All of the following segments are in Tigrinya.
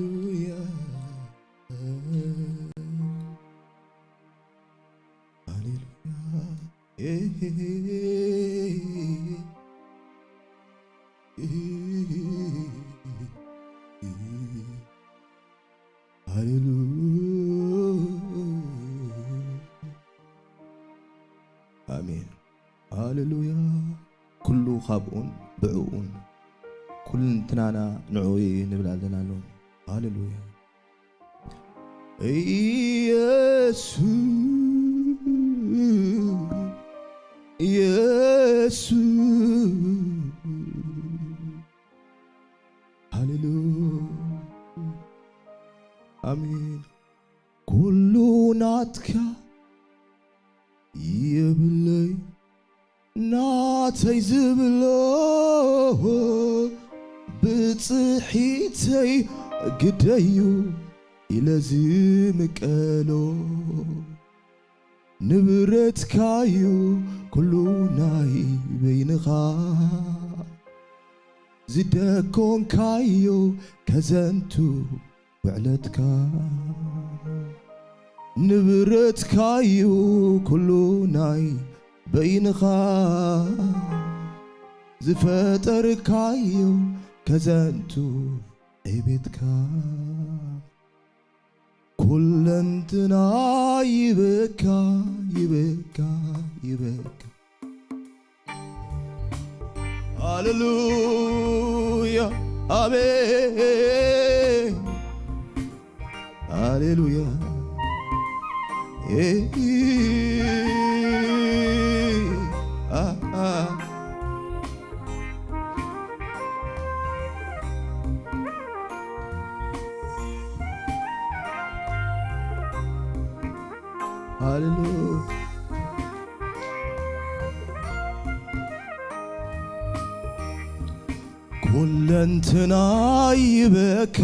ሃሌሉያ። ሃሌሉያ። ኣሜን። ሃሌሉያ። ኩሉ ካብኡን ብዕኡን ኩልንትናና ንዕኡ እዩ ንብል ኣለና ኣሎ። ሃሌሉያ። ኢየሱስ፣ ኢየሱስ፣ ሃሌሉያ። ኣሜን። ኩሉ ናትካ የብለይ ናተይ ዝብሎ፣ ብጽሒተይ ግደዩ ኢለ ዝምቀሎ። ንብረትካዩ ኩሉ ናይ በይንኻ፣ ዝደኮንካዮ ከዘንቱ ውዕለትካ። ንብረትካዩ ኩሉ ናይ በይንኻ፣ ዝፈጠርካዮ ከዘንቱ ዕቤትካ። ኩለንትና ይበካ፣ ይበካ፣ ይበካ። ሃሌሉያ፣ ኣሜን። ሃሌሉያ። ኤ፣ አ፣ አ። ሃሌሉያ። ኩለንትና ይበካ፣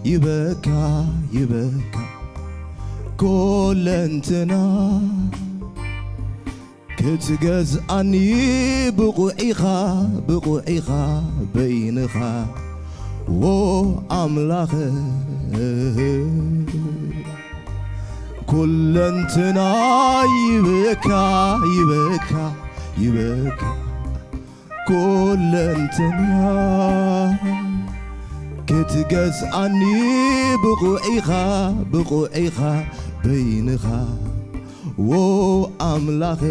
ይበካ፣ ይበካ። ኩለንትና ክትገዝኣኒ ብቑዕ ኢኻ፣ ብቑዕ ኢኻ በይንኻ፣ ዎ ኣምላኽ። ኩለንትና ይበካ፣ ይበካ፣ ይበካ። ኩለንትና ክትገዝኣኒ ብቑዕ ኢኻ፣ ብቑዕ ኢኻ በይንኻ፣ ዎ ኣምላኽ።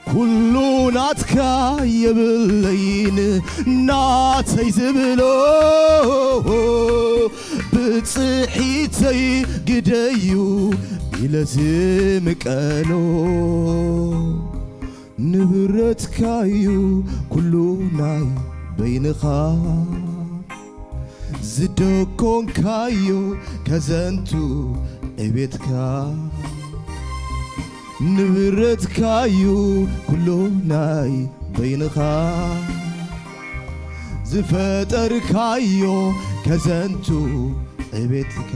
ኩሉ ናትካ የብለይን ናተይ ዝብሎ፣ ብጽሒተይ ግደዩ ኢለ ዝምቀሎ። ንብረትካዩ ኩሉ ናይ በይንኻ፣ ዝደኮንካዮ ከዘንቱ ዕቤትካ። ንብረትካዩ ኩሉ ናይ በይንኻ፣ ዝፈጠርካዮ ከዘንቱ ዕቤትካ።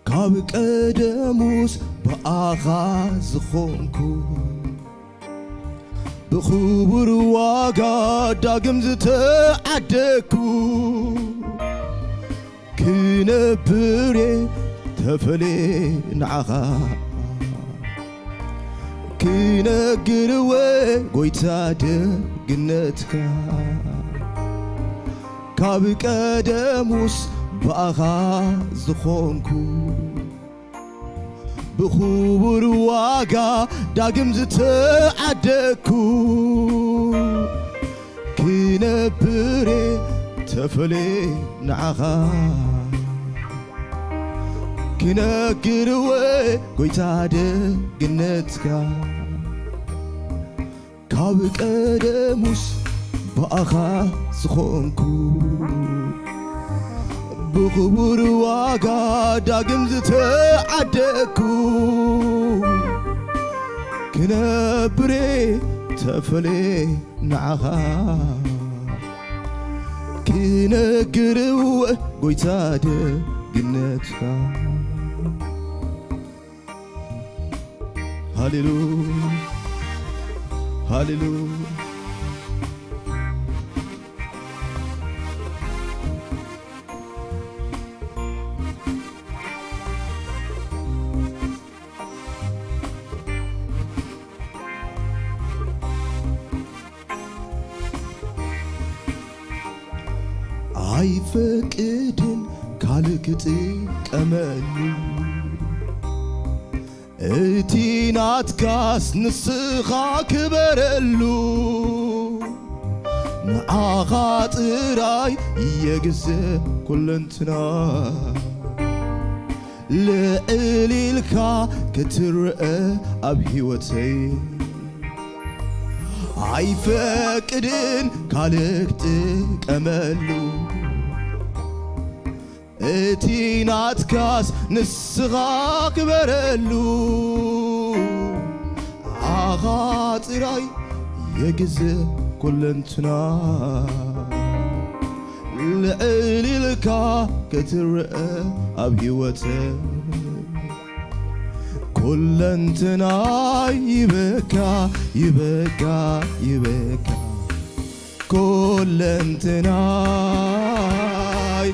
ካብ ቀደሙስ ብኣኻ ዝኾንኩ፣ ብኽቡር ዋጋ ዳግም ዝተዓደግኩ፣ ክነብር እየ ተፈልየ ንዓኻ፣ ክነግር እወ ጎይታ ደግነትካ። ካብ ቀደሙስ ብኣኻ ዝኾንኩ፣ ብኽቡር ዋጋ ዳግም ዝተዓደግኩ፣ ክነብር እየ ተፈልየ ንዓኻ፣ ክነግር እወ ጎይታ ደግነትካ። ካብ ቀደሙስ ብኣኻ ዝኾንኩ፣ ብኽቡር ዋጋ ዳግም ዝተዓደግኩ፣ ክነብሬ ተፈሌ ንዓኻ ክነግርው ጎይታ ደግነትካ። ሃሌሉያ፣ ሃሌሉያ። ኣይፈቅድን ካልእ ክጥቀመሉ፣ እቲ ናትካስ ንስኻ ክበረሉ። ንዓኻ ጥራይ የግዘ ኩለንትና ልዕል ኢልካ ክትርአ ኣብ ህይወተይ። ኣይፈቅድን ካልእ ክጥቀመሉ፣ እቲ ናትካስ ንስኻ ክበረሉ። ኣኻ ጥራይ የግዘ ኩለንትና ልዕል ኢልካ ክትርአ ኣብ ህይወተ። ኩለንትናይ ይበካ፣ ይበካ፣ ይበካ። ኩለንትናይ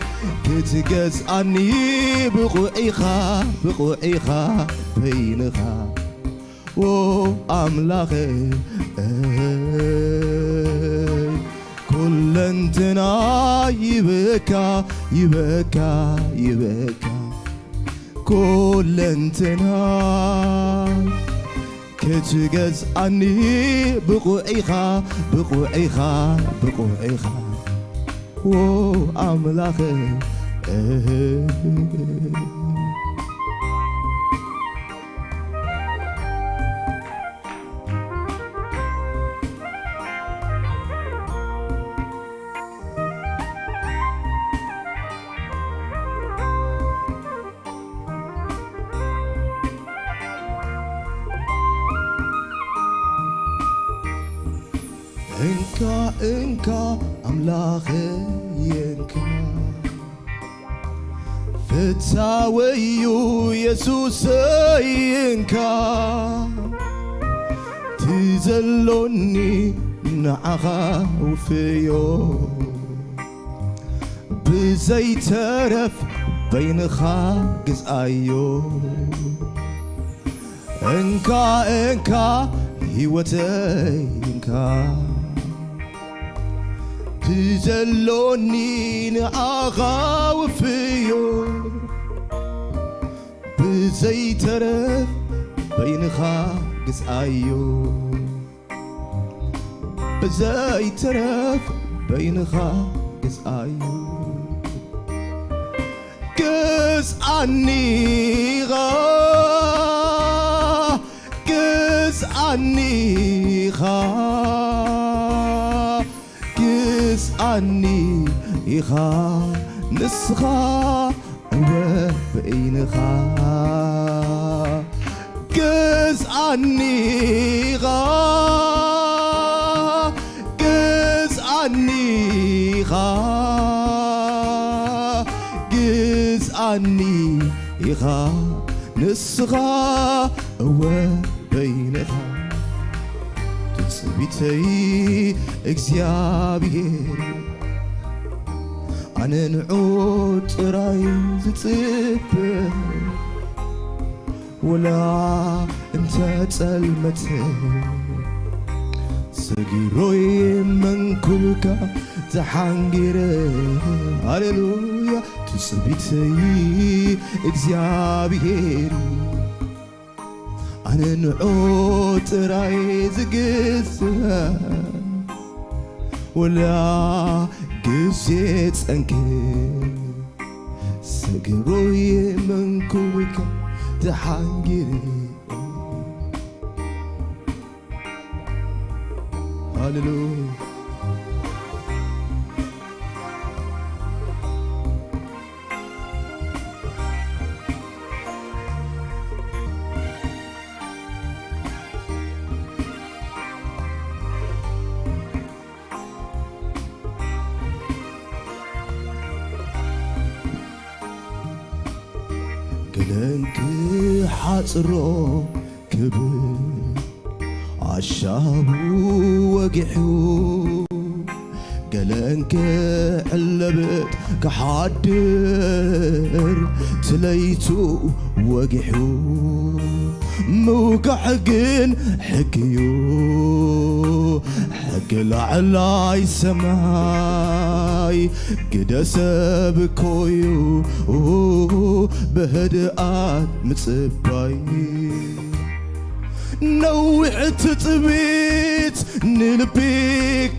ክትገዝኣኒ ብቑዕ ኢኻ፣ ብቑዕ ኢኻ በይንኻ። ዎ ኣምላኸይ፣ ኩለንትና ይበካ፣ ይበካ፣ ይበካ። ኩለንትና ክትገዝኣኒ ብቑዕ ኢኻ፣ ብቑዕ ኢኻ፣ ብቑዕ ኢኻ። ዎ ኣምላኸይ፣ እንካ፣ እንካ ኣምላኸይ፣ እንካ ፍታወዩ የሱሰይ፣ እንካ ትዘሎኒ ንዓኻ ውፍዮ። ብዘይተረፍ በይንኻ ግዝኣዮ። እንካ፣ እንካ ህይወተይ እንካ፣ ብዘሎኒ ንዓኻ ውፍዮ። ብዘይተረፍ በይንኻ ግዝኣዮ። ብዘይተረፍ በይንኻ ግዝኣዮ። ግዝኣኒ ኢኻ፣ ግዝኣኒ ኢኻ፣ ግዝኣኒ ኢኻ ንስኻ እወ በይንኻ። ግዝኣኒ ኢኻ፣ ግዝኣኒ ኢኻ፣ ግዝኣኒ ኢኻ ንስኻ እወ በይንኻ። ትጽቢተይ እግዚኣብሔር ኣነ ንዑ ጥራይ ዝጽበ፣ ወላ እንተ ጸልመተ ሰጊሮይ መንኩብካ ተሓንጊረ። ሃሌሉያ። ትጽቢተይ እግዚኣብሔር ኣነ ንዑ ጥራይ ዝግዝእ፣ ወላ ግዜ ጸንኪ ሰጊሮይ መንኩብካ ተሓንጊረ። ሃሌሉያ። እንክሓጽሮ ክብል ኣሻቡ ወጊሑ፣ ገለ እንክዕለብጥ ክሓድር ትለይቱ ወጊሑ። ምውጋሕ ግን ሕግዩ፣ ሕጊ ላዕላይ ሰማይ ግደ ሰብ እኮዩ ብህድኣት ምጽባይ። ነዊሕ ትጽቢት ንልቢ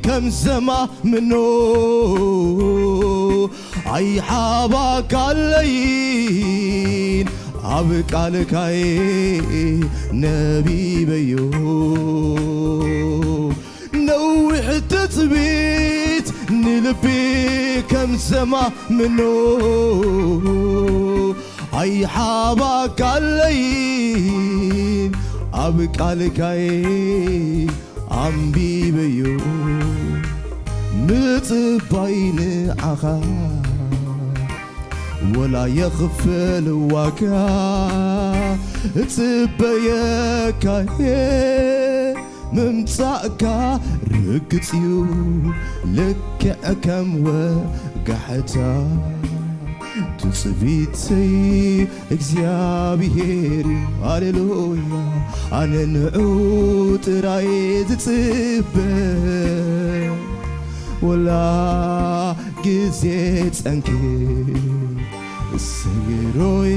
ከም ዘማምኖ ኣይሓባካለይን ኣብ ቃልካይ ነቢበዮ። ነዊሕ ትጽቢት ንልቢ ከም ዘማምኖ ኣይሓባካለይን ኣብ ቃልካይ ኣንቢበዮ። ምጽባይ ንዓኻ ወላ የኽፍል ዋጋ እጽበየካየ። ምምጻእካ ርግጽ እዩ ልክዕ ከም ወጋሕታ። ትጽቢተይ እግዚኣብሔር እዩ። ሃሌሉያ። ኣነ ንዑ ጥራይ ዝጽበ ወላ ግዜ ጸንኪ ሰጊሮይ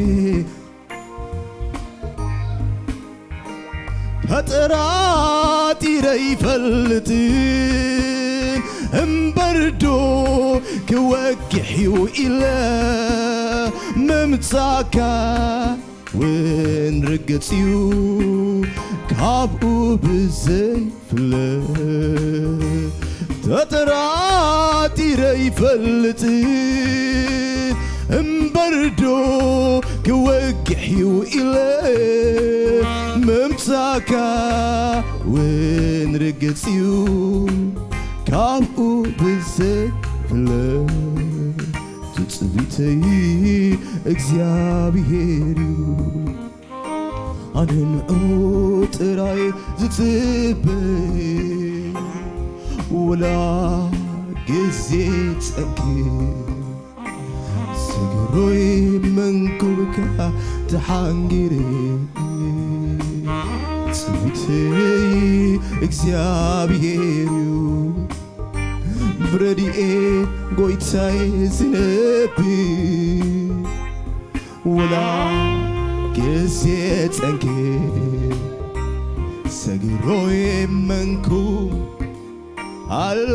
ተጠራጢረ ይፈልጥን እምበርዶ ክወግሕ እዩ ኢለ ምምጻካ ውን ርግጽ እዩ ካብኡ ብዘይ ፍለ ተጠራጢረ ይፈልጥ እምበርዶ ክወግሕ እዩ ኢለ ምምጻካ ውን ርግጽ እዩ ካብኡ ብዘይ ፍለ ትጽቢተይ እግዚኣብሔር እዩ ኣነ ንዑ ጥራይ ዝጽበ ወላ ግዜ ጸንኪ ስግሮይ መንኩብካ ተሓንጊረ ጽቢተይ እግዚኣብሔር እዩ ብረድኤ ጎይታይ ዝነብር ወላ ግዜ ጸንኪ ሰግሮይ መንኩ ኣሉ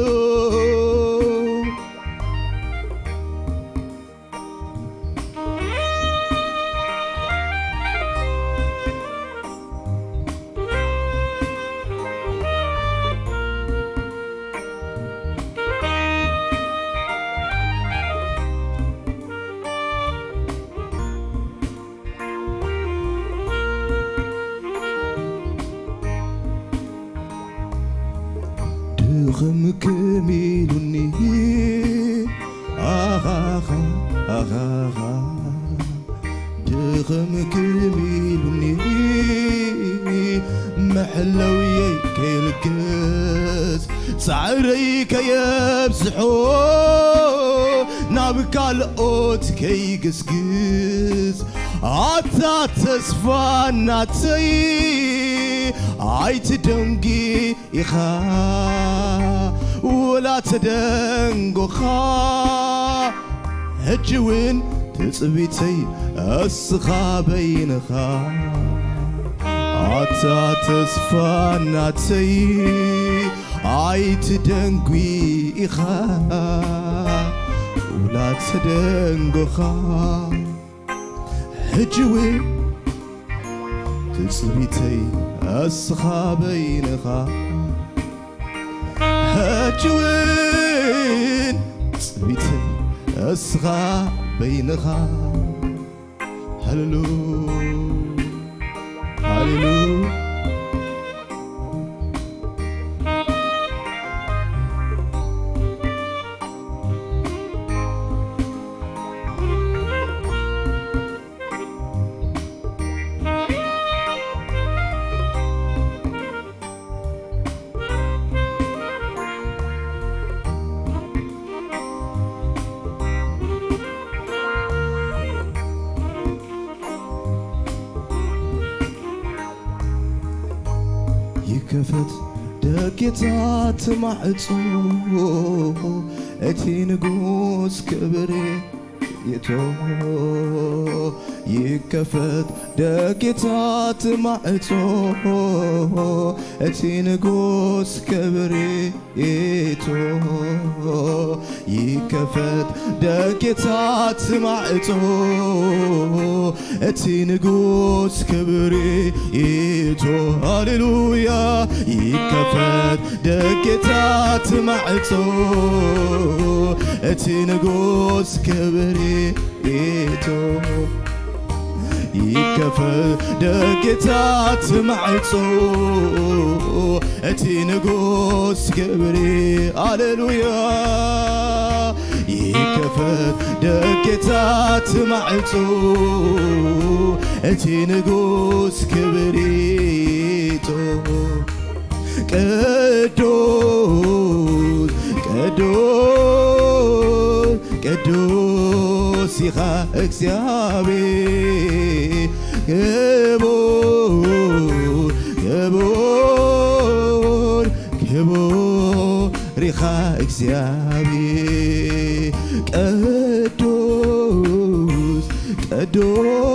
ድኽምክም ኢሉኒ ኣኻኻ ኣኻኻ ድኽምክም ኢሉኒ መሕለውየይ ከይልግስ ጻዕረይ ከየብዝሖ ናብ ካልኦት ከይግስግስ ኣታ ተስፋ ናተይ ኣይትደንጊ ኢኻ ወላ ተደንጎኻ ሕጂ እውን ትጽቢተይ እስኻ በይንኻ ኣታ ተስፋ ናተይ ኣይትደንጉ ኢኻ ወላ ተደንጎኻ ሕጂ እውን ትጽቢተይ እስኻ በይንኻ ሕጂ እውን ትጽቢተይ እስኻ በይንኻ ሃሌሉ ሃሌሉ ይከፈት ደጌታት ማዕጾ፣ እቲ ንጉስ ክብሪ ይእቶ። ይከፈት ደጌታት ማዕጾ፣ እቲ ንጉስ ክብሪ ይእቶ። ይከፈት ደጌታት ማዕጾ፣ እቲ ንጉስ ክብሪ ይእቶ። ሃሌሉያ። ይከፈት ደጌታት ማዕጾ፣ እቲ ንጉስ ክብሪ ይእቶ። ይከፈት ደጌታት ማዕጾ፣ እቲ ንጉስ ክብሪ። ሃሌሉያ። ይከፈት ደጌታት ማዕጾ፣ እቲ ንጉስ ክብሪ ይእቶ። ቅዱስ፣ ቅዱስ፣ ቅዱስ ኢኻ እግዚኣብሔር። ክቡር፣ ክቡር፣ ክቡር ኢኻ እግዚኣብሔር። ቅዱስ፣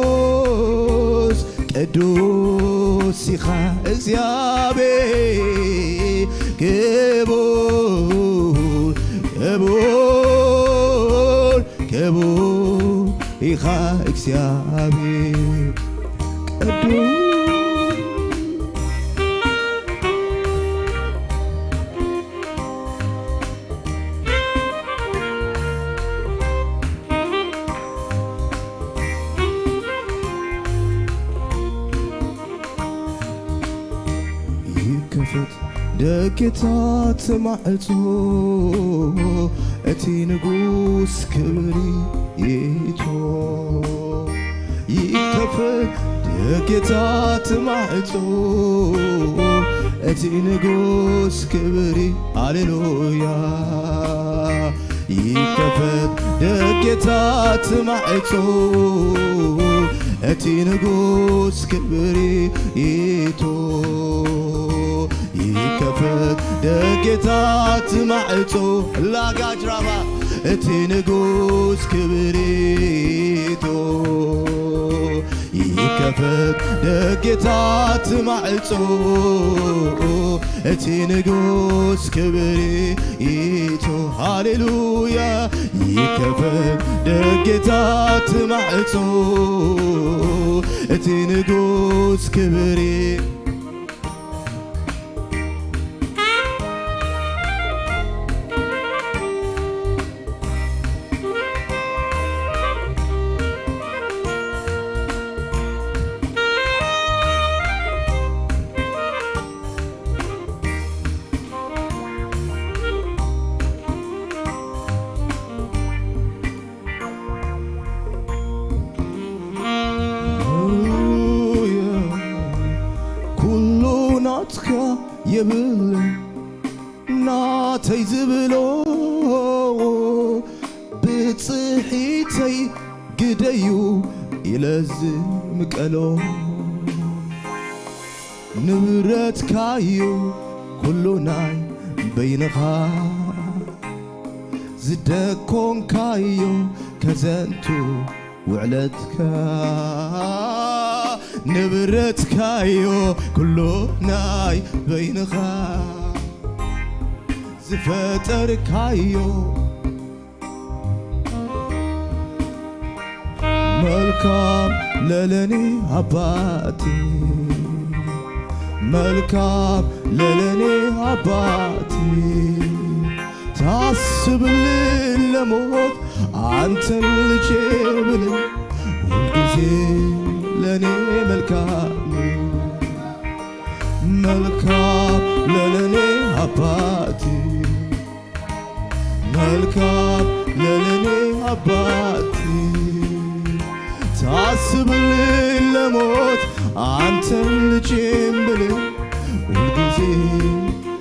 ቅዱስ፣ ቅዱስ ኢኻ እግዚኣብሔር። ክቡር፣ ክቡር፣ ክቡር ኢኻ እግዚኣብሔር። ቅዱስ። ይከፈት ደጌታት ማዕጾ፣ እቲ ንጉስ ክብሪ ይእቶ። ይከፈት ደጌታት ማዕጾ፣ እቲ ንጉስ ክብሪ። ሃሌሉያ። ይከፈት ደጌታት ማዕጾ፣ እቲ ንጉስ ክብሪ ይእቶ። ይከፈት ደጌታት ማዕጾ፣ ላጋጅራባ፣ እቲ ንጉስ ክብሪ ይእቶ። ይከፈት ደጌታት ማዕጾ፣ እቲ ንጉስ ክብሪ ይእቶ። ሃሌሉያ። ይከፈት ደጌታት ማዕጾ፣ እቲ ንጉስ ክብሪ። ኩሉ ናትካ የብለይ፣ ናተይ ዝብሎ ብጽሒተይ ግደዩ ኢለ ዝምቀሎ። ንብረትካዩ ኩሉ ናይ በይንኻ፣ ዝደኮንካዮ ከዘንቱ ውዕለትካ። ንብረትካዮ ኩሉ ናይ በይንኻ፣ ዝፈጠርካዮ። መልካም ለለኔ አባቴ፣ መልካም ለለኔ አባቴ፣ ታስብልኝ ለሞት አንተን ልጄ ብለህ፣ ሁልጊዜ ለኔ መልካም፣ መልካም ለለኔ አባቴ፣ መልካም ለለኔ አባቴ፣ ታስብልኝ ለሞት አንተን ልጄም ብለህ፣ ሁልጊዜ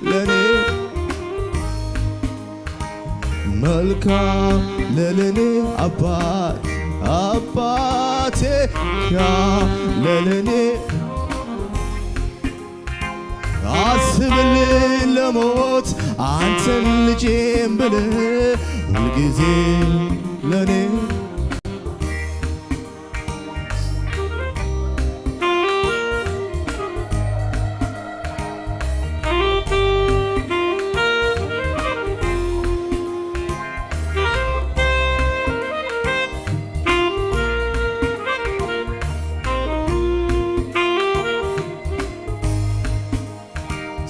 ለኔ መልካም ለለኔ አባት፣ አባቴ፣ ያ ለለኔ ትብል ለሞት አንተን ልጄም ብለህ ሁልጊዜ ለኔ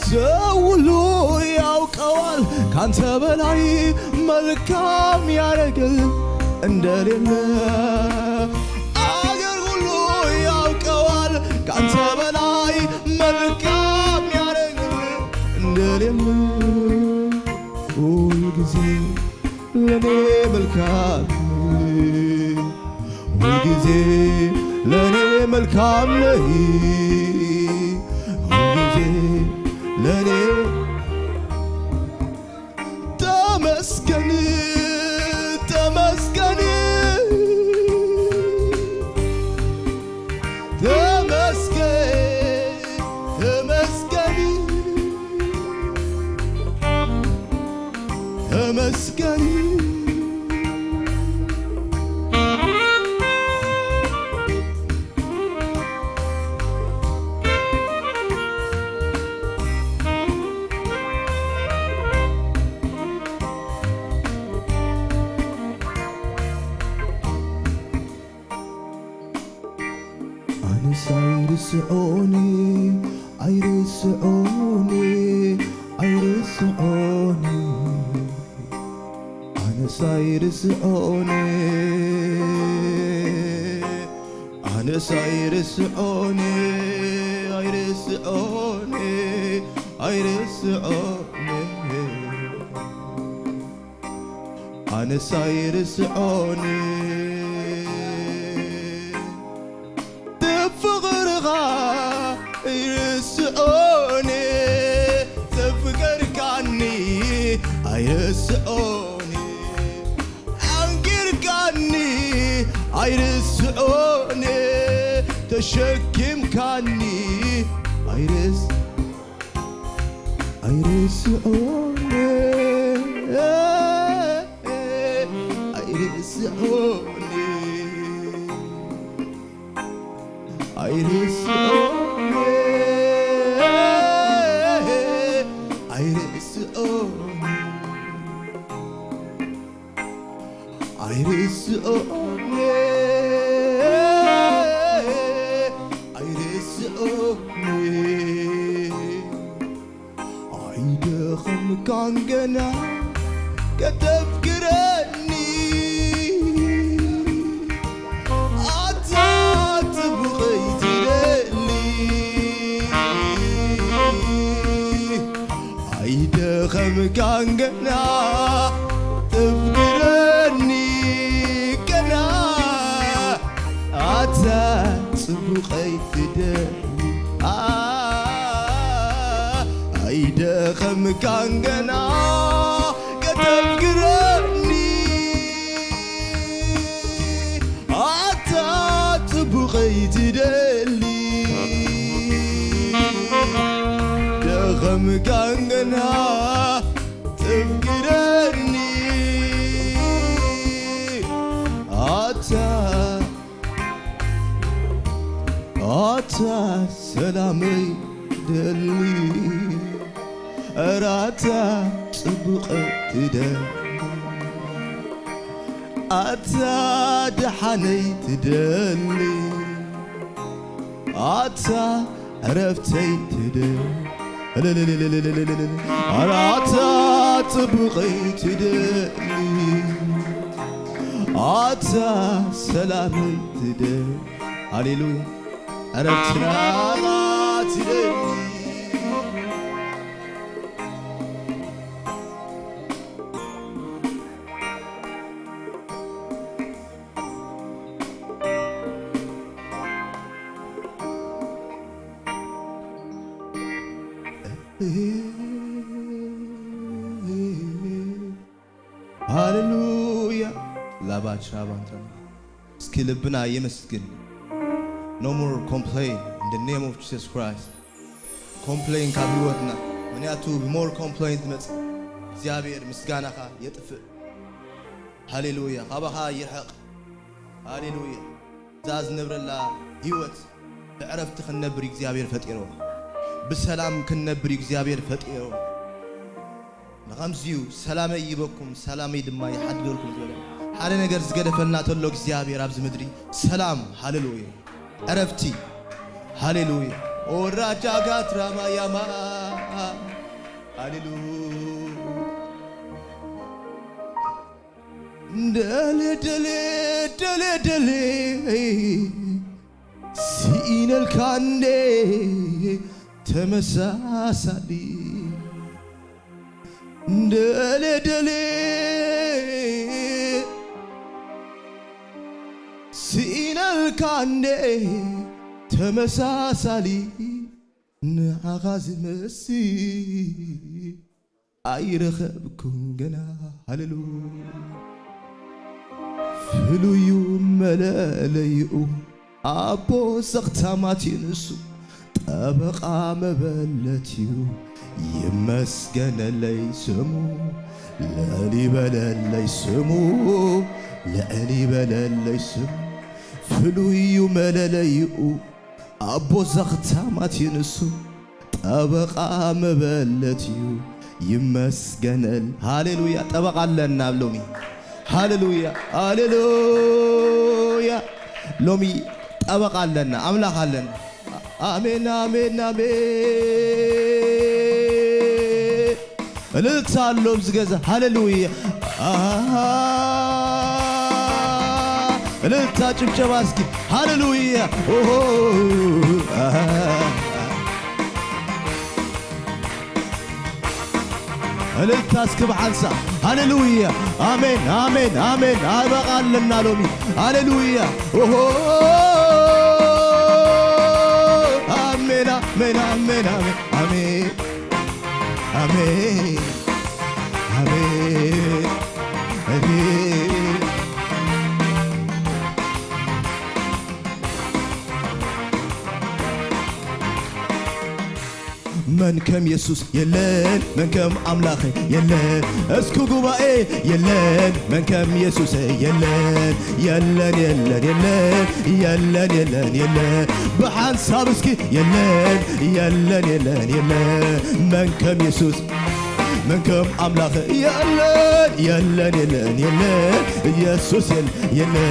ሰው ሁሉ ያውቀዋል ካንተ በላይ መልካም ያረግል እንደሌለ። አገር ሁሉ ያውቀዋል ካንተ በላይ መልካም ያረግል እንደሌለ። ሁልጊዜ ለኔ መልካም፣ ሁልጊዜ ለኔ መልካም ነህ። ሁልጊዜ ለኔ ተመስገን፣ ተመስገን፣ ተመስገን፣ ተመስገን፣ ተመስገን። ኣነስ ኣይርስዖን፣ ኣይርስዖን፣ ኣይርስዖን። ኣነስ ኣይርስዖን፣ ኣነስ ኣይርስዖን፣ ኣይርስዖን፣ ኣይርስዖን። ኣነስ ኣይርስዖን ፍቕርኻ ኣይርስዖን ዘፍቀርካኒ ኣይርስዖን ኣንጊርካኒ ኣይርስዖን ተሸኪምካኒ ኣይርስ ኣይርስዖን ኣይርስዖን ኣይርስዖን ኣይርስዖን ኣይርስዖን ኣይርስዖን ኣይደኸምካን ገና ከተፍቅረኒ ኣታ ጽቡቐይ ትደሊ ኣይደኸምካን ገና ተፍቅረኒ ገና ኣታ ጽቡቐይ ትደሊ ኣይደኸምካን ገና ከተፍቅረኒ ኣታ ጽቡቐይ ትደሊ ደኸምካን ገና ተፍቅረኒ ኣታ ኣታ ሰላመይ ደሊ ራታ ጽቡቐ ትደሊ ኣታ ደሓነይ ትደሊ ኣታ ዕረፍተይ ትደሊ ኣታ ጽቡቐይ ትደሊ ኣታ ሰላመይ ትደሊ ሃሌሉያ ዕረፍትና ትደሊ ሃሌሉያ ላባቻ ባንታ እስኪ ልብና የመስግን no more complain in the name of Jesus Christ complain ካብ ህይወትና ምኽንያቱ ብሞር ኮምፕሌን ዝመጽእ እግዚኣብሔር ምስጋናኻ የጥፍእ። ሃሌሉያ፣ ካባኻ ይርሕቕ። ሃሌሉያ። እዛ ዝነብረላ ህይወት ብዕረፍቲ ክንነብር እዩ እግዚኣብሔር ፈጢርዎ። ብሰላም ክንነብር እዩ እግዚኣብሔር ፈጢርዎ። ንኸምዚዩ ሰላመይ ይበኩም፣ ሰላመይ ድማ ይሓድገልኩም ዝበለ ሓደ ነገር ዝገደፈልና ተሎ እግዚኣብሔር ኣብዚ ምድሪ ሰላም፣ ሃሌሉያ፣ ዕረፍቲ፣ ሃሌሉያ። ኦራጃ ጋትራማ ያማ፣ ሃሌሉያ። ደለ ደለ ደለ ደለ ስኢነልካ እንዴ ተመሳሳሊ ደለ ደለ ስኢነልካ እንዴ ተመሳሳሊ ንዓኻ ዝመስል ኣይረኸብኩን ገና። ሃሌሉያ። ፍሉዩ መለለይኡ ኣቦ ዘኽታማት እዩ ንሱ። ጠበቓ መበለት እዩ ይመስገነለይ ስሙ። ልዕል ይበለለይ ስሙ። ልዕል ይበለለይ ስሙ። ፍሉዩ መለለይኡ ኣቦ ዘኽታማት እዩ ንሱ። ጠበቓ መበለት እዩ ይመስገነል። ሃሌሉያ። ጠበቓ ኣለና ሎሚ። ሃሌሉያ፣ ሃሌሉያ። ሎሚ ጠበቓ ኣለና፣ ኣምላኽ ኣለና። ኣሜን፣ ኣሜን፣ ኣሜን። እልልታ ኣሎ ኣብዚ ገዛ። ሃሌሉያ። ኣሃ። እልልታ ጭብጨባ እስኪ። ሃሌሉያ። ኦሆ። ኣሃ። እልልታ እስኪ ብሓንሳ። ሃሌሉያ። ኣሜን፣ ኣሜን፣ ኣሜን። ጠበቓ ኣለና ሎሚ። ሃሌሉያ። ኦሆ። ኣሜን፣ ኣሜን፣ ኣሜን፣ ኣሜን። ኣሜን። ኣሜን። ኣሜን። መን ከም የሱስ የለን፣ መን ከም ኣምላኸ የለን። እስኪ ጉባኤ የለን፣ መን ከም የሱስ የለን፣ የለን፣ የለን፣ የለን፣ የለን፣ የለን፣ የለን። ብሓንሳብ እስኪ የለን፣ የለን፣ የለን፣ የለን። መን ከም የሱስ መን ከም ኣምላኽ የለን፣ የለን፣ የለን፣ የለን። ኢየሱስ የለ-፣ የለን፣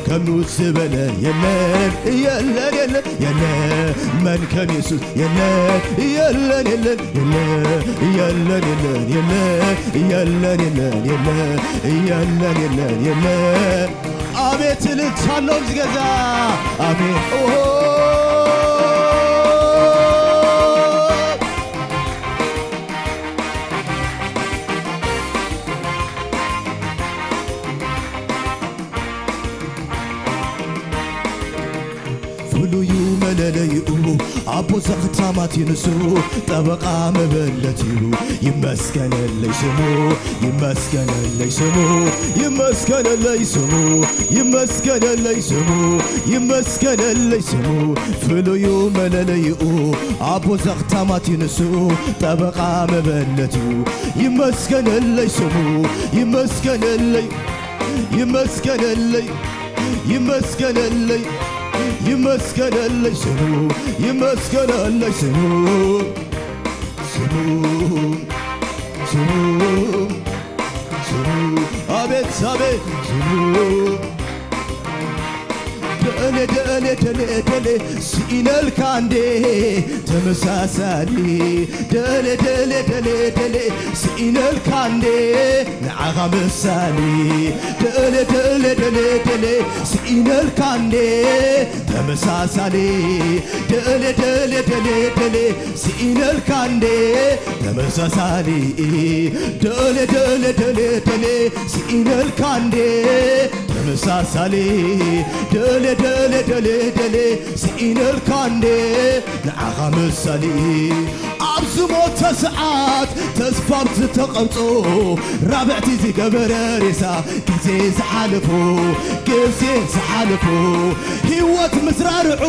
ከምኡ ዝበለ የለን፣ የለን፣ የለን፣ የለን። መን ከም የሱስ የለን፣ የለን፣ የለን፣ የለን፣ የለን፣ የለን፣ የለን፣ የለን፣ የለን፣ የለን፣ የለን፣ የለን። ኣቤት እልልታ ኣሎ ኣብዚ ገዛ። ኣሜን። ኦሆ። ፍሉዩ መለለይኡ ኣቦ ዘኽታማት እዩ ንሱ፣ ጠበቓ መበለት እዩ። ይመስገነለይ ስሙ፣ ይመስገነለይ ስሙ፣ ይመስገነለይ ስሙ፣ ይመስገነለይ ስሙ፣ ይመስገነለይ ስሙ። ፍሉዩ መለለይኡ ኣቦ ዘኽታማት እዩ ንሱ፣ ጠበቓ መበለት እዩ። ይመስገነለይ ስሙ፣ ይመስገነለይ፣ ይመስገነለይ፣ ይመስገነለይ፣ ይመስገነለይ ስሙ፣ ይመስገነለይ ስሙ፣ ስሙ፣ ስሙ፣ ስሙ፣ ኣቤት፣ ኣቤት፣ ስሙ። ደሌ፣ ደሌ፣ ደሌ፣ ደሌ፣ ስኢነልካ እንዴ ተመሳሳሊ። ደሌ፣ ደሌ፣ ደሌ፣ ደሌ፣ ስኢነልካ እንዴ ንዓኻ መሳሊ። ደሌ፣ ደሌ፣ ደሌ፣ ደሌ፣ ስኢነልካ እንዴ ተመሳሳሊ። ደሌ፣ ደሌ፣ ደሌ፣ ደሌ፣ ስኢነልካ እንዴ ተመሳሳሊ። ደሌ፣ ደሌ፣ ደሌ፣ ደሌ፣ ስኢነልካ እንዴ ተመሳሳሊ። ደሌ፣ ደሌ፣ ደሌ፣ ደሌ፣ ስኢነልካ እንዴ ንዓኻ መሳሊ። ኣብ ዝሞተ ሰዓት ተስፋ ዝተቐርጾ ራብዕቲ ዝገበረ ሬሳ ግዜ ዝሓለፎ ግዜ ዝሓለፎ ህይወት ምስራርዑ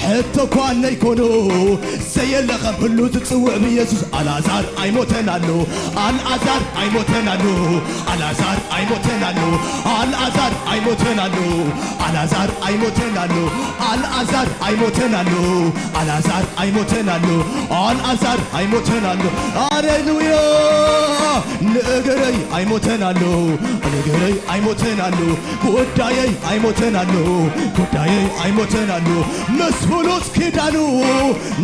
ሕቶ እኳ ነይኮኖ ዘየለ ከም ህሉ ዝጽውዕ ብኢየሱስ ኣልኣዛር ኣይሞተን ኣሎ ኣልኣዛር ኣይሞተን ኣሎ ኣልኣዛር ኣይሞተን ኣሎ ኣልኣዛር ኣይሞተን ኣሎ ኣልኣዛር ኣይሞተን ኣሎ ኣልኣዛር ኣይሞተን ኣሎ ኣልኣዛር ኣይሞተን ኣሎ ኣልኣዛር ኣይሞተን ኣሎ ሃሌሉያ ንእገረይ ኣይሞተን ኣሎ ንእገረይ ኣይሞተን ኣሎ ጉዳየይ ኣይሞተን ኣሎ ጉዳየይ ኣይሞተን ኣሎ ምስ ብሉጽ ኪዳኑ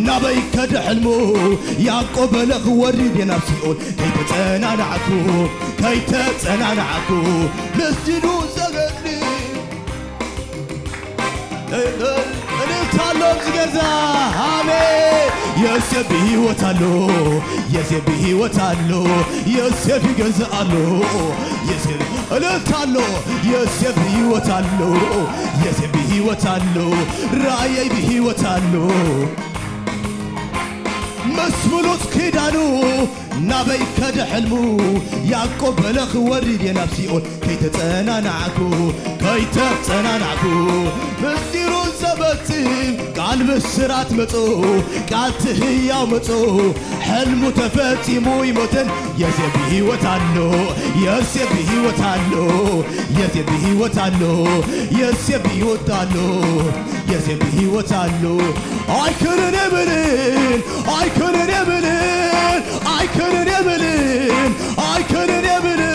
ናበይ ከደ ሕልሙ ያዕቆብ በለ ክወርድ እየ ናብ ሲኦል ከይተጸናናዕኩ ከይተጸናናዕኩ ምስጢሩ ዘገድል እልልታ ኣሎ ኣብዚ ገዛ ኣሜን ዮሴፍ ብህይወት ኣሎ ዮሴፍ ብህይወት ኣሎ ዮሴፍ ይገዝእ ኣሎ ዮሴፍ እልልታ ኣሎ ዮሴፍ ብህይወት ኣሎ ዮሴፍ ብህይወት ኣሎ ራእየይ ብህይወት ኣሎ ምስ ብሉጽ ኪዳኑ ናበይ ከደ ሕልሙ ያዕቆብ በለ ክወርድ እየ ናብ ሲኦል ከይተጸናናዕኩ ከይተጸናናዕኩ ምስጢሩ ዘበትም ቃል ብስራት መጾ ቃል ትህያው መጾ ሕልሙ ተፈጺሙ ይሞተን የሴ ብህይወት ኣሎ የሴ ብህይወት ኣሎ የሴ ብህይወት ኣሎ የሴ ብህይወት ኣሎ የሴ ብህይወት ኣሎ ኣይክንን የብልን ኣይክንን የብልን ኣይክንን የብልን ኣይክንን የብልን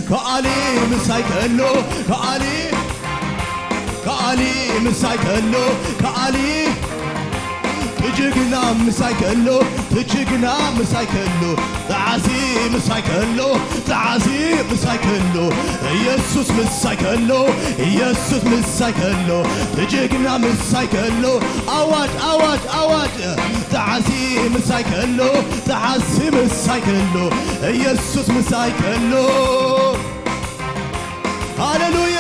ከኣሊ ምሳይ ከሎ ከኣሊ ከኣሊ ምሳይ ከሎ ከኣሊ ትጅግና ምሳይ ከሎ ትጅግና ምሳይ ከሎ ጣዓሲ ምሳይ ከሎ ጣዓሲ ምሳይ ከሎ ኢየሱስ ምሳይ ከሎ ኢየሱስ ምሳይ ከሎ ትጅግና ምሳይ ከሎ ኣዋጅ ኣዋጅ ኣዋጅ ጣዓሲ ምሳይ ከሎ ጣዓሲ ምሳይ ከሎ ኢየሱስ ምሳይ ከሎ ሃሌሉያ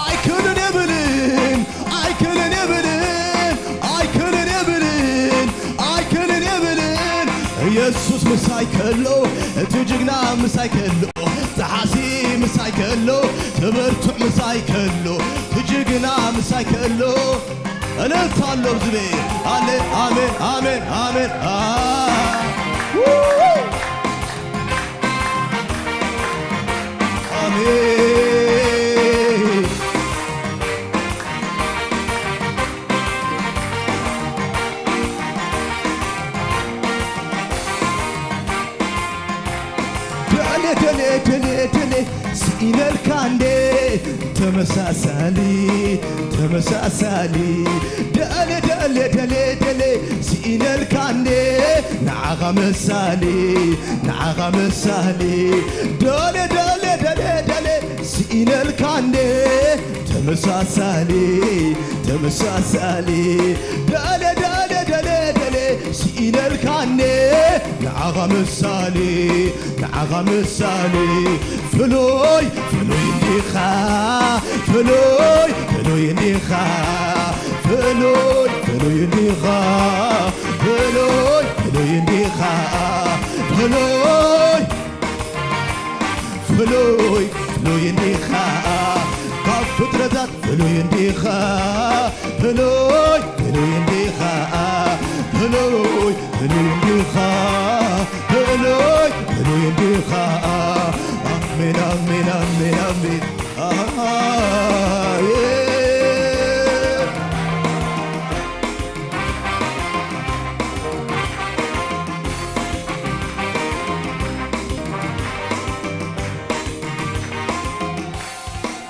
ኣይክንን የብልን ኣይክንን የብልን ኣይክንን የብልን ኣይክንን የብልን ኢየሱስ ምሳይ ከሎ እቲ ጅግና ምሳይ ከሎ ጸሓሲ ምሳይ ከሎ ትብርቱዕ ምሳይ ከሎ ትጅግና ምሳይ ከሎ እልልታ ኣሎ ዝቤ ኣለ ኣሜን ኣሜን ኣሜን ኣሜን ደለ ደለ ደለ ደለ ስኢነልካ እንዴ ተመሳሳሊ ተመሳሳሊ ደለ ደለ ደለ ደለ ስኢነልካ እንዴ ንዓኻ መሳሊ ንዓኻ መሳሊ ደለ ደለ ደለ ደለ ስኢነልካ እንዴ ተመሳሳሊ ተመሳሳሊ ደለ ደለ ደለ ደለ ስኢነልካ እንዴ ንዓኻ መሳሊ ንዓኻ ምሳሌ ፍሉይ ፍሉይ እንዲኻ ፍሉይ ፍሉይ እንዲኻ ፍሉይ ፍሉይ እንዲኻ ፍሉይ ፍሉይ እንዲኻ ፍሉይ ፍሉይ ፍሉይ እንዲኻ ካብ ፍጥረታት ፍሉይ እንዲኻ ፍሉይ ፍሉይ እንዲኻ ፍሉይ ፍሉይ እንዲኻ ፍሉይ ፍሉይ እንዲኻ ኣሜን ኣሜን ኣሜን ኣሜን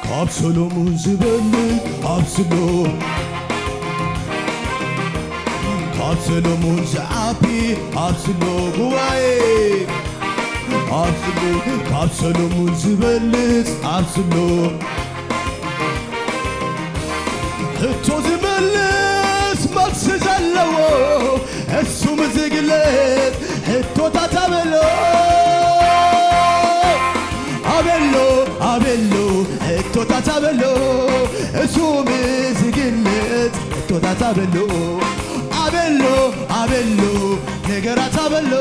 ካብ ሰሎሞን ዝበልጽ ኣብ ስሎ ካብ ሰሎሞን ዝዓቢ ኣብ ስሎ ጉባኤ ኣብ ስሎ ካብ ሰሎሞን ዝበልጽ ኣብ ስሎ ሕቶ ዝምልስ መልሲ ዘለዎ እሱ ምዝግለጽ ሕቶታት ኣበሎ ኣሎ እሱ ብዝግለጽ ሕቶታት ኣበሎ ኣበሎ ኣበሎ ነገራት ኣበሎ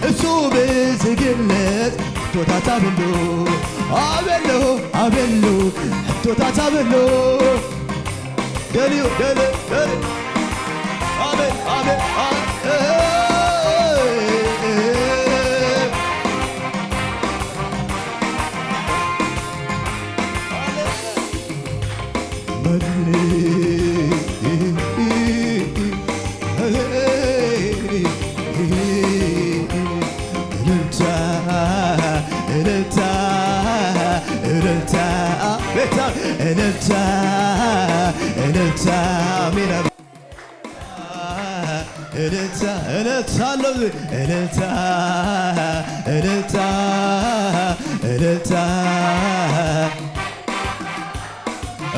እሱ ብዝግለጽ ሕቶታት ኣበሎ ኣበሎ ኣበሎ ሕቶታት ኣበሎ ደልዩ ደልዩ ደልዩ ኣሜን ኣሜን ኣሜን እልልታ እልልታ እልልታ ቤታ እልልታ እልልታ ሜዳ እልልታ እልልታ ኣሎ እልልታ እልልታ እልልታ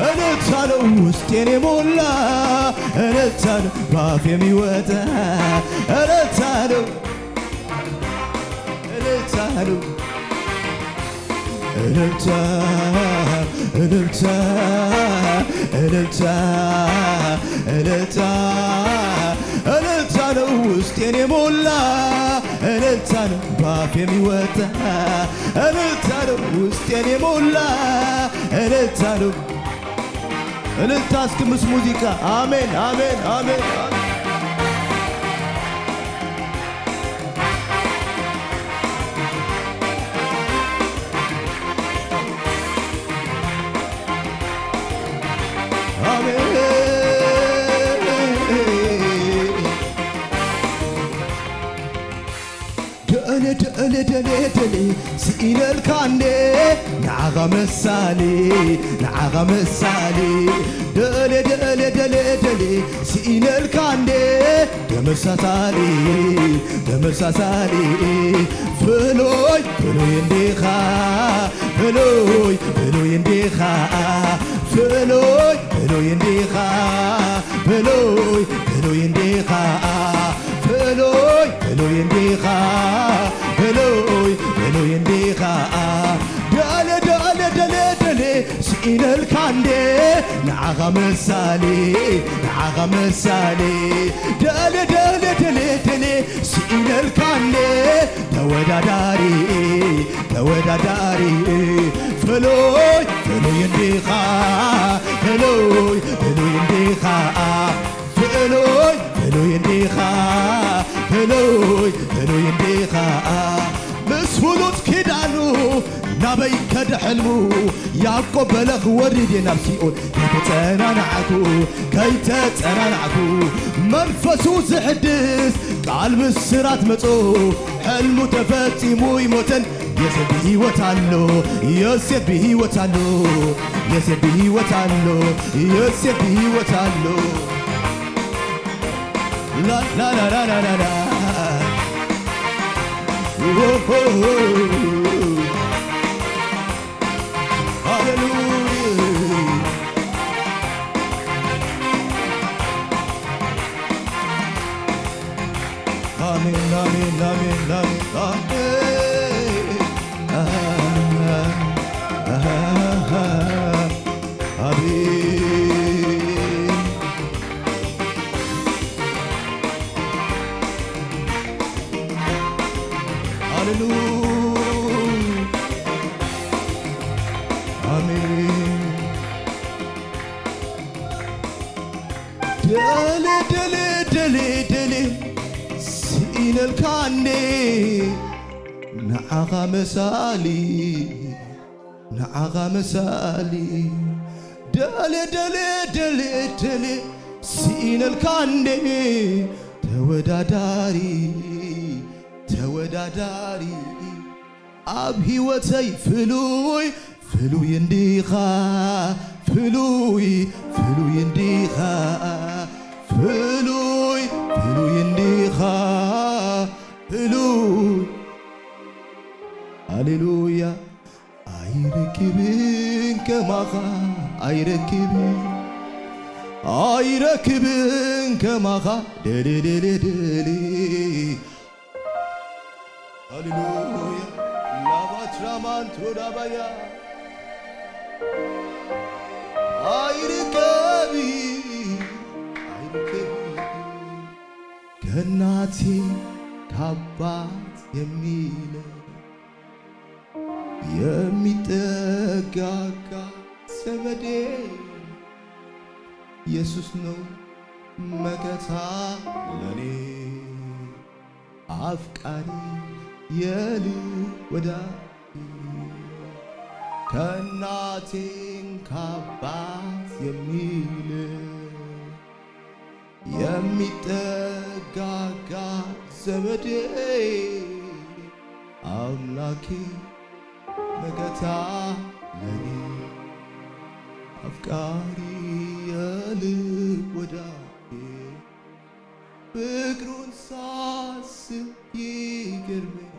እልልታ ነው ውስጤን የሞላ እልልታ ነው ባፍ የሚወጣ እልልታ ነው እልልታ ነው እልልታ እልልታ እልልታ እልልታ እልልታ ነው ውስጤን የሞላ እልልታ ነው ባፍ የሚወጣ እልልታ ነው ውስጤን የሞላ እልልታ ነው እልልታ እስኪ ምስ ሙዚቃ አሜን አሜን አሜን ደለ ደለ ደለ ደለ ስኢነልካ እንዴ ንዓኻ መሳሊ ንዓኻ መሳሊ ደለ ደለ ደለ ደለ ስኢነልካ እንዴ ተመሳሳሊ ተመሳሳሊ ፍሉይ ፍሉይ እንዲኻ ፍሉይ ፍሉይ እንዲኻ ፍሉይ ፍሉይ እንዲኻ ፍሉይ ፍሉይ እንዲኻ ፍሉይ ፍሉይ እንዲኻ ፍሉይ ፍሉይ እንዲኻ ደለ ደለ ደለ ደለ ስኢነልካ እንዴ ንዓኻ መሳሊ ንዓኻ መሳሊ ደለ ደለ ደለ ደለ ስኢነልካ እንዴ ተወዳዳሪ ተወዳዳሪ ፍሉይ ፍሉይ እንዲኻ ፍሉይ ፍሉይ እንዲኻ ፍሉይ ፍሉይ እንዲኻ ፍሉይ ፍሉይ እንዲኻ ምስ ፍሉጥ ኪዳኑ ናበይ ከደ ሕልሙ ያዕቆብ በለ ክወርድ እየ ናብ ሲኦል ከይተጸናናዕኩ ከይተጸናናዕኩ መንፈሱ ዝሕድስ ቃል ብስራት መጾ ሕልሙ ተፈጺሙ ይሞተን ዮሴፍ ብህይወት ኣሎ ዮሴፍ ብህይወት ኣሎ ዮሴፍ ብህይወት ኣሎ ዮሴፍ ብህይወት ኣሎ ላላላላላላ ሃሌሉያ አሜን አሜን አሜን አሜን አሜን አሃ አሃ አቤት ሃሌሉያ አሜን ደሌ ደሌ ደሌ ደሌ ስኢነልካ እንዴ ንዓኻ መሳሊ ንዓኻ መሳሊ ደሌ ደሌ ደሌ ደሌ ስኢነልካ እንዴ ተወዳዳሪ ተወዳዳሪ ኣብ ህይወተይ ፍሉይ ፍሉይ እንዲኻ ፍሉይ ፍሉይ እንዲኻ ፍሉይ ፍሉይ እንዲኻ ፍሉይ ሃሌሉያ ኣይረክብን ከማኻ ኣይረክብን ኣይረክብን ከማኻ ደሌሌሌሌሌ ሃሌሉያ ላባትራማንቶዳባያ ኣይርከቢ ኣይርከቢ ከናቴ ካባት የሚለ የሚጠጋጋ ዘመዴ ኢየሱስ ነው መከታ ለኔ አፍቃሪ የልብ ወዳጅ ከናቴን ካባት የሚል የሚጠጋጋ ዘመዴ አምላኬ መከታ ለኔ አፍቃሪ የልብ ወዳጄ ፍቅሩን ሳስብ ይገርመኝ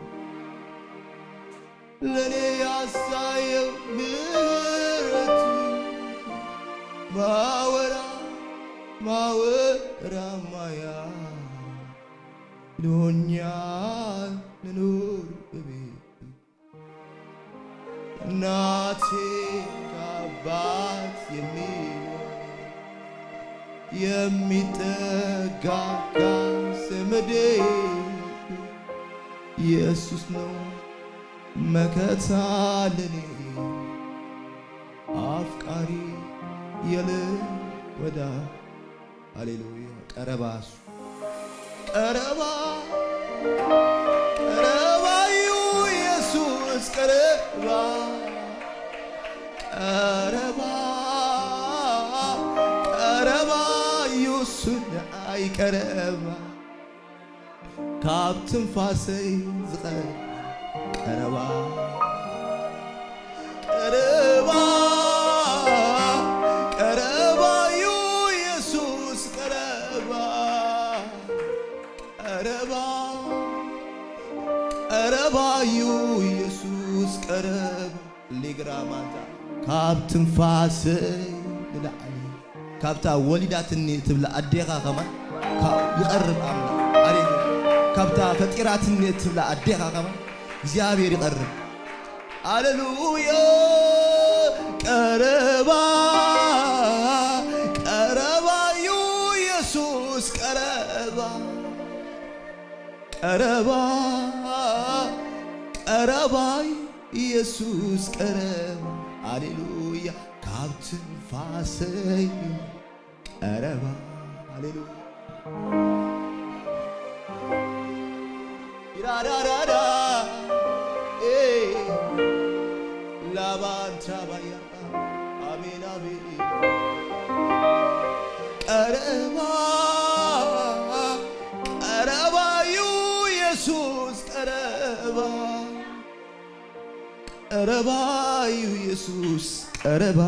ለኔ ያሳየው ምሕረቱ ማወራ ማወራ ማያ ሎኛ ንኖር በቤቱ እናቴ ከአባት የሚኖር የሚጠጋጋ ዘመዴ ኢየሱስ ነው መከታ ለኔ አፍቃሪ የልብ ወዳጅ ሃሌሉያ ቀረባ እሱ ቀረባ ቀረባ እዩ ኢየሱስ ቀረባ ቀረባ ቀረባ እዩ እሱ ንዓይ ቀረባ ካብ ትንፋሰይ ዝቐርብ ቀረባ ቀረባ ቀረባ እዩ ኢየሱስ ቀረባ ቀረባ ቀረባ እዩ ኢየሱስ ቀረባ ሊግራ ማንታ ካብ ትንፋሰይ ንላዕሊ ካብታ ወሊዳትኒ እትብላ ኣዴኻ ከማን ካብ ይቐርብ ኣምላኽ። ሃሌሉያ። ካብታ ፈጢራትኒ እትብላ ኣዴኻ ከማን እግዚኣብሔር ይቐርብ። ሃሌሉያ። ቀረባ፣ ቀረባ እዩ ኢየሱስ ቀረባ፣ ቀረባ፣ ቀረባ ኢየሱስ ቀረባ፣ ሃሌሉያ፣ ካብ ትንፋሰይ ቀረባ፣ ሃሌሉያ። ኢራዳዳዳ፣ ኤ፣ ላባንቻ ባያ፣ አሜን፣ አሜን። ቀረባ፣ ቀረባ እዩ ኢየሱስ ቀረባ። ቀረባ እዩ ኢየሱስ ቀረባ፣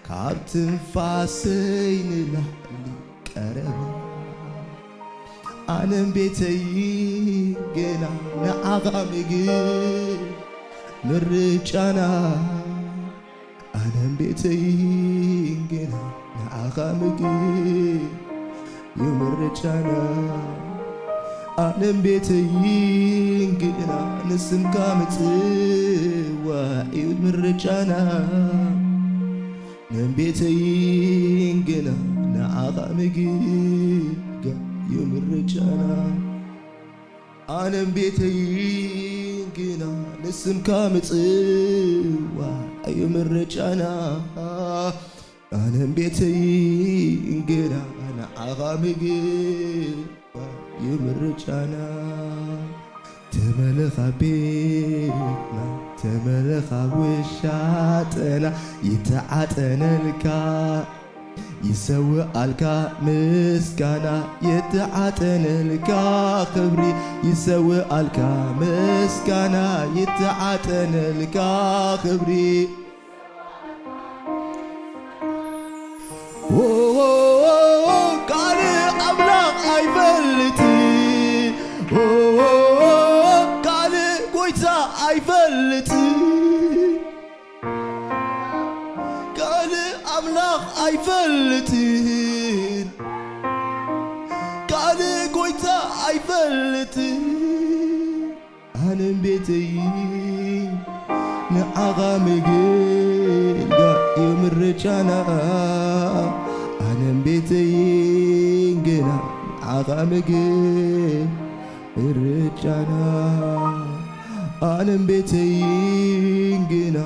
ካብ ትንፋሰይ ንላዕሊ ቀረባ። ኣነም ቤተይ ገና ንዓኻ ምግብ ምርጫና ኣነም ቤተይ ገና ንዓኻ ምግብ እዩ ምርጫና። ኣነም ቤተይ ገና ንስምካ ምጽዋዕ እዩ ምርጫና። ኣነም ቤተይ ገና ንዓኻ ምግብ እዩ ምርጫና። ኣነም ቤተይ ግና ንስምካ ምጽዋዕ እዩ ምርጫና። ኣነም ቤተይ ግና ንዓኻ ምግባር እዩ ምርጫና። ተመለኻ ቤትና ተመለኻ ውሻጠና ይተዓጠነልካ ይሰውኣልካ ምስጋና ይተዓጠነልካ ክብሪ ይሰውኣልካ ምስጋና ይተዓጠነልካ ክብሪ ኦ፣ ቃል ኣምላኽ ኣይፈልጥ ኦ፣ ቃል ጎይታ ኣይፈልጥ ቃል ኣምላኽ ኣይፈልጥን ቃል ጎይታ ኣይፈልጥን ኣነም ቤተይ ንዓኻ ምግልጋል እዩ ምርጫና፣ ኣነን ቤተይን ግና ንዓኻ ምግል ምርጫና፣ ኣነን ቤተይን ግና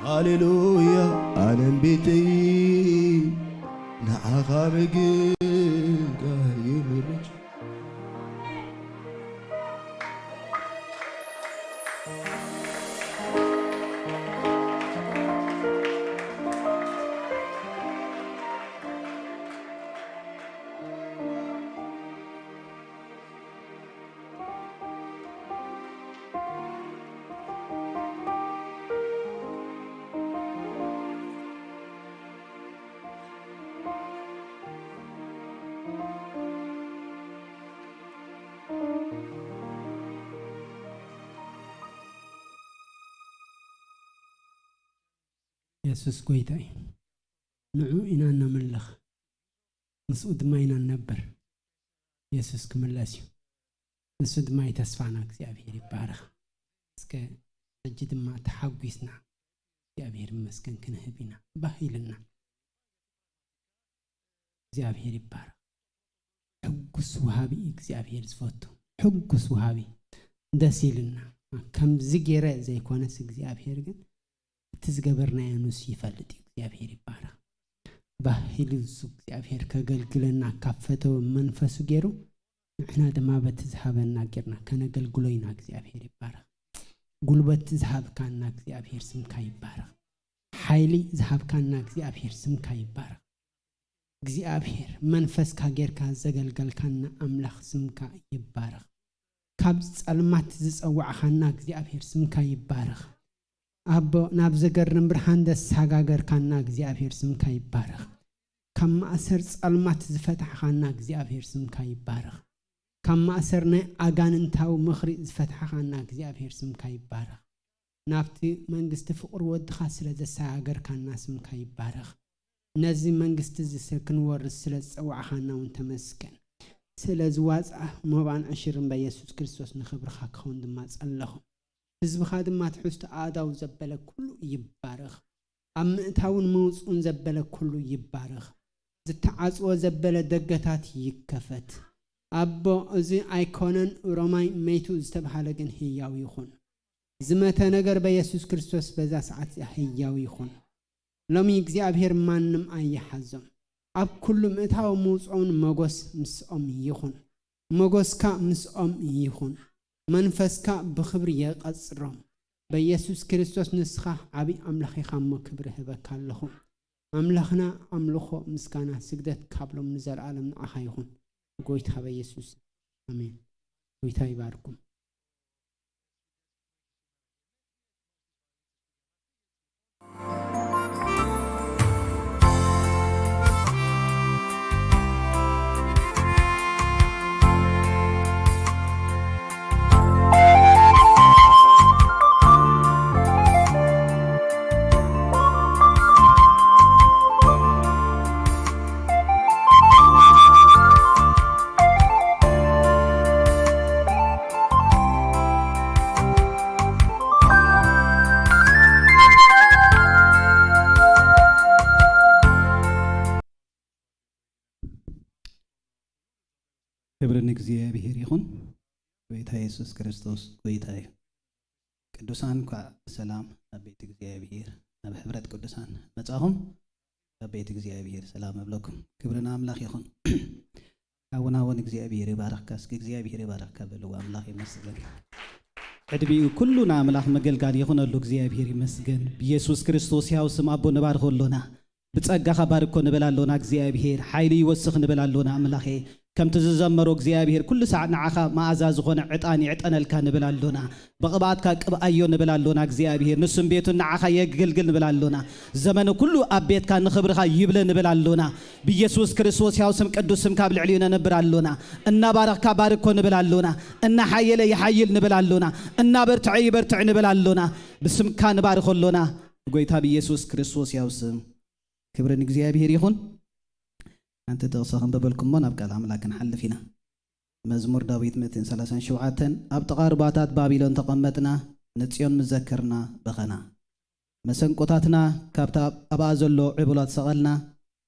ሃሌሉያ፣ ኣነን ቤተይን ንዓኻ ምግልጋል እዩ ምርጫ። የሱስ ጐይታ እዩ። ንዑ ኢና እነምልኽ፣ ምስኡ ድማ ኢና ንነብር። የሱስ ክምለስ እዩ። ንሱ ድማ እዩ ተስፋና። እግዚኣብሔር ይባረኽ። እስከ ሕጂ ድማ ተሓጒስና እግዚኣብሔር ይመስገን ክንህብ ኢና። ባህ ኢልና። እግዚኣብሔር ይባረኽ። ሕጉስ ወሃቢ እዩ እግዚኣብሔር ዝፈቱ። ሕጉስ ወሃቢ። ደስ ኢልና። ከምዚ ገይረ ዘይኮነስ እግዚኣብሔር ግን እቲ ዝገበርናዮ ንሱ ይፈልጥ እዩ። እግዚኣብሔር ይባረኽ። ባህ ኢሉ እሱ እግዚኣብሔር ከገልግለና ካብ ፈተወ መንፈሱ ገይሩ ንሕና ድማ በቲ ዝሃበና ጌርና ከነገልግሎ ኢና። እግዚኣብሔር ይባረኽ። ጉልበት ዝሃብካና እግዚኣብሔር ስምካ ይባረኽ። ሓይሊ ዝሃብካና እግዚኣብሔር ስምካ ይባረኽ። እግዚኣብሔር መንፈስካ ጌርካ ዘገልገልካና ኣምላኽ ስምካ ይባረኽ። ካብ ጸልማት ዝጸዋዕኻና እግዚኣብሔር ስምካ ይባረኽ። ኣቦ ናብ ዘገርም ብርሃን ዘሳጋገርካና እግዚኣብሔር ስምካ ይባረኽ። ካብ ማእሰር ጸልማት ዝፈታሕኻና እግዚኣብሔር ስምካ ይባረኽ። ካብ ማእሰር ናይ ኣጋንንታዊ ምኽሪ ዝፈታሕኻና እግዚኣብሔር ስምካ ይባረኽ። ናብቲ መንግስቲ ፍቕሪ ወድኻ ስለ ዘሰጋገርካና ስምካ ይባረኽ። ነዚ መንግስቲ እዚ ስለ ክንወርስ ስለ ዝጸዋዕኻና እውን ተመስገን። ስለ ዝዋጽኣ መባን ዕሽርን በየሱስ ክርስቶስ ንኽብርኻ ክኸውን ድማ ጸለኹ። ህዝብኻ ድማ ትሕዝቶ ኣእዳው ዘበለ ኩሉ ይባረኽ። ኣብ ምእታውን ምውጽኡን ዘበለ ኩሉ ይባረኽ። ዝተዓጽወ ዘበለ ደገታት ይከፈት። ኣቦ፣ እዚ ኣይኮነን ሮማይ መይቱ ዝተብሃለ ግን ህያው ይኹን። ዝመተ ነገር በየሱስ ክርስቶስ በዛ ሰዓት እዚኣ ህያው ይኹን። ሎሚ እግዚኣብሔር ማንም ኣይሓዞም። ኣብ ኩሉ ምእታው ምውጽኦም መጎስ ምስኦም ይኹን። መጎስካ ምስኦም ይኹን። መንፈስካ ብኽብሪ የቐጽሮም። በየሱስ ክርስቶስ ንስኻ ዓቢ ኣምላኽ ኢኻ እሞ ክብሪ እህበካ ኣለኹ። ኣምላኽና ኣምልኾ፣ ምስጋና፣ ስግደት ካብ ሎም ንዘለኣለም ንዓኻ ይኹን። ብጎይታ በየሱስ ኣሜን። ጎይታ ይባርኩም። ክብሪ ንእግዚኣብሔር ይኹን። ጎይታ የሱስ ክርስቶስ ጎይታ እዩ። ቅዱሳን፣ እንኳዕ ብሰላም ናብ ቤት እግዚኣብሔር፣ ናብ ሕብረት ቅዱሳን መጻኹም። ናብ ቤት እግዚኣብሔር ሰላም እብለኩም። ክብሪ ንኣምላኽ ይኹን። ሓውና እውን እግዚኣብሔር ይባርኽካ። እስኪ እግዚኣብሔር ይባርኽካ በልዎ። ኣምላኽ ይመስገን። ዕድሚኡ ኩሉ ንኣምላኽ ምግልጋል ይኹነሉ። እግዚኣብሔር ይመስገን። ብየሱስ ክርስቶስ ያው ስም ኣቦ ንባርኾ ኣሎና። ብጸጋኻ ባርኮ ንብል ኣሎና እግዚኣብሔር። ሓይሊ ይወስኽ ንብል ኣሎና ኣምላኸ። ከምቲ ዝዘመሮ እግዚኣብሔር፣ ኩሉ ሳዕ ንዓኻ መኣዛ ዝኾነ ዕጣን ይዕጠነልካ ንብል ኣሎና። ብቕብኣትካ ቅብኣዮ ንብል ኣሎና እግዚኣብሔር። ንሱን ቤቱን ንዓኻ የግልግል ንብል ኣሎና። ዘመኑ ኩሉ ኣብ ቤትካ ንኽብርኻ ይብለ ንብል ኣሎና። ብየሱስ ክርስቶስ ያው ስም ቅዱስ ስምካ ኣብ ልዕሊኡ ነንብር ኣሎና። እናባረኽካ ባርኮ ንብል ኣሎና። እናሓየለ ይሓይል ንብል ኣሎና። እናበርትዐ ይበርትዕ ንብል ኣሎና። ብስምካ ንባርኾ ኣሎና። ብጎይታ ብየሱስ ክርስቶስ ያው ስም። ክብሪ ንእግዚኣብሔር ይኹን። ሓንቲ ጥቕሲ ከንብበልኩሞ ናብ ቃል ኣምላኽ ክንሓልፍ ኢና። መዝሙር ዳዊት ምእትን ሰላሳን ሸውዓተን። ኣብ ጥቓ ሩባታት ባቢሎን ተቐመጥና፣ ንጽዮን ምስ ዘከርና በኸና። መሰንቆታትና ካብታ ኣብኣ ዘሎ ዕቡላት ሰቐልና።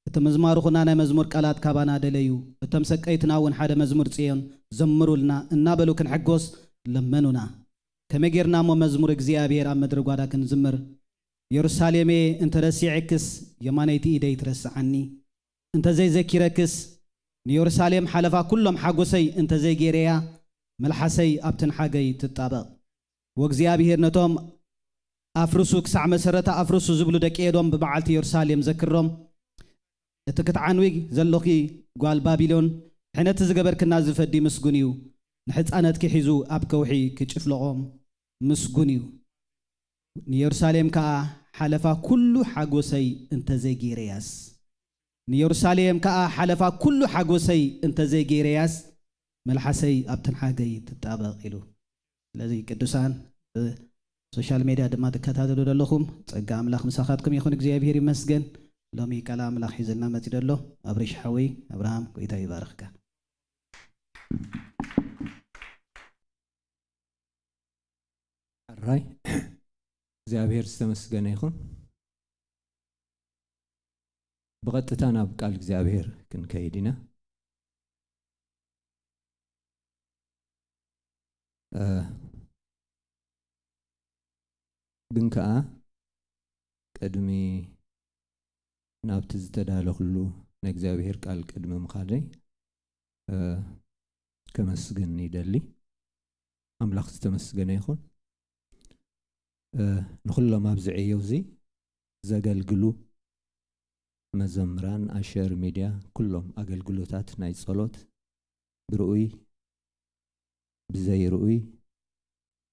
እቲ ምዝማርኹና ናይ መዝሙር ቃላት ካባና ደለዩ። እቶም ሰቀይትና እውን ሓደ መዝሙር ጽዮን ዘምሩልና እናበሉ ክንሕጎስ ለመኑና። ከመይ ጌርና እሞ መዝሙር እግዚኣብሔር ኣብ ምድሪ ጓዳ ክንዝምር? የሩሳሌሜ እንተ ረሲዐክስ የማነይቲ ኢደይ ትረስዓኒ። እንተ ዘይዘኪረክስ ንየሩሳሌም ሓለፋ ኩሎም ሓጎሰይ እንተ ዘይጌረያ መልሓሰይ ኣብ ትንሓገይ ትጣበቕ። ወእግዚኣብሔር ነቶም ኣፍርሱ ክሳዕ መሰረታ ኣፍርሱ ዝብሉ ደቂ ኤዶም ብመዓልቲ የሩሳሌም ዘክሮም። እቲ ክትዓንዊ ዘሎኺ ጓል ባቢሎን ሕነቲ ዝገበርክና ዝፈዲ ምስጉን እዩ። ንሕፃነትኪ ሒዙ ኣብ ከውሒ ክጭፍለቖም ምስጉን እዩ። ንየሩሳሌም ከኣ ሓለፋ ኩሉ ሓጎሰይ እንተ ዘይጌረያስ ንየሩሳሌም ከኣ ሓለፋ ኩሉ ሓጎሰይ እንተ ዘይጌረያስ መልሓሰይ ኣብ ትንሓገይ ትጣበቕ ኢሉ። ስለዚ ቅዱሳን ብሶሻል ሜድያ ድማ ትከታተሉ ዘለኹም ጸጋ ኣምላኽ ምሳኻትኩም ይኹን። እግዚኣብሔር ይመስገን። ሎሚ ቃል ኣምላኽ ሒዝልና መጺኡ ዘሎ ኣብሪሽ ሓወይ ኣብርሃም ጎይታ ይባርኽካ። ሕራይ እግዚኣብሔር ዝተመስገነ ይኹን። ብቐጥታ ናብ ቃል እግዚኣብሔር ክንከይድ ኢና። እ፣ ግን ከኣ ቅድሚ ናብቲ ዝተዳለኹሉ ናይ እግዚኣብሔር ቃል ቅድሚ ምኻደይ እ፣ ከመስግን ይደሊ። ኣምላኽ ዝተመስገነ ይኹን። እ፣ ንኹሎም ኣብዚ ዕዮ እዚ ዘገልግሉ መዘምራን፣ ኣሸር፣ ሚድያ፣ ኩሎም ኣገልግሎታት ናይ ጸሎት ብርኡይ ብዘይርኡይ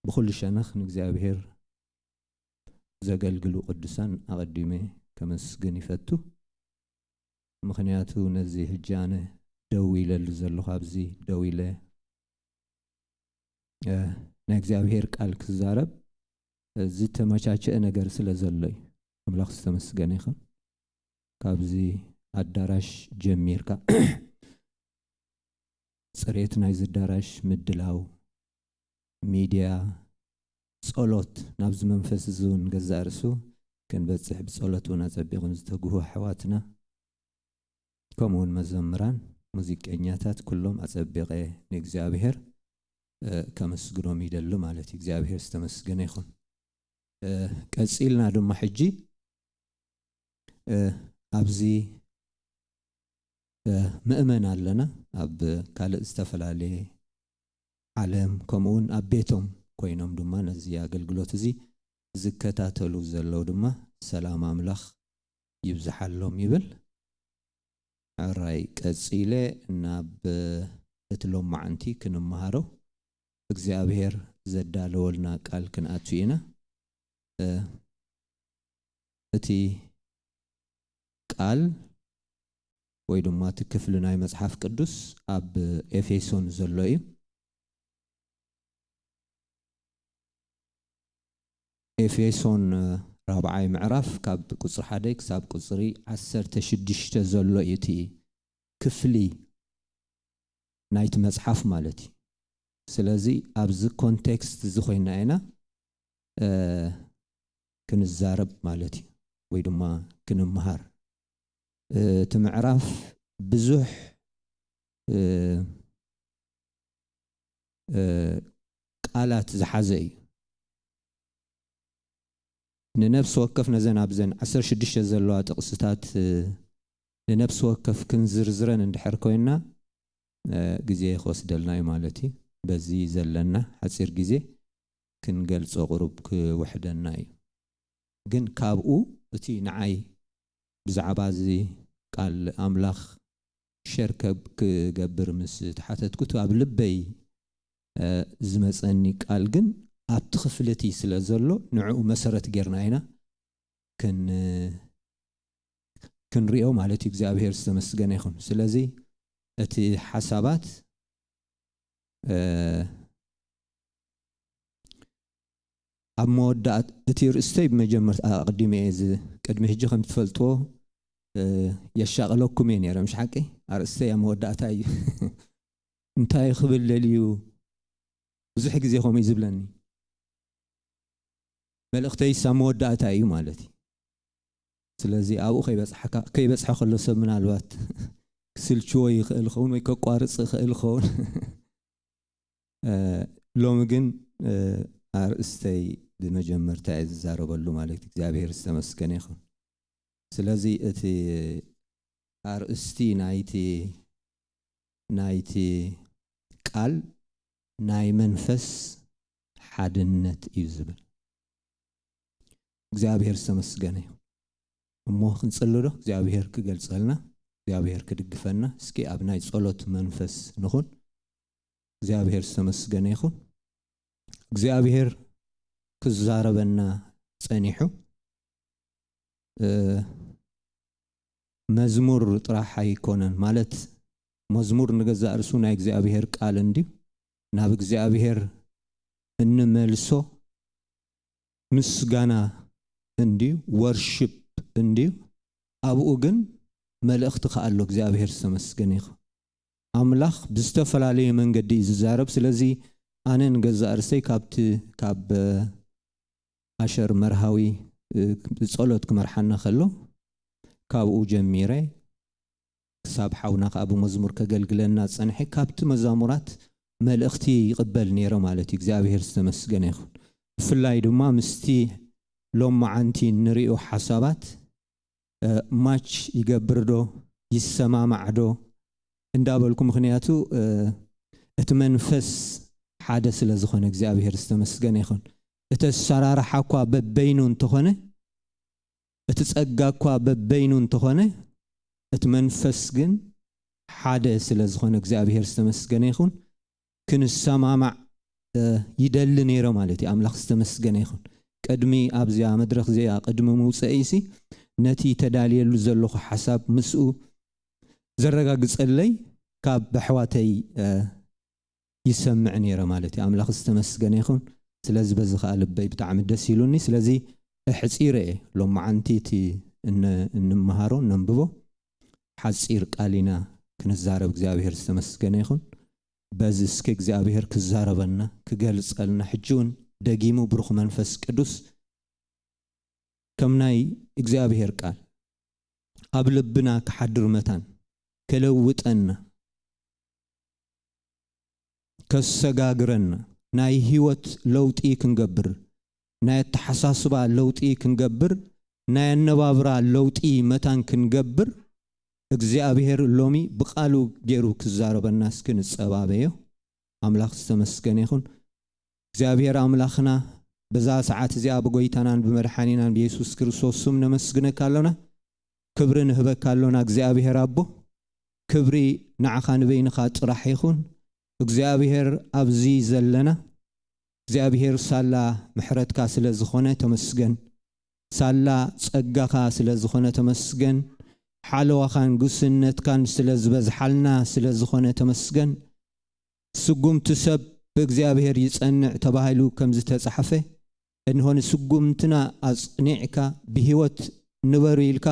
ብኹሉ ሸነኽ ንእግዚኣብሔር ዘገልግሉ ቅዱሳን ኣቐዲመ ከመስግን ይፈቱ። ምኽንያቱ ነዚ ሕጂ ኣነ ደው ኢለሉ ዘለኹ ኣብዚ ደው ኢለ እ፣ ናይ እግዚኣብሔር ቃል ክዛረብ ዝተመቻቸአ ነገር ስለ ዘሎ እዩ። ኣምላኽ ዝተመስገነ ይኹን። ካብዚ ኣዳራሽ ጀሚርካ ጽሬት ናይዚ ኣዳራሽ ምድላው፣ ሚድያ፣ ጸሎት ናብዚ መንፈስ እዚ እውን ገዛእ ርእሱ ክንበጽሕ ብጸሎት እውን ኣጸቢቑ ዝተግሁ ኣሕዋትና ከምኡ እውን መዘምራን፣ ሙዚቀኛታት ኩሎም ኣጸቢቐ ንእግዚኣብሔር እ፣ ከመስግኖም ይደሊ ማለት እዩ። እግዚኣብሔር ዝተመስገነ ይኹን። እ፣ ቀጺልና ድማ ሕጂ እ፣ ኣብዚ እ፣ ምእመን ኣለና ኣብ ካልእ ዝተፈላለየ ዓለም ከምኡ እውን ኣብ ቤቶም ኮይኖም ድማ ነዚ ኣገልግሎት እዚ ዝከታተሉ ዘለዉ ድማ ሰላም ኣምላኽ ይብዝሓሎም ይብል። ሕራይ ቀጺለ ናብ እቲ ሎማዓንቲ ክንመሃሮ እግዚኣብሔር ዘዳለወልና ቃል ክንኣቱ ኢና። እ፣ እቲ ቃል ወይ ድማ እቲ ክፍሊ ናይ መጽሓፍ ቅዱስ ኣብ ኤፌሶን ዘሎ እዩ። ኤፌሶን ራብዓይ ምዕራፍ ካብ ቁጽሪ ሓደ ክሳብ ቁጽሪ ዓሰርተ ሽዱሽተ ዘሎ እዩ እቲ ክፍሊ ናይቲ መጽሓፍ ማለት እዩ። ስለዚ ኣብዚ ኮንቴክስት እዚ ኮይና ኢና እ፣ ክንዛረብ ማለት እዩ ወይ ድማ ክንምሃር። እ፣ እቲ ምዕራፍ ብዙሕ እ፣ እ፣ ቃላት ዝሓዘ እዩ። ንነፍሲ ወከፍ ነዘን ኣብዘን ዓሰርተ ሽዱሽተ ዘለዋ ጥቕስታት እ፣ ንነፍሲ ወከፍ ክንዝርዝረን እንድሕር ኮይንና እ፣ ግዜ ክወስደልና እዩ ማለት እዩ። በዚ ዘለና ሓፂር ግዜ ክንገልፆ ቁሩብ ክውሕደና እዩ። ግን ካብኡ እቲ ንዓይ ብዛዕባ እዚ ቃል ኣምላኽ ሸር ከብ- ክገብር ምስ ተሓተትኩ እቲ ኣብ ልበይ እ፣ ዝመፀኒ ቃል ግን ኣብቲ ክፍሊ እቲ ስለ ዘሎ ንዕኡ መሰረት ጌርና ኢና ክን- ክንሪኦ ማለት እዩ። እግዚኣብሔር ዝተመስገነ ይኹን። ስለዚ እቲ ሓሳባት እ፣ ኣብ መወዳእት እቲ ርእስተይ ብመጀመርታ ኣቕዲመ እየ ዝ- ቅድሚ ሕጂ ከም ትፈልጥዎ እ፣ የሻቕለኩም እየ ነይረ፣ ምሽ ሓቂ? ኣርእስተይ ኣብ መወዳእታ እዩ። እንታይ ክብል ደልዩ? ብዙሕ ግዜ ከምኡ እዩ ዝብለኒ። መልእኽተይስ ኣብ መወዳእታ እዩ ማለት እዩ። ስለዚ ኣብኡ ከይበጽሓካ፣ ከይበጽሐ ከሎ ሰብ ምናልባት ክስልችዎ ይኽእል ኸውን ወይ ከቋርጽ ይኽእል ኸውን። እ፣ ሎሚ ግን፣ እ፣ ኣርእስተይ ብመጀመርታ እየ ዝዛረበሉ ማለት እዩ። እግዚኣብሔር ዝተመስገነ ይኹን። ስለዚ እቲ ኣርእስቲ ናይቲ፣ ናይቲ ቃል ናይ መንፈስ ሓድነት እዩ ዝብል። እግዚኣብሔር ዝተመስገነ እዩ። እሞ ክንጽሊ ዶ? እግዚኣብሔር ክገልጸልና፣ እግዚኣብሔር ክድግፈና። እስኪ ኣብ ናይ ጸሎት መንፈስ ንኹን። እግዚኣብሔር ዝተመስገነ ይኹን። እግዚኣብሔር ክዛረበና ጸኒሑ። እ፣ መዝሙር ጥራሕ ኣይኮነን፣ ማለት መዝሙር ንገዛእ ርእሱ ናይ እግዚኣብሔር ቃል እንድዩ። ናብ እግዚኣብሔር እንመልሶ ምስጋና እንድዩ፣ ወርሺፕ እንድዩ። ኣብኡ ግን መልእኽቲ ከኣ ኣሎ። እግዚኣብሔር ዝተመስገነ ይኹን። ኣምላኽ ብዝተፈላለየ መንገዲ እዩ ዝዛረብ። ስለዚ ኣነ ንገዛእ ርእሰይ ካብቲ፣ ካብ፣ እ፣ ኣሸር መርሃዊ፣ እ፣ ብጸሎት ክመርሓና ከሎ፣ ካብኡ ጀሚረ ክሳብ ሓውና ከኣ ብመዝሙር ከገልግለና ዝጸንሐ፣ ካብቲ መዛሙራት መልእኽቲ ይቕበል ነይረ ማለት እዩ። እግዚኣብሔር ዝተመስገነ ይኹን። ብፍላይ ድማ ምስቲ ሎማዓንቲ እንሪኦ ሓሳባት፣ እ፣ ማች ይገብር ዶ? ይሰማማዕ ዶ? እንዳበልኩ፣ ምኽንያቱ፣ እ፣ እቲ መንፈስ ሓደ ስለ ዝኾነ እግዚኣብሔር ዝተመስገነ ይኹን። እቲ ኣሰራርሓ እኳ በበይኑ እንተኾነ፣ እቲ ጸጋ እኳ በበይኑ እንተኾነ፣ እቲ መንፈስ ግን ሓደ ስለ ዝኾነ እግዚኣብሔር ዝተመስገነ ይኹን። ክንሰማማዕ፣ እ፣ ይደሊ ነይረ ማለት እዩ። ኣምላኽ ዝተመስገነ ይኹን። ቅድሚ ኣብዚኣ መድረኽ እዚኣ፣ ቅድሚ ምውፀኢሲ፣ ነቲ ተዳልየሉ ዘለኹ ሓሳብ ምስኡ ዘረጋግጸለይ ካብ ኣሕዋተይ፣ እ፣ ይሰምዕ ነይረ ማለት እዩ። ኣምላኽ ዝተመስገነ ይኹን። ስለዚ በዚ ኸኣ ልበይ ብጣዕሚ ደስ ኢሉኒ። ስለዚ ኣሕጺረ እየ ሎማዓንቲ እቲ እነ-፣ እንመሃሮ፣ እነንብቦ ሓጺር ቃል ኢና ክንዛረብ። እግዚኣብሔር ዝተመስገነ ይኹን። በዚ እስኪ እግዚኣብሔር ክዛረበና፣ ክገልጸልና፣ ሕጂ እውን ደጊሙ ብሩኽ መንፈስ ቅዱስ ከም ናይ እግዚኣብሔር ቃል ኣብ ልብና ክሓድር መታን፣ ከለውጠና፣ ከሰጋግረና፣ ናይ ህይወት ለውጢ ክንገብር፣ ናይ ኣተሓሳስባ ለውጢ ክንገብር፣ ናይ ኣነባብራ ለውጢ መታን ክንገብር፣ እግዚኣብሔር ሎሚ ብቃሉ ገይሩ ክዛረበና እስኪ ንጸባበዮ። ኣምላኽ ዝተመስገነ ይኹን። እግዚኣብሔር ኣምላኽና፣ በዛ ሰዓት እዚኣ ብጎይታናን ብመድሓኒናን ብየሱስ ክርስቶስ ስም ነመስግነካ ኣሎና። ክብሪ ንህበካ ኣሎና እግዚኣብሔር ኣቦ። ክብሪ ንዓኻ ንበይንኻ ጥራሕ ይኹን። እግዚኣብሔር ኣብዚ ዘለና፣ እግዚኣብሔር ሳላ ምሕረትካ ስለ ዝኾነ ተመስገን። ሳላ ጸጋኻ ስለ ዝኾነ ተመስገን። ሓለዋኻን ጉስነትካን ስለ ዝበዝሓልና ስለ ዝኾነ ተመስገን። ስጉምቲ ሰብ ብእግዚኣብሔር ይጸንዕ ተባሂሉ ከም ዝተጻሕፈ፣ እንሆ ንስጉምትና ኣጽኒዕካ ብህይወት ንበሩ ኢልካ፣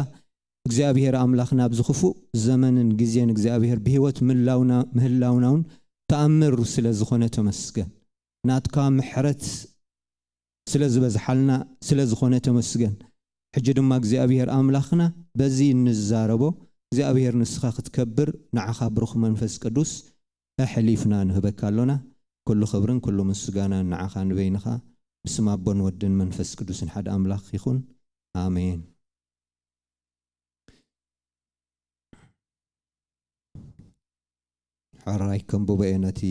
እግዚኣብሔር ኣምላኽ ናብዚ ክፉእ ዘመንን ግዜን እግዚኣብሔር ብህይወት ምላውና-፣ ምህላውና እውን ተኣምር ስለ ዝኾነ ተመስገን። ናትካ ምሕረት ስለ ዝበዝሓልና ስለ ዝኾነ ተመስገን። ሕጂ ድማ እግዚኣብሔር ኣምላኽና በዚ እንዛረቦ እግዚኣብሔር ንስኻ ክትከብር ንዓኻ ብሩኽ መንፈስ ቅዱስ ኣሕሊፍና ንህበካ ኣሎና። ኩሉ ክብርን ኩሉ ምስጋናን ንዓኻ ንበይንኻ ብስም ኣቦን ወድን መንፈስ ቅዱስን ሓደ ኣምላኽ ይኹን። ኣሜን። ሕራይ ከንብቦ እየ ነቲ፣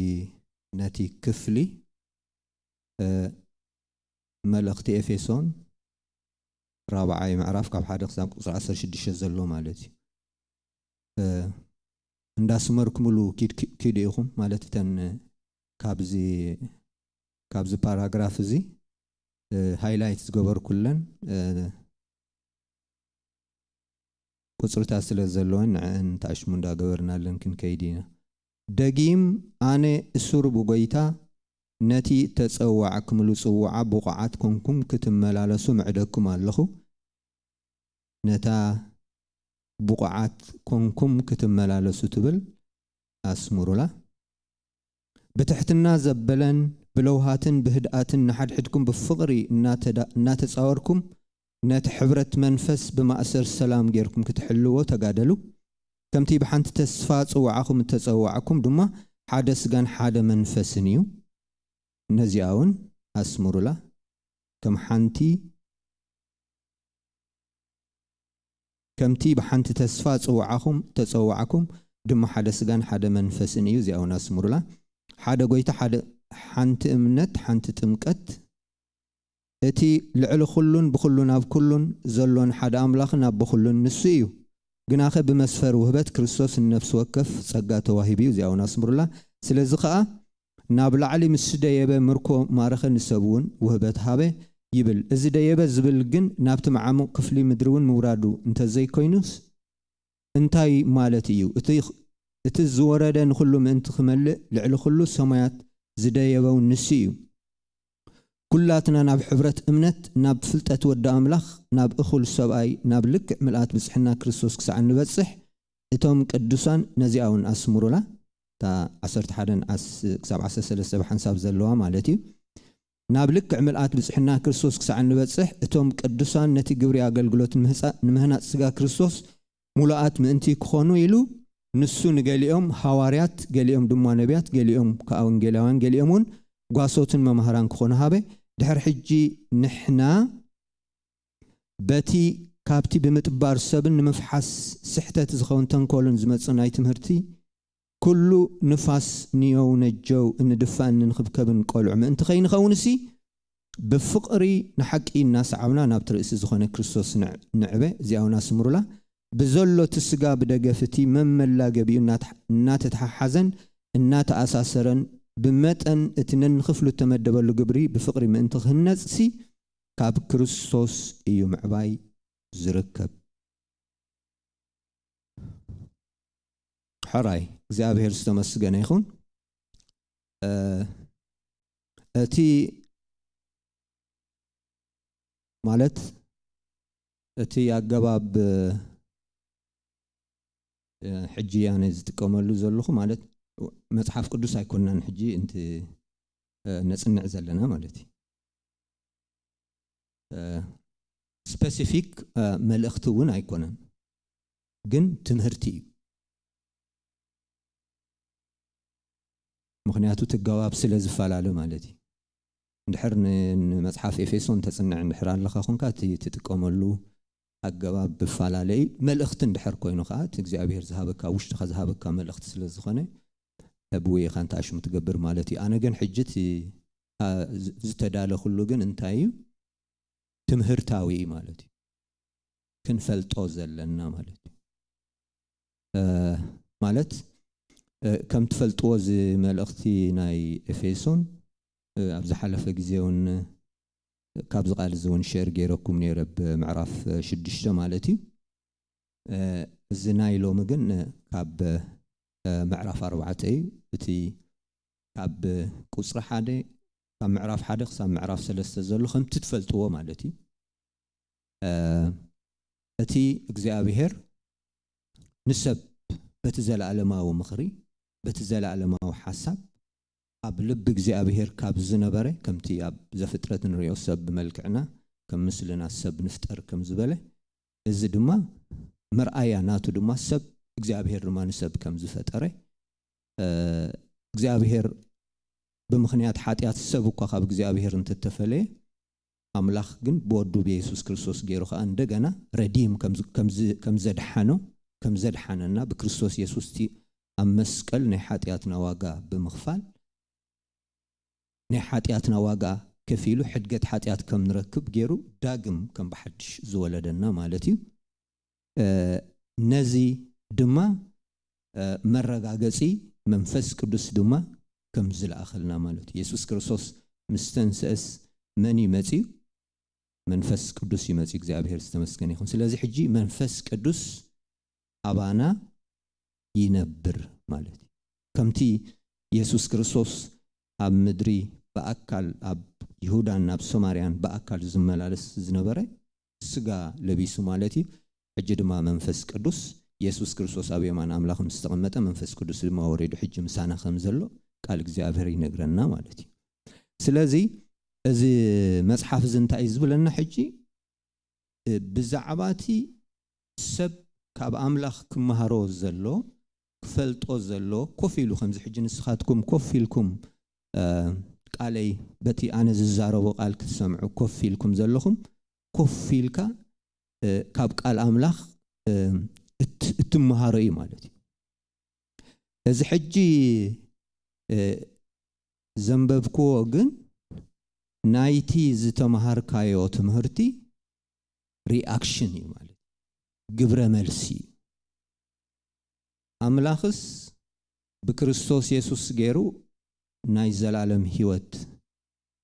ነቲ ክፍሊ፣ እ፣ መልእኽቲ ኤፌሶን ራብዓይ ምዕራፍ ካብ ሓደ ክሳብ ቁጽሪ ዓሰርተ ሽዱሽተ ዘሎ ማለት እዩ። እ፣ እንዳስመርኩምሉ ኪድ-፣ ኪ-፣ ኪዱ ኢኹም ማለት እተን ካብዚ፣ ካብዚ ፓራግራፍ እዚ፣ እ፣ ሃይላይት ዝገበርኩለን፣ እ፣ ቁጽርታት ስለ ዘለወን ንዕአን ተኣሽሙ እንዳገበርናለን ክንከይድ ኢና። ደጊም ኣነ እሱር ብጎይታ ነቲ እተጸዋዕክምሉ ጽውዓ ብቑዓት ኮንኩም ክትመላለሱ ምዕደኩም ኣለኹ። ነታ ብቑዓት ኮንኩም ክትመላለሱ ትብል ኣስምሩላ። ብትሕትና ዘበለን ብለውሃትን ብህድኣትን ንሓድሕድኩም ብፍቕሪ እናተዳ-፣ እናተጻወርኩም ነቲ ሕብረት መንፈስ ብማእሰር ሰላም ጌርኩም ክትሕልዎ ተጋደሉ። ከምቲ ብሓንቲ ተስፋ ጽዋዓኹም እተጸዋዕኩም ድማ ሓደ ስጋን ሓደ መንፈስን እዩ። ነዚኣ እውን ኣስምሩላ። ከም ሓንቲ፣ ከምቲ ብሓንቲ ተስፋ ጽዋዓኹም ተጸዋዕኩም ድማ ሓደ ስጋን ሓደ መንፈስን እዩ። እዚኣ እውን ኣስምሩላ። ሓደ ጎይታ፣ ሓደ፣ ሓንቲ እምነት፣ ሓንቲ ጥምቀት፣ እቲ ልዕሊ ኩሉን ብኩሉን ኣብ ኩሉን ዘሎን ሓደ ኣምላኽን ኣብ ብኩሉን ንሱ እዩ። ግናኸ ብመስፈር ውህበት ክርስቶስ ንነፍሲ ወከፍ ጸጋ ተዋሂቡ እዩ። እዚኣ እውን ኣስምሩላ። ስለዚ ኸኣ ናብ ላዕሊ ምስ ደየበ ምርኮ ማረኸ፣ ንሰብ እውን ውህበት ሃበ ይብል። እዚ ደየበ ዝብል ግን ናብቲ መዓሙቕ ክፍሊ ምድሪ እውን ምውራዱ እንተዘይኮይኑስ እንታይ ማለት እዩ? እቲ፣ እቲ ዝወረደ ንኹሉ ምእንቲ ክመልእ ልዕሊ ኩሉ ሰማያት ዝደየበው ንሱ እዩ። ኩላትና ናብ ሕብረት እምነት፣ ናብ ፍልጠት ወዲ ኣምላኽ፣ ናብ እኹል ሰብኣይ፣ ናብ ልክዕ ምልኣት ብጽሕና ክርስቶስ ክሳዕ እንበጽሕ፣ እቶም ቅዱሳን፣ ነዚኣ እውን ኣስምሩላ፣ እታ ዓሰርተ ሓደን ኣስ-፣ ክሳብ ዓሰርተ ሰለስተ ብሓንሳብ ዘለዋ ማለት እዩ። ናብ ልክዕ ምልኣት ብጽሕና ክርስቶስ ክሳዕ እንበጽሕ፣ እቶም ቅዱሳን ነቲ ግብሪ ኣገልግሎት ንምህጻ-፣ ንምህናጽ ስጋ ክርስቶስ ሙሉኣት ምእንቲ ክኾኑ ኢሉ፣ ንሱ ንገሊኦም ሃዋርያት፣ ገሊኦም ድማ ነቢያት፣ ገሊኦም ከኣ ወንጌላውያን፣ ገሊኦም እውን ጓሶትን መማህራን ክኾኑ ሃበ። ድሕሪ ሕጂ ንሕና በቲ ካብቲ ብምጥባር ሰብን ንምፍሓስ ስሕተት ዝኸውን ተንኮልን ዝመጽእ ናይ ትምህርቲ ኩሉ ንፋስ ንዮው ነጀው እንድፋእን እንኽብከብን ቆልዑ ምእንቲ ከይንኸውንሲ፣ ብፍቕሪ ንሓቂ እናሰዓብና ናብቲ ርእሲ ዝኾነ ክርስቶስ ንዕ-፣ ንዕበ። እዚኣ እውን ኣስምሩላ። ብዘሎ እቲ ስጋ ብደገፍ እቲ መመላገቢኡ እናተሓ-፣ እናተተሓሓዘን እናተኣሳሰረን ብመጠን እቲ ነንክፍሉ እተመደበሉ ግብሪ ብፍቕሪ ምእንቲ ክህነጽሲ ካብ ክርስቶስ እዩ ምዕባይ ዝርከብ። ሕራይ፣ እግዚኣብሔር ዝተመስገነ ይኹን። እ፣ እቲ ማለት እቲ ኣገባብ፣ እ፣ ሕጂ ኣነ ዝጥቀመሉ ዘለኹ ማለት መጽሓፍ ቅዱስ ኣይኮናን ሕጂ እንቲ፣ እ፣ ነጽንዕ ዘለና ማለት እዩ። እ፣ ስፐሲፊክ፣ እ፣ መልእኽቲ እውን ኣይኮነን፣ ግን ትምህርቲ እዩ። ምኽንያቱ እቲ ኣገባብ ስለ ዝፈላለ ማለት እዩ። እንድሕር ን-፣ ንመጽሓፍ ኤፌሶን ተጽንዕ እንድሕር ኣለኻ ኾንካ፣ እቲ ትጥቀመሉ ኣገባብ ብፈላለ እዩ። መልእኽቲ እንድሕር ኮይኑ ኸዓ፣ እቲ እግዚኣብሔር ዝሃበካ፣ ውሽጥኻ ዝሃበካ መልእኽቲ ስለ ዝኾነ፣ ብኡ ኢኻ እንተ ኣሽሙ ትገብር ማለት እዩ። ኣነ ግን ሕጂ እቲ፣ ኣ፣ ዝ-፣ ዝተዳለኹሉ ግን እንታይ እዩ? ትምህርታዊ እዩ ማለት እዩ። ክንፈልጦ ዘለና ማለት እዩ። እ፣ ማለት፣ እ፣ ከም ትፈልጥዎ እዚ መልእኽቲ ናይ ኤፌሶን፣ እ፣ ኣብ ዝሓለፈ ግዜ እውን ካብዚ ቃል እዚ እውን ሼር ገይረኩም ነይረ፣ ብምዕራፍ ሽዱሽተ ማለት እዩ። እ፣ እዚ ናይ ሎሚ ግን ካብ፣ እ፣ ምዕራፍ ኣርባዕተ እዩ። እቲ ካብ ቁጽሪ ሓደ፣ ካብ ምዕራፍ ሓደ ክሳብ ምዕራፍ ሰለስተ ዘሎ ከምቲ ትፈልጥዎ ማለት እዩ። እ፣ እቲ እግዚኣብሔር ንሰብ በቲ ዘለኣለማዊ ምኽሪ፣ በቲ ዘለኣለማዊ ሓሳብ ኣብ ልቢ እግዚኣብሔር ካብ ዝነበረ፣ ከምቲ ኣብ ዘፍጥረት ንሪኦ ሰብ ብመልክዕና ከም ምስልና ሰብ ንፍጠር ከም ዝበለ፣ እዚ ድማ መርኣያ ናቱ ድማ ሰብ፣ እግዚኣብሔር ድማ ንሰብ ከም ዝፈጠረ፣ እ፣ እግዚኣብሔር ብምኽንያት ሓጢኣት ሰብ እኳ ካብ እግዚኣብሔር እንተተፈለየ፣ ኣምላኽ ግን ብወዱ ብየሱስ ክርስቶስ ገይሩ ኸዓ እንደገና ረዲም ከም ዝ-፣ ከም ዝ-፣ ከም ዘድሓኖ፣ ከም ዘድሓነና ብክርስቶስ የሱስ እቲ ኣብ መስቀል ናይ ሓጢኣትና ዋጋ ብምኽፋል፣ ናይ ሓጢኣትና ዋጋ ከፊሉ ሕድገት ሓጢኣት ከም ንረክብ ገይሩ ዳግም ከም ብሓድሽ ዝወለደና ማለት እዩ። እ፣ ነዚ ድማ፣ እ፣ መረጋገጺ መንፈስ ቅዱስ ድማ ከም ዝለኣኸልና ማለት እዩ። የሱስ ክርስቶስ ምስ ተንስአስ መን እዩ መጺኡ? መንፈስ ቅዱስ እዩ መጺኡ። እግዚኣብሔር ዝተመስገነ ይኹን። ስለዚ ሕጂ መንፈስ ቅዱስ ኣባና ይነብር ማለት እዩ። ከምቲ የሱስ ክርስቶስ ኣብ ምድሪ ብኣካል ኣብ ይሁዳን ኣብ ሰማርያን ብኣካል ዝመላለስ ዝነበረ ስጋ ለቢሱ ማለት እዩ። ሕጂ ድማ መንፈስ ቅዱስ፣ የሱስ ክርስቶስ ኣብ የማን ኣምላኽ ምስ ተቐመጠ መንፈስ ቅዱስ ድማ ወሪዱ ሕጂ ምሳና ከም ዘሎ ቃል እግዚኣብሔር ይነግረና ማለት እዩ። ስለዚ እዚ መጽሓፍ እዚ እንታይ እዩ ዝብለና ሕጂ? እ፣ ብዛዕባ እቲ ሰብ ካብ ኣምላኽ ክመሃሮ ዘሎ፣ ክፈልጦ ዘሎ፣ ኮፍ ኢሉ ከምዚ ሕጂ ንስኻትኩም ኮፍ ኢልኩም፣ እ፣ ቃለይ በቲ ኣነ ዝዛረቦ ቃል ክትሰምዑ ኮፍ ኢልኩም ዘለኹም፣ ኮፍ ኢልካ፣ እ፣ ካብ ቃል ኣምላኽ፣ እ፣ እት-፣ እትመሃሮ እዩ ማለት እዩ። እዚ ሕጂ፣ እ፣ ዘንበብክዎ ግን ናይቲ ዝተመሃርካዮ ትምህርቲ ሪኣክሽን እዩ ማለት እዩ። ግብረ መልሲ እዩ። ኣምላኽስ ብክርስቶስ የሱስ ገይሩ ናይ ዘላለም ህይወት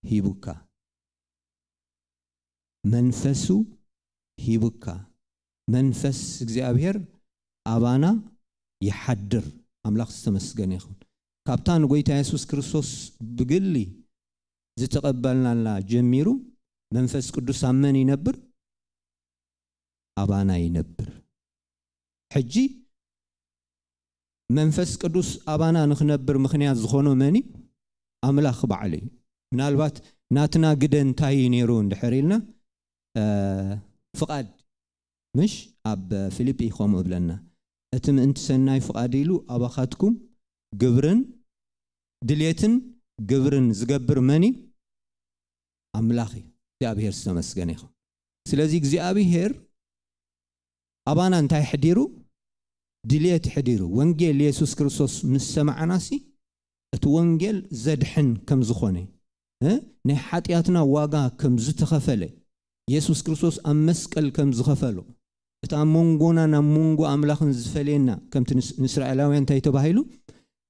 ሂቡካ። መንፈሱ ሂቡካ። መንፈስ እግዚኣብሔር ኣባና ይሓድር። ኣምላኽ ዝተመስገነ ይኹን። ካብታ ንጎይታ የሱስ ክርስቶስ ብግሊ ዝተቐበልናላ ጀሚሩ መንፈስ ቅዱስ ኣብ መን ይነብር? ኣባና ይነብር። ሕጂ መንፈስ ቅዱስ ኣባና ንኽነብር ምኽንያት ዝኾኖ መን እዩ? ኣምላኽ ባዕሉ እዩ። ምናልባት ናትና ግደ እንታይ እዩ ነይሩ እንድሕር ኢልና፣ እ፣ ፍቓድ፣ ምሽ ኣብ ፊልጲ ከምኡ እብለና፣ "እቲ ምእንቲ ሰናይ ፍቓድ ኢሉ ኣባኻትኩም ግብርን ድሌትን ግብርን ዝገብር መን እዩ? ኣምላኽ እዩ። እግዚኣብሔር ዝተመስገነ ይኹን." ስለዚ እግዚኣብሔር ኣባና እንታይ ሕዲሩ? ድሌት ሕዲሩ። ወንጌል የሱስ ክርስቶስ ምስ ሰማዕናሲ፣ እቲ ወንጌል ዘድሕን ከም ዝኾነ፣ እ፣ ናይ ሓጢኣትና ዋጋ ከም ዝተኸፈለ፣ የሱስ ክርስቶስ ኣብ መስቀል ከም ዝኸፈሎ፣ እቲ ኣብ መንጎናን ኣብ መንጎ ኣምላኽን ዝፈልየና፣ ከምቲ ንስ-፣ ንእስራኤላውያን እንታይ ተባሂሉ?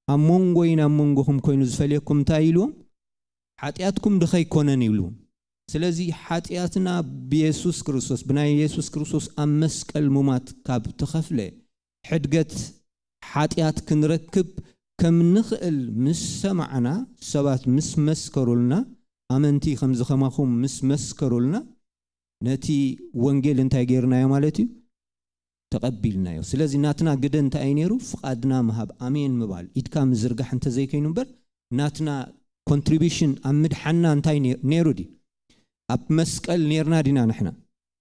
"ኣብ መንጎይን ኣብ መንጎኹም ኮይኑ ዝፈልየኩም እንታይ?" ኢልዎም? "ሓጢኣትኩም ድኸ ኣይኮነን?" ይብሉ። ስለዚ ሓጢኣትና ብየሱስ ክርስቶስ፣ ብናይ የሱስ ክርስቶስ ኣብ መስቀል ሙማት ካብ ተኸፍለ፣ ሕድገት ሓጢኣት ክንረክብ ከም ንኽእል ምስ ሰማዕና፣ ሰባት ምስ መስከሩልና፣ ኣመንቲ ከምዚ ከማኹም ምስ መስከሩልና፣ ነቲ ወንጌል እንታይ ገይርናዮ ማለት እዩ? ተቐቢልናዮ። ስለዚ ናትና ግደ እንታይ እዩ ነይሩ? ፍቓድና ምሃብ፣ ኣሜን ምባል፣ ኢድካ ምዝርጋሕ እንተዘይከይኑ እምበር፣ ናትና ኮንትሪቢሽን ኣብ ምድሓንና እንታይ ነ-፣ ነይሩ ድዩ? ኣብ መስቀል ነይርና ዲና ንሕና?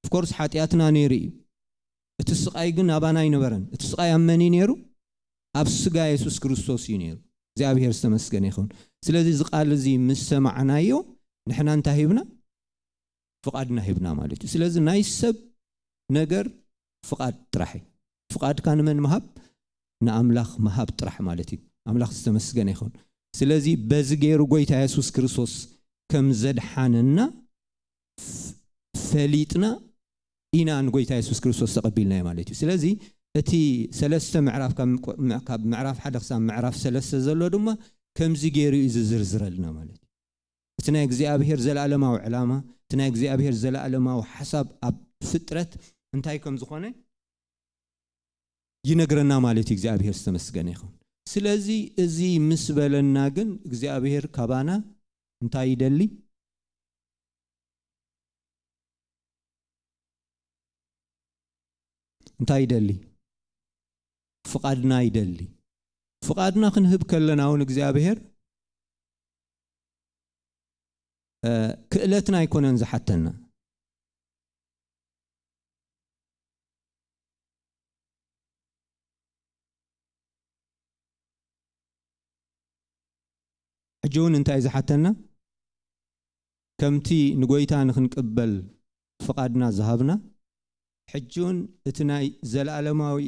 ኦፍኮርስ ሓጢኣትና ነይሩ እዩ። እቲ ስቓይ ግን ኣባና ኣይነበረን። እቲ ስቓይ ኣብ መን እዩ ነይሩ? ኣብ ስጋ የሱስ ክርስቶስ እዩ ነይሩ። እግዚኣብሔር ዝተመስገነ ይኹን። ስለዚ እዚ ቃል እዚ ምስ ሰማዕናዮ፣ ንሕና እንታይ ሂብና? ፍቓድና ሂብና ማለት እዩ። ስለዚ ናይ ሰብ ነገር ፍቓድ ጥራሕ እዩ። ፍቓድካ ንመን ምሃብ? ንኣምላኽ ምሃብ ጥራሕ ማለት እዩ። ኣምላኽ ዝተመስገነ ይኹን። ስለዚ በዚ ገይሩ ጎይታ የሱስ ክርስቶስ ከም ዘድሓነና ፍ-፣ ፈሊጥና ኢና ንጎይታ የሱስ ክርስቶስ ተቐቢልናዮ ማለት እዩ። ስለዚ እቲ ሰለስተ ምዕራፍ ካብ ምቆ-፣ ምዕ-፣ ካብ ምዕራፍ ሓደ ክሳብ ምዕራፍ ሰለስተ ዘሎ ድማ ከምዚ ገይሩ እዩ ዝዝርዝረልና ማለት እዩ። እቲ ናይ እግዚኣብሔር ዘለዓለማዊ ዕላማ፣ እቲ ናይ እግዚኣብሔር ዘለዓለማዊ ሓሳብ ኣብ ፍጥረት እንታይ ከም ዝኾነ ይነግረና ማለት እዩ። እግዚኣብሔር ዝተመስገነ ይኹን። ስለዚ እዚ ምስ በለና ግን እግዚኣብሔር ካባና እንታይ ይደሊ? እንታይ ይደሊ? ፍቓድና ይደሊ። ፍቓድና ክንህብ ከለና እውን እግዚኣብሔር፣ እ፣ ክእለትና ኣይኮነን ዝሓተና። ሕጂ እውን እንታይ ዝሓተና? ከምቲ ንጎይታ ንኽንቅበል ፍቓድና ዝሃብና፣ ሕጂ እውን እቲ ናይ ዘለዓለማዊ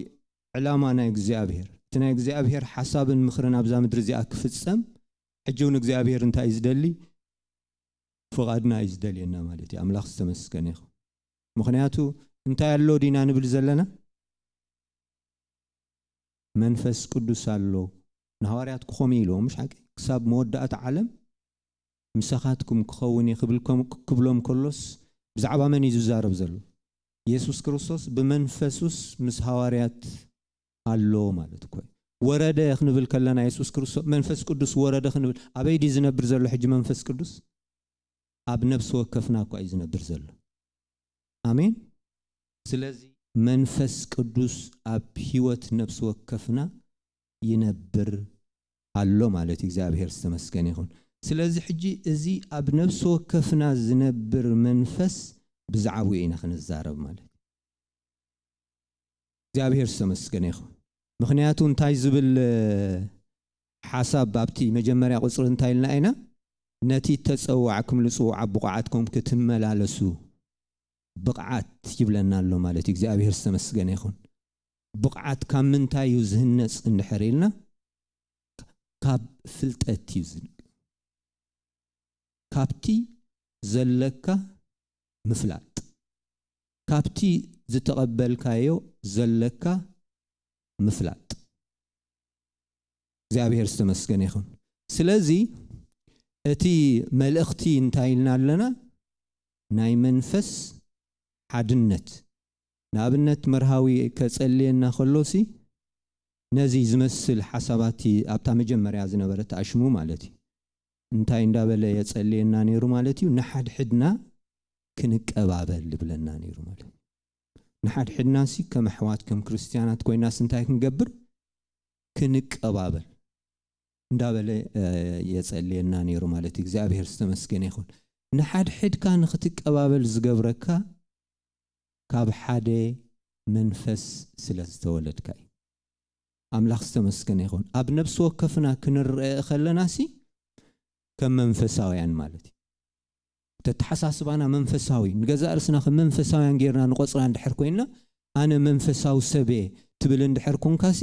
ዕላማ ናይ እግዚኣብሔር፣ እቲ ናይ እግዚኣብሔር ሓሳብን ምኽርን ኣብዛ ምድሪ እዚኣ ክፍጸም፣ ሕጂ እውን እግዚኣብሔር እንታይ እዩ ዝደሊ? ፍቓድና እዩ ዝደልየና ማለት እዩ። ኣምላኽ ዝተመስገነ ይኹን። ምኽንያቱ እንታይ ኣሎ ዲና ንብል ዘለና? መንፈስ ቅዱስ ኣሎ። ንሃዋርያት ክኾም ኢልዎም፣ ምሽ ሓቂ? ክሳብ መወዳእታ ዓለም ምሳኻትኩም ክኸውን እየ ክብል ከም-፣ ክብሎም ከሎስ ብዛዕባ መን እዩ ዝዛረብ ዘሎ? የሱስ ክርስቶስ ብመንፈሱስ ምስ ሃዋርያት ኣሎ ማለት እኮ እዩ። ወረደ ክንብል ከለና የሱስ ክርስቶስ መንፈስ ቅዱስ ወረደ ክንብል፣ ኣበይ ድዩ ዝነብር ዘሎ ሕጂ መንፈስ ቅዱስ? ኣብ ነፍሲ ወከፍና እኳ እዩ ዝነብር ዘሎ። ኣሜን። ስለዚ መንፈስ ቅዱስ ኣብ ህይወት ነፍሲ ወከፍና ይነብር ኣሎ ማለት እዩ። እግዚኣብሔር ዝተመስገነ ይኹን። ስለዚ ሕጂ እዚ ኣብ ነፍሲ ወከፍና ዝነብር መንፈስ ብዛዕባኡ ኢና ክንዛረብ ማለት እዩ። እግዚኣብሔር ዝተመስገነ ይኹን። ምኽንያቱ እንታይ ዝብል ሓሳብ ኣብቲ መጀመርያ ቁፅሪ እንታይ ኢልና ኢና? ነቲ ተፀዋዕኩም ልፅውዓ ብቑዓትኩም ክትመላለሱ ብቕዓት ይብለና ኣሎ ማለት እዩ። እግዚኣብሔር ዝተመስገነ ይኹን። ብቕዓት ካብ ምንታይ እዩ ዝህነፅ እንድሕር ኢልና፣ ካብ ፍልጠት እዩ ዝን-፣ ካብቲ ዘለካ ምፍላጥ፣ ካብቲ ዝተቐበልካዮ ዘለካ ምፍላጥ። እግዚኣብሔር ዝተመስገነ ይኹን። ስለዚ እቲ መልእኽቲ እንታይ ኢልና ኣለና? ናይ መንፈስ ሓድነት። ንኣብነት መርሃዊ ከጸልየና ከሎሲ ነዚ ዝመስል ሓሳባት ኣብታ መጀመርያ ዝነበረት ኣሽሙ ማለት እዩ። እንታይ እንዳበለ የጸልየና ነይሩ ማለት እዩ? ንሓድሕድና ክንቀባበል ዝብለና ነይሩ ማለት እዩ። ንሓድሕድናሲ ከም ኣሕዋት ከም ክርስትያናት ኮይናስ እንታይ ክንገብር? ክንቀባበል እንዳበለ፣ እ፣ የጸልየና ነይሩ ማለት እዩ። እግዚኣብሔር ዝተመስገነ ይኹን። ንሓድሕድካ ንኽትቀባበል ዝገብረካ ካብ ሓደ መንፈስ ስለ ዝተወለድካ እዩ። ኣምላኽ ዝተመስገነ ይኹን። ኣብ ነፍሲ ወከፍና ክንረአ ከለናሲ ከም መንፈሳውያን ማለት እዩ። ተተሓሳስባና መንፈሳዊ፣ ንገዛእ ርእስና ከም መንፈሳውያን ጌርና ንቆጽራ እንድሕር ኮይንና፣ ኣነ መንፈሳዊ ሰብ እየ ትብል እንድሕር ኮንካሲ፣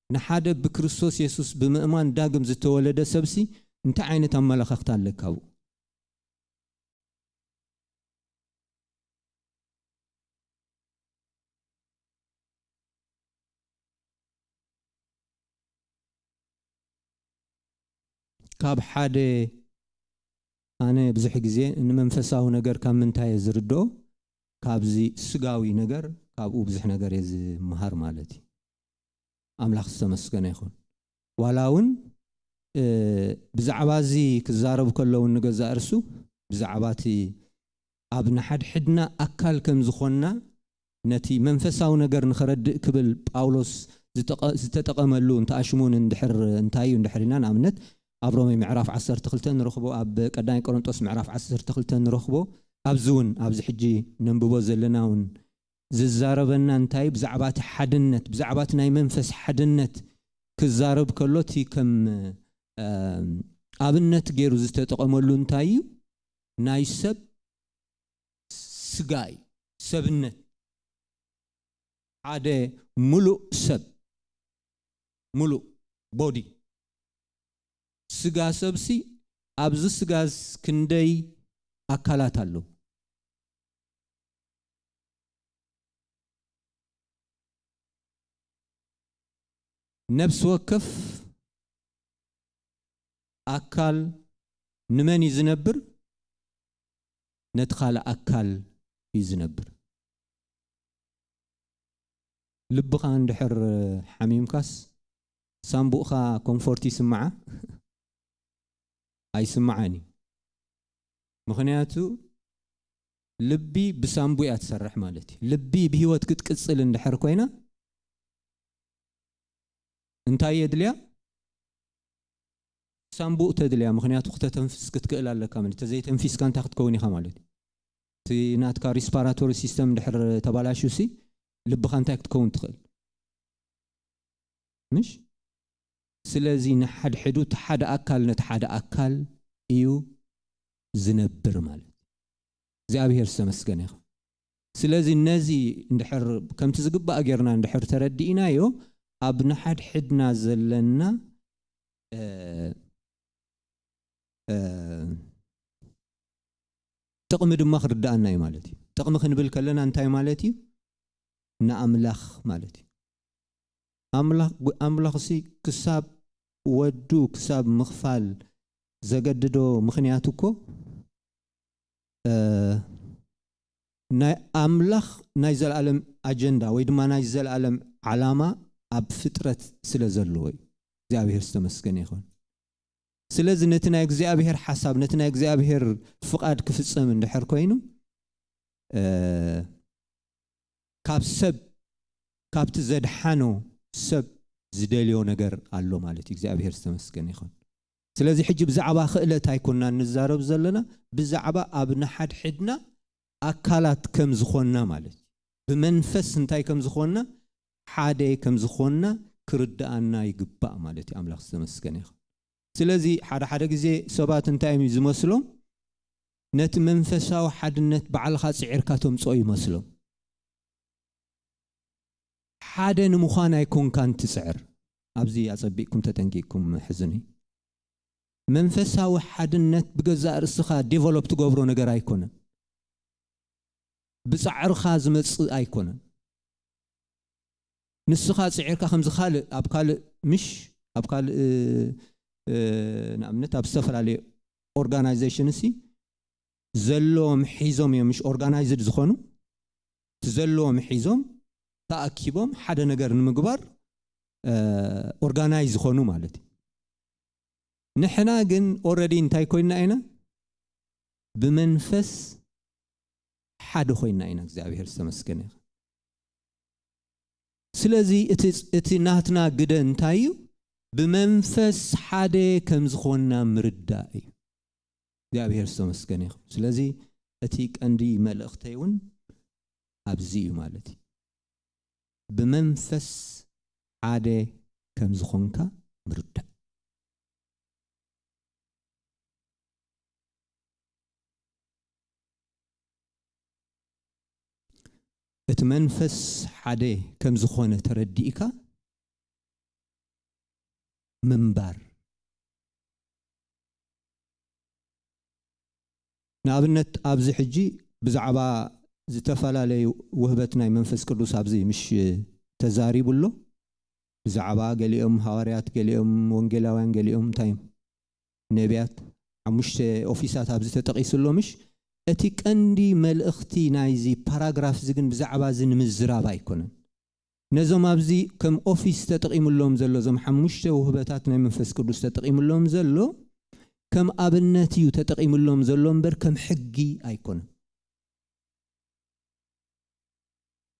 ንሓደ ብክርስቶስ የሱስ ብምእማን ዳግም ዝተወለደ ሰብሲ እንታይ ዓይነት ኣመለኻኽታ ኣለካ ኣብኡ? ካብ ሓደ፣ ኣነ ብዙሕ ግዜ ንመንፈሳዊ ነገር ካብ ምንታይ እየ ዝርድኦ? ካብዚ ስጋዊ ነገር፣ ካብኡ ብዙሕ ነገር እየ ዝመሃር ማለት እዩ። ኣምላኽ ዝተመስገነ ይኹን። ዋላ እውን፣ እ፣ ብዛዕባ እዚ ክዛረብ ከሎ እውን ንገዛእ ርእሱ፣ ብዛዕባ እቲ ኣብ ንሓድሕድና ኣካል ከም ዝኾንና፣ ነቲ መንፈሳዊ ነገር ንኸረድእ ክብል ጳውሎስ ዝጠቐ-፣ ዝተጠቐመሉ እንተኣሽሙን እንድሕር እንታይ እዩ እንድሕር ኢልና፣ ንኣብነት ኣብ ሮሜ ምዕራፍ ዓሰርተ ክልተ ንረኽቦ፣ ኣብ ቀዳማይ ቆሮንጦስ ምዕራፍ ዓሰርተ ክልተ ንረኽቦ፣ ኣብዚ እውን ኣብዚ ሕጂ ነንብቦ ዘለና እውን ዝዛረበና እንታይ እዩ? ብዛዕባ እቲ ሓድነት፣ ብዛዕባ እቲ ናይ መንፈስ ሓድነት ክዛረብ ከሎ እቲ ከም፣ እ፣ ኣብነት ገይሩ ዝተጠቐመሉ እንታይ እዩ? ናይ ሰብ ስጋ እዩ፣ ሰብነት። ሓደ ሙሉእ ሰብ፣ ሙሉእ ቦዲ። ስጋ ሰብሲ፣ ኣብዚ ስጋስ ክንደይ ኣካላት ኣለዉ? ነፍሲ ወከፍ ኣካል ንመን እዩ ዝነብር? ነቲ ካልእ ኣካል እዩ ዝነብር። ልብኻ እንድሕር ሓሚምካስ፣ ሳምቡእኻ ኮምፎርት ይስምዓ? ኣይስምዓን እዩ። ምኽንያቱ ልቢ ብሳምቡ እያ ትሰርሕ ማለት እዩ። ልቢ ብህይወት ክትቅጽል እንድሕር ኮይና እንታይ የድልያ? ሳምቡእ ተድልያ። ምኽንያቱ ክተተንፍስ ክትክእል ኣለካ ማለት እዩ። ተዘይተንፊስካ እንታይ ክትከውን ኢኻ ማለት እዩ? እቲ ናትካ ሪስፓራቶሪ ሲስተም እንድሕር ተባላሽዩሲ ልብኻ እንታይ ክትከውን ትኽእል? ምሽ? ስለዚ ንሓድሕዱ እቲ ሓደ ኣካል ነቲ ሓደ ኣካል እዩ ዝነብር ማለት እዩ። እግዚኣብሔር ዝተመስገነ ይኹን። ስለዚ ነዚ እንድሕር ከምቲ ዝግባእ ጌርና እንድሕር ተረዲእናዮ፣ ኣብ ንሓድሕድና ዘለና፣ እ፣ እ፣ ጥቕሚ ድማ ክርድኣና እዩ ማለት እዩ። ጥቕሚ ክንብል ከለና እንታይ ማለት እዩ? ንኣምላኽ ማለት እዩ። ኣምላኽ፣ ኣምላኽሲ ክሳብ ወዱ ክሳብ ምኽፋል ዘገድዶ ምኽንያት እኮ፣ እ፣ ናይ ኣምላኽ ናይ ዘለኣለም ኣጀንዳ ወይ ድማ ናይ ዘለኣለም ዓላማ ኣብ ፍጥረት ስለ ዘለዎ እዩ። እግዚኣብሔር ዝተመስገነ ይኹን። ስለዚ ነቲ ናይ እግዚኣብሔር ሓሳብ፣ ነቲ ናይ እግዚኣብሔር ፍቓድ ክፍጸም እንድሕር ኮይኑ፣ እ፣ ካብ ሰብ፣ ካብቲ ዘድሓኖ ሰብ ዝደልዮ ነገር ኣሎ ማለት እዩ። እግዚኣብሔር ዝተመስገነ ይኹን። ስለዚ ሕጂ ብዛዕባ ክእለት ኣይኮንና ንዛረብ ዘለና፣ ብዛዕባ ኣብ ንሓድሕድና ኣካላት ከም ዝኾንና ማለት እዩ። ብመንፈስ እንታይ ከም ዝኾንና፣ ሓደ ከም ዝኾንና ክርድኣና ይግባእ ማለት እዩ። ኣምላኽ ዝተመስገነ ይኹን። ስለዚ ሓደ ሓደ ግዜ ሰባት እንታይ እዩ ዝመስሎም፣ ነቲ መንፈሳዊ ሓድነት ባዕልኻ ጽዒርካ ተምጽኦ ይመስሎም። ሓደ ንምዃን ኣይኮንካን ትጽዕር። ኣብዚ ኣጸቢቕኩም ተጠንቂቕኩም ሕዝኒ። መንፈሳዊ ሓድነት ብገዛእ ርእስኻ ዴቨሎፕ ትገብሮ ነገር ኣይኮነን። ብጻዕርኻ ዝመጽእ ኣይኮነን። ንስኻ ጽዒርካ ከምዚ ካልእ ኣብ ካልእ ምሽ ኣብ ካልእ ንኣብነት ኣብ ዝተፈላለዩ ኦርጋናይዜሽን ሲ ዘለዎም ሒዞም እዮም ምሽ ኦርጋናይዝድ ዝኾኑ። እቲ ዘለዎም ሒዞም ተኣኪቦም ሓደ ነገር ንምግባር ኦርጋናይዝ ዝኾኑ ማለት እዩ። ንሕና ግን ኦረዲ እንታይ ኮይና ኢና? ብመንፈስ ሓደ ኮይና ኢና። እግዚኣብሔር ዝተመስገነ ይኹን። ስለዚ እቲ ናትና ግደ እንታይ እዩ? ብመንፈስ ሓደ ከም ዝኾንና ምርዳእ እዩ። እግዚኣብሔር ዝተመስገነ ይኹን። ስለዚ እቲ ቀንዲ መልእኽተይ እውን ኣብዚ እዩ ማለት እዩ። ብመንፈስ ሓደ ከም ዝኾንካ ምርዳእ። እቲ መንፈስ ሓደ ከም ዝኾነ ተረዲእካ ምንባር። ንኣብነት ኣብዚ ሕጂ ብዛዕባ ዝተፈላለዩ ውህበት ናይ መንፈስ ቅዱስ ኣብዚ ምሽ ተዛሪቡ ኣሎ። ብዛዕባ ገሊኦም ሃዋርያት፣ ገሊኦም ወንጌላውያን፣ ገሊኦም እንታይ እዮም ነቢያት፣ ሓሙሽተ ኦፊሳት ኣብዚ ተጠቒሱ ኣሎ ምሽ። እቲ ቀንዲ መልእኽቲ ናይዚ ፓራግራፍ እዚ ግን ብዛዕባ እዚ ንምዝራብ ኣይኮነን። ነዞም ኣብዚ ከም ኦፊስ ተጠቒምሎም ዘሎ፣ እዞም ሓሙሽተ ውህበታት ናይ መንፈስ ቅዱስ ተጠቒምሎም ዘሎ ከም ኣብነት እዩ ተጠቒምሎም ዘሎ እምበር ከም ሕጊ ኣይኮነን።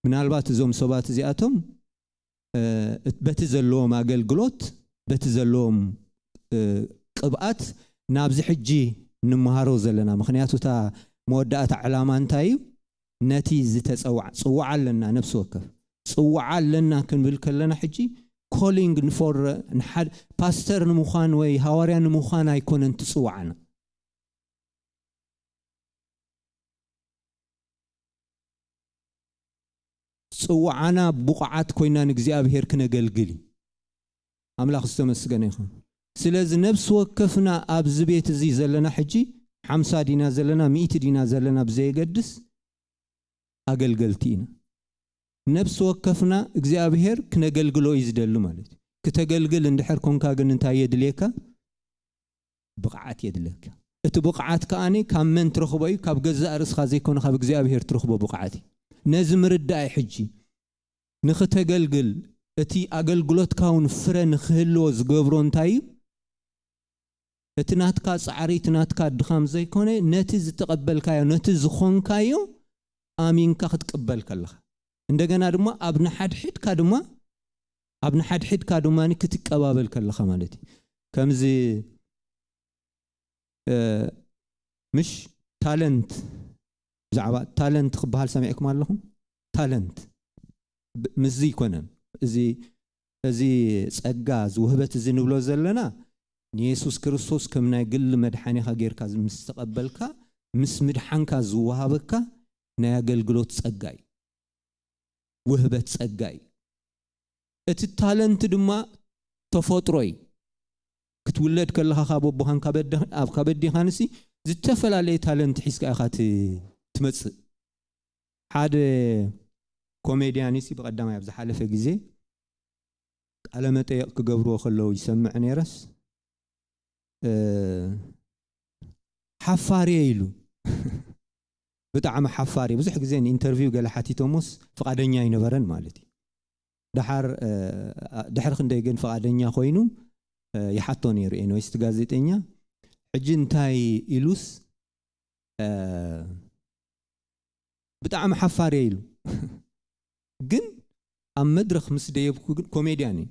ምናልባት እዞም ሰባት እዚኣቶም በቲ ዘለዎም ኣገልግሎት በቲ ዘለዎም ቅብኣት ናብዚ ሕጂ ንምሃሮ ዘለና፣ ምክንያቱ እታ መወዳእታ ዕላማ እንታይ እዩ? ነቲ ዝተፀዋዕ ፅዋዓ ኣለና፣ ነብሲ ወከፍ ፅዋዓ ኣለና ክንብል ከለና ሕጂ ኮሊንግ ንፎር ንሓድ ፓስተር ንምዃን ወይ ሃዋርያ ንምዃን ኣይኮነን ትፅዋዕና። ፅዋዓና ብቑዓት ኮይና ንእግዚኣብሔር ክነገልግል እዩ። ኣምላኽ ዝተመስገነ ይኹን። ስለዚ ነብሲ ወከፍና ኣብዚ ቤት እዚ ዘለና ሕጂ ሓምሳ ዲና ዘለና፣ ሚእቲ ዲና ዘለና ብዘየገድስ ኣገልገልቲ ኢና። ነብሲ ወከፍና እግዚኣብሔር ክነገልግሎ እዩ ዝደሊ ማለት እዩ። ክተገልግል እንድሕር ኮንካ ግን እንታይ የድልየካ? ብቕዓት የድልየካ። እቲ ብቕዓት ከኣ ካብ መን ትረኽቦ እዩ? ካብ ገዛእ ርእስኻ ዘይኮነ ካብ እግዚኣብሔር ትረኽቦ ብቕዓት እዩ። ነዚ ምርዳእ ሕጂ ንኽተገልግል እቲ ኣገልግሎትካ እውን ፍረ ንኽህልዎ ዝገብሮ እንታይ እዩ? እቲ ናትካ ጻዕሪ፣ እቲ ናትካ ድኻም ዘይኮነ፣ ነቲ ዝተቐበልካዮ፣ ነቲ ዝኾንካዮ ኣሚንካ ክትቅበል ከለኻ፣ እንደገና ድማ ኣብ ንሓድሕድካ ድማ ኣብ ንሓድሕድካ ድማ ክትቀባበል ከለኻ ማለት እዩ። ከምዚ ምሽ ታለንት፣ ብዛዕባ ታለንት ክበሃል ሰሚዕኩም ኣለኹም? ታለንት ምስዚ ኣይኮነን። እዚ እዚ ጸጋ ዝውህበት እዚ ንብሎ ዘለና ንየሱስ ክርስቶስ ከም ናይ ግል መድሓኒኻ ጌርካ ምስ ተቐበልካ ምስ ምድሓንካ ዝወሃበካ ናይ ኣገልግሎት ጸጋ እዩ። ውህበት ጸጋ እዩ። እቲ ታለንት ድማ ተፈጥሮ እዩ። ክትውለድ ከለኻ ካብ ኣቦኻን ካብ ኣደ- ኣብ ካብ ኣዴኻንሲ ዝተፈላለየ ታለንት ሒዝካ ኢኻ ት- ትመጽእ። ሓደ ኮሜድያን ሲ ብቐዳማይ ኣብ ዝሓለፈ ግዜ ቃለ መጠየቕ ክገብርዎ ከለዉ ይሰምዕ ነይረስ ሓፋር እየ ኢሉ። ብጣዕሚ ሓፋር እየ። ብዙሕ ግዜ ንኢንተርቪው ገለ ሓቲቶሞስ ፍቓደኛ ኣይነበረን ማለት እዩ። ድሓር ድሕሪ ክንደይ ግን ፍቓደኛ ኮይኑ ይሓቶ ነይሩ። ኤንወይስ እቲ ጋዜጠኛ ሕጂ እንታይ ኢሉስ ብጣዕሚ ሓፋር እየ ኢሉ። ግን ኣብ መድረኽ ምስ ደየብኩ ግን ኮሜድያን እዩ።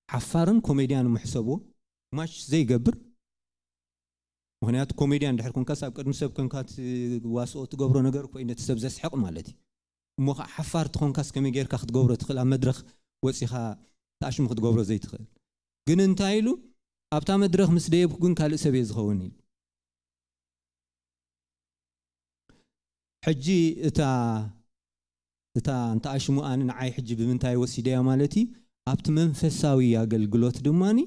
ሓፋርን ኮሜድያን ምሕሰብዎ ማች ዘይገብር። ምክንያቱ ኮሜድያን ድሕር ኮንካስ ኣብ ቅድሚ ሰብ ኮንካ ትዋስኦ ትገብሮ ነገር እኮ እዩ ነቲ ሰብ ዘስሕቕ ማለት እዩ። እሞ ከዓ ሓፋር ትኾንካስ ከመይ ጌርካ ክትገብሮ ትኽእል? ኣብ መድረኽ ወፂኻ ተኣሽሙ ክትገብሮ ዘይትኽእል። ግን እንታይ ኢሉ? ኣብታ መድረኽ ምስ ደየብኩ ግን ካልእ ሰብ እየ ዝኸውን ኢሉ። ሕጂ እታ እታ እንተኣሽሙ ኣነ ንዓይ ሕጂ ብምንታይ ወሲደያ ማለት እዩ? ኣብቲ መንፈሳዊ ኣገልግሎት ድማኒ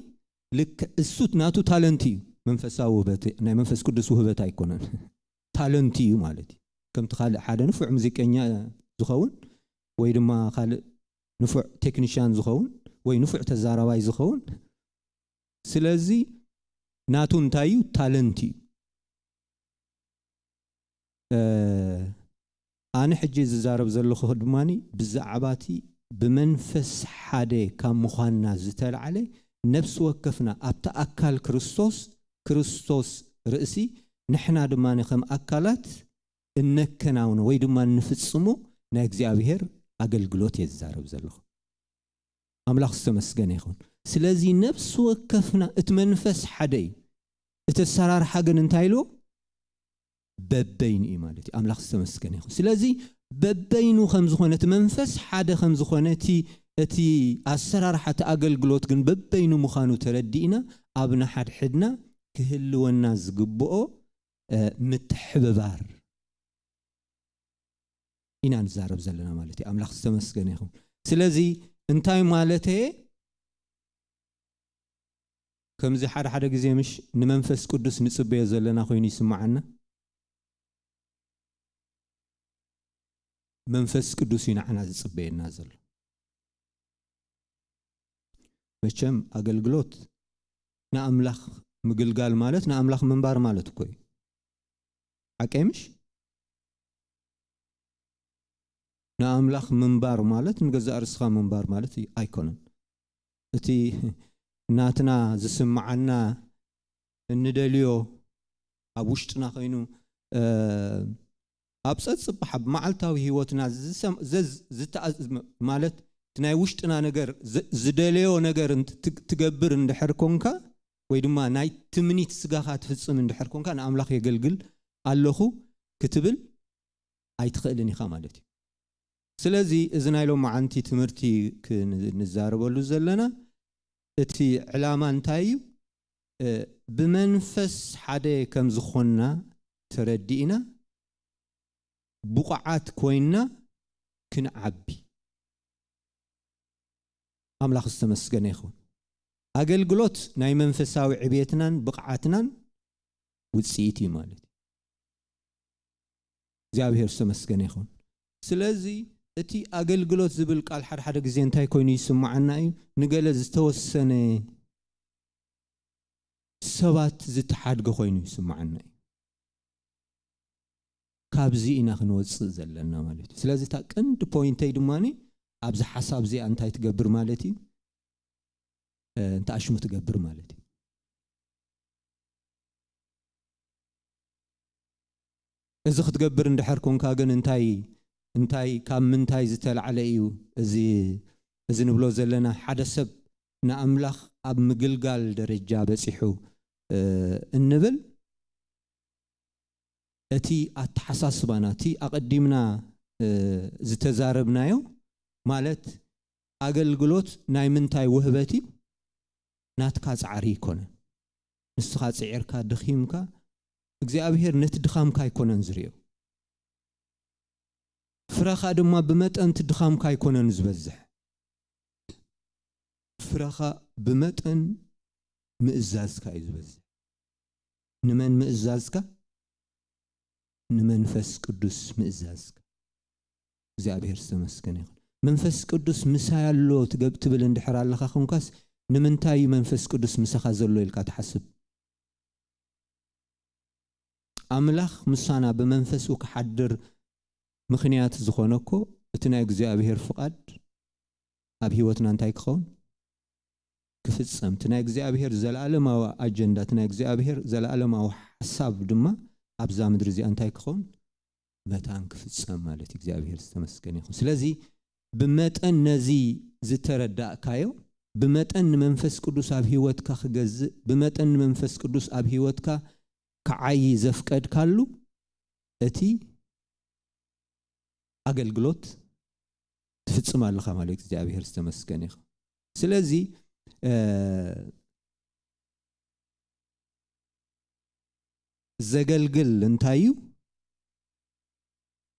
ልክ እሱ ናቱ ታለንት እዩ። መንፈሳዊ ውህበት፣ ናይ መንፈስ ቅዱስ ውህበት ኣይኮነን። ታለንት እዩ ማለት እዩ። ከምቲ ካልእ ሓደ ንፉዕ ሙዚቀኛ ዝኸውን ወይ ድማ ካልእ ንፉዕ ቴክኒሽያን ዝኸውን ወይ ንፉዕ ተዛራባይ ዝኸውን። ስለዚ ናቱ እንታይ እዩ? ታለንት እዩ። እ፣ ኣነ ሕጂ ዝዛረብ ዘለኹ ድማኒ ብዛዕባቲ ብመንፈስ ሓደ ካብ ምዃንና ዝተላዕለ ነፍሲ ወከፍና ኣብቲ ኣካል ክርስቶስ፣ ክርስቶስ ርእሲ፣ ንሕና ድማ ከም ኣካላት እነከናውኖ ወይ ድማ እንፍጽሞ ናይ እግዚኣብሔር ኣገልግሎት እየ ዝዛረብ ዘለኹ። ኣምላኽ ዝተመስገነ ይኹን። ስለዚ ነፍሲ ወከፍና እቲ መንፈስ ሓደ እዩ። እቲ ኣሰራርሓ ግን እንታይ ኢልዎ? በበይኑ እዩ ማለት እዩ። ኣምላኽ ዝተመስገነ ይኹን። ስለዚ በበይኑ ከም ዝኾነ፣ እቲ መንፈስ ሓደ ከም ዝኾነ፣ እቲ፣ እቲ ኣሰራርሓ፣ እቲ ኣገልግሎት ግን በበይኑ ምዃኑ ተረዲእና፣ ኣብ ንሓድሕድና ክህልወና ዝግብኦ፣ እ፣ ምትሕብባር ኢና ንዛረብ ዘለና ማለት እዩ። ኣምላኽ ዝተመስገነ ይኹን። ስለዚ እንታይ ማለተየ? ከምዚ ሓደ ሓደ ግዜ ምሽ ንመንፈስ ቅዱስ ንጽበዮ ዘለና ኮይኑ ይስምዓና። መንፈስ ቅዱስ እዩ ንዓና ዝጽበየና ዘሎ። መቸም ኣገልግሎት ንኣምላኽ ምግልጋል ማለት ንኣምላኽ ምንባር ማለት እኮ እዩ። ሓቀይ ምሽ? ንኣምላኽ ምንባር ማለት ንገዛእ ርእስኻ ምንባር ማለት እዩ፣ ኣይኮነን። እቲ ናትና ዝስምዓና፣ እንደልዮ፣ ኣብ ውሽጥና ኮይኑ፣ እ፣ ኣብ ጸጽባሕ ኣብ መዓልታዊ ህይወትና ዝሰም-፣ ዘዝ-፣ ዝተኣዝ-፣ ማለት እቲ ናይ ውሽጥና ነገር ዝ-፣ ዝደለዮ ነገር እንት-፣ ትግ-፣ ትገብር እንድሕር ኮንካ፣ ወይ ድማ ናይ ትምኒት ስጋኻ ትፍጽም እንድሕር ኮንካ፣ ንኣምላኽ የገልግል ኣለኹ ክትብል ኣይትኽእልን ኢኻ ማለት እዩ። ስለዚ እዚ ናይ ሎማዓንቲ ትምህርቲ ክን-፣ ንዛረበሉ ዘለና እቲ ዕላማ እንታይ እዩ? እ፣ ብመንፈስ ሓደ ከም ዝኾንና ተረዲእና፣ ብቑዓት ኮይንና ክንዓቢ። ኣምላኽ ዝተመስገነ ይኹን። ኣገልግሎት ናይ መንፈሳዊ ዕብየትናን ብቕዓትናን ውጽኢት እዩ ማለት እዩ። እግዚኣብሔር ዝተመስገነ ይኹን። ስለዚ እቲ ኣገልግሎት ዝብል ቃል ሓደ ሓደ ግዜ እንታይ ኮይኑ ይስምዓና እዩ? ንገለ ዝተወሰነ ሰባት ዝተሓድገ ኮይኑ ይስምዓና እዩ። ካብዚ ኢና ክንወጽእ ዘለና ማለት እዩ። ስለዚ እታ ቀንዲ ፖይንተይ ድማኒ ኣብዚ ሓሳብ እዚኣ እንታይ ትገብር ማለት እዩ? እ፣ እንተ ኣሽሙ ትገብር ማለት እዩ። እዚ ክትገብር እንድሕር ኮንካ ግን እንታይ፣ እንታይ፣ ካብ ምንታይ ዝተላዕለ እዩ እዚ፣ እዚ ንብሎ ዘለና? ሓደ ሰብ ንኣምላኽ ኣብ ምግልጋል ደረጃ በጺሑ፣ እ፣ እንብል፣ እቲ ኣተሓሳስባና፣ እቲ ኣቐዲምና፣ እ፣ ዝተዛረብናዮ፣ ማለት ኣገልግሎት ናይ ምንታይ ውህበት እዩ? ናትካ ጻዕሪ ኣይኮነን። ንስኻ ጽዒርካ፣ ደኺምካ፣ እግዚኣብሔር ነቲ ድኻምካ ኣይኮነን ዝርእዮ። ፍረኻ ድማ ብመጠን እቲ ድኻምካ ኣይኮነን ዝበዝሕ። ፍረኻ ብመጠን ምእዛዝካ እዩ ዝበዝሕ። ንመን ምእዛዝካ? ንመንፈስ ቅዱስ ምእዛዝካ። እግዚኣብሔር ዝተመስገነ ይኹን። መንፈስ ቅዱስ ምሳይ ኣሎ ትገብ-፣ ትብል እንድሕር ኣለኻ ኾንካስ፣ ንምንታይ እዩ መንፈስ ቅዱስ ምሳኻ ዘሎ ኢልካ ትሓስብ? ኣምላኽ ምሳና ብመንፈሱ ክሓድር ምኽንያት ዝኾነ እኮ፣ እቲ ናይ እግዚኣብሔር ፍቓድ ኣብ ህይወትና እንታይ ክኸውን? ክፍጸም። እቲ ናይ እግዚኣብሔር ዘለዓለማዊ ኣጀንዳ፣ እቲ ናይ እግዚኣብሔር ዘለዓለማዊ ሓሳብ ድማ ኣብዛ ምድሪ እዚኣ እንታይ ክኸውን? መታን ክፍጸም ማለት እዩ። እግዚኣብሔር ዝተመስገነ ይኹን። ስለዚ ብመጠን ነዚ ዝተረዳእካዮ፣ ብመጠን ንመንፈስ ቅዱስ ኣብ ህይወትካ ክገዝእ፣ ብመጠን ንመንፈስ ቅዱስ ኣብ ህይወትካ ክዓዪ ዘፍቀድካሉ፣ እቲ ኣገልግሎት ትፍጽም ኣለኻ ማለት እዩ። እግዚኣብሔር ዝተመስገነ ይኹን። ስለዚ፣ እ፣ ዘገልግል እንታይ እዩ?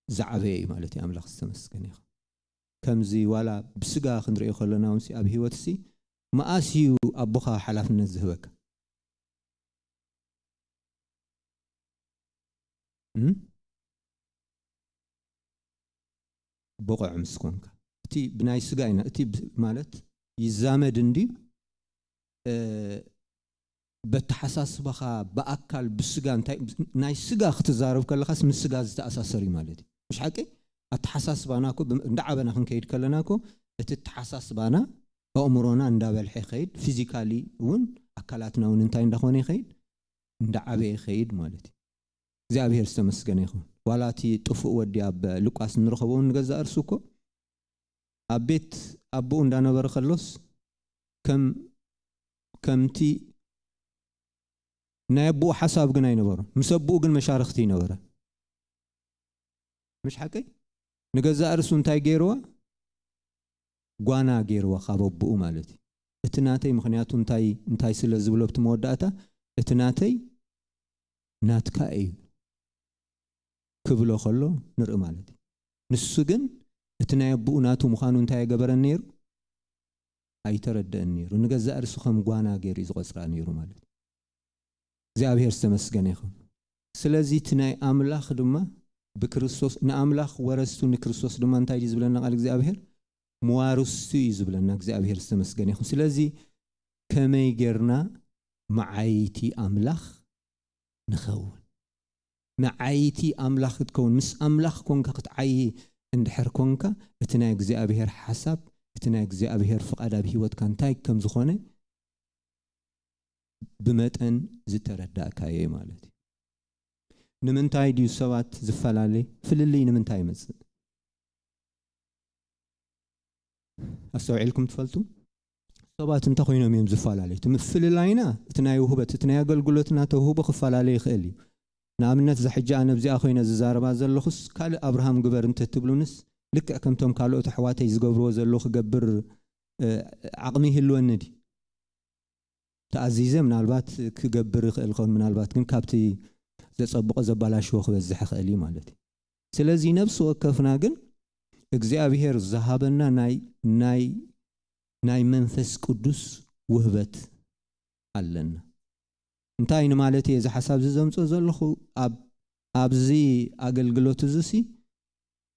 ዝዓበየ እዩ ማለት እዩ። ኣምላኽ ዝተመስገነ ይኹን። ከምዚ ዋላ ብስጋ ክንርእዮ ከለና እውን ሲ ኣብ ህይወት ሲ መኣስ እዩ ኣቦኻ ሓላፍነት ዝህበካ? እም? ብቑዕ ምስ ኮንካ። እቲ ብናይ ስጋ ኢና፣ እቲ ብ-፣ ማለት ይዛመድ እንድዩ፣ እ፣ በተሓሳስባኻ ብኣካል ብስጋ እንታይ፣ ናይ ስጋ ክትዛረብ ከለኻስ ምስ ስጋ ዝተኣሳሰር እዩ ማለት እዩ። ምሽ ሓቂ? ኣተሓሳስባና እኮ ብ-፣ እንዳዓበና ክንከይድ ከለና እኮ እቲ ኣተሓሳስባና፣ ኣእምሮና እንዳበልሐ ይኸይድ፣ ፊዚካሊ እውን ኣካላትና እውን እንታይ እንዳኾነ ይኸይድ? እንዳዓበየ ይኸይድ ማለት እዩ። እግዚኣብሔር ዝተመስገነ ይኹን። ዋላ እቲ ጥፉእ ወዲ ኣብ ሉቃስ እንረኸቦ እውን ንገዛእ እርሱ እኮ ኣብ ቤት ኣቦኡ እንዳነበረ ከሎስ ከም፣ ከምቲ ናይ ኣቦኡ ሓሳብ ግን ኣይነበሮን። ምስ ኣቦኡ ግን መሻርኽቲ ይነበረ። ምሽ ሓቀይ? ንገዛእ ርእሱ እንታይ ገይርዋ? ጓና ገይርዋ ካብ ኣቦኡ ማለት እዩ። እቲ ናተይ ምኽንያቱ እንታይ፣ እንታይ ስለ ዝብሎ ኣብቲ መወዳእታ፣ እቲ ናተይ ናትካ እዩ ክብሎ ከሎ ንርኢ ማለት እዩ። ንሱ ግን እቲ ናይ ኣቦኡ ናቱ ምዃኑ እንታይ ኣይገበረን ነይሩ? ኣይተረደአን ነይሩ። ንገዛእ ርእሱ ከም ጓና ገይሩ እዩ ዝቖጽራ ነይሩ ማለት እዩ። እግዚኣብሔር ዝተመስገነ ይኹን። ስለዚ እቲ ናይ ኣምላኽ ድማ ብክርስቶስ፣ ንኣምላኽ ወረስቱ ንክርስቶስ ድማ እንታይ ድዩ ዝብለና ቃል እግዚኣብሔር? መዋርስቱ እዩ ዝብለና። እግዚኣብሔር ዝተመስገነ ይኹን። ስለዚ ከመይ ጌርና መዓይቲ ኣምላኽ ንኸውን? መዓይቲ ኣምላኽ ክትከውን፣ ምስ ኣምላኽ ኮንካ ክትዓዪ እንድሕር ኮንካ፣ እቲ ናይ እግዚኣብሔር ሓሳብ፣ እቲ ናይ እግዚኣብሔር ፍቓድ ኣብ ህይወትካ እንታይ ከም ዝኾነ ብመጠን ዝተረዳእካዮ ማለት እዩ። ንምንታይ ድዩ ሰባት ዝፈላለ? ፍልልይ ንምንታይ ይመጽእ? ኣስተውዒልኩም ትፈልጡ? ሰባት እንታይ ኮይኖም እዮም ዝፈላለዩ? እቲ ምፍልላይና፣ እቲ ናይ ውህበት፣ እቲ ናይ ኣገልግሎትና ተውህቦ ክፈላለ ይኽእል እዩ። ንኣብነት፣ እዛ ሕጂ ኣነ ኣብዚኣ ኮይነ ዝዛረባ ዘለኹስ፣ ካልእ ኣብርሃም ግበር እንተትብሉንስ፣ ልክዕ ከምቶም ካልኦት ኣሕዋተይ ዝገብርዎ ዘለዉ ክገብር፣ እ፣ ዓቕሚ ይህልወኒ ድዩ? ተኣዚዘ ምናልባት ክገብር ይኽእል ኸውን፣ ምናልባት ግን ካብቲ ዘጸብቖ ዘባላሽዎ ክበዝሕ ይኽእል እዩ ማለት እዩ። ስለዚ ነፍሲ ወከፍና ግን እግዚኣብሔር ዝሃበና ናይ፣ ናይ፣ ናይ መንፈስ ቅዱስ ውህበት ኣለና። እንታይ ንማለት እየ እዚ ሓሳብ እዚ ዘምጽኦ ዘለኹ? ኣብ፣ ኣብዚ ኣገልግሎት እዚ ሲ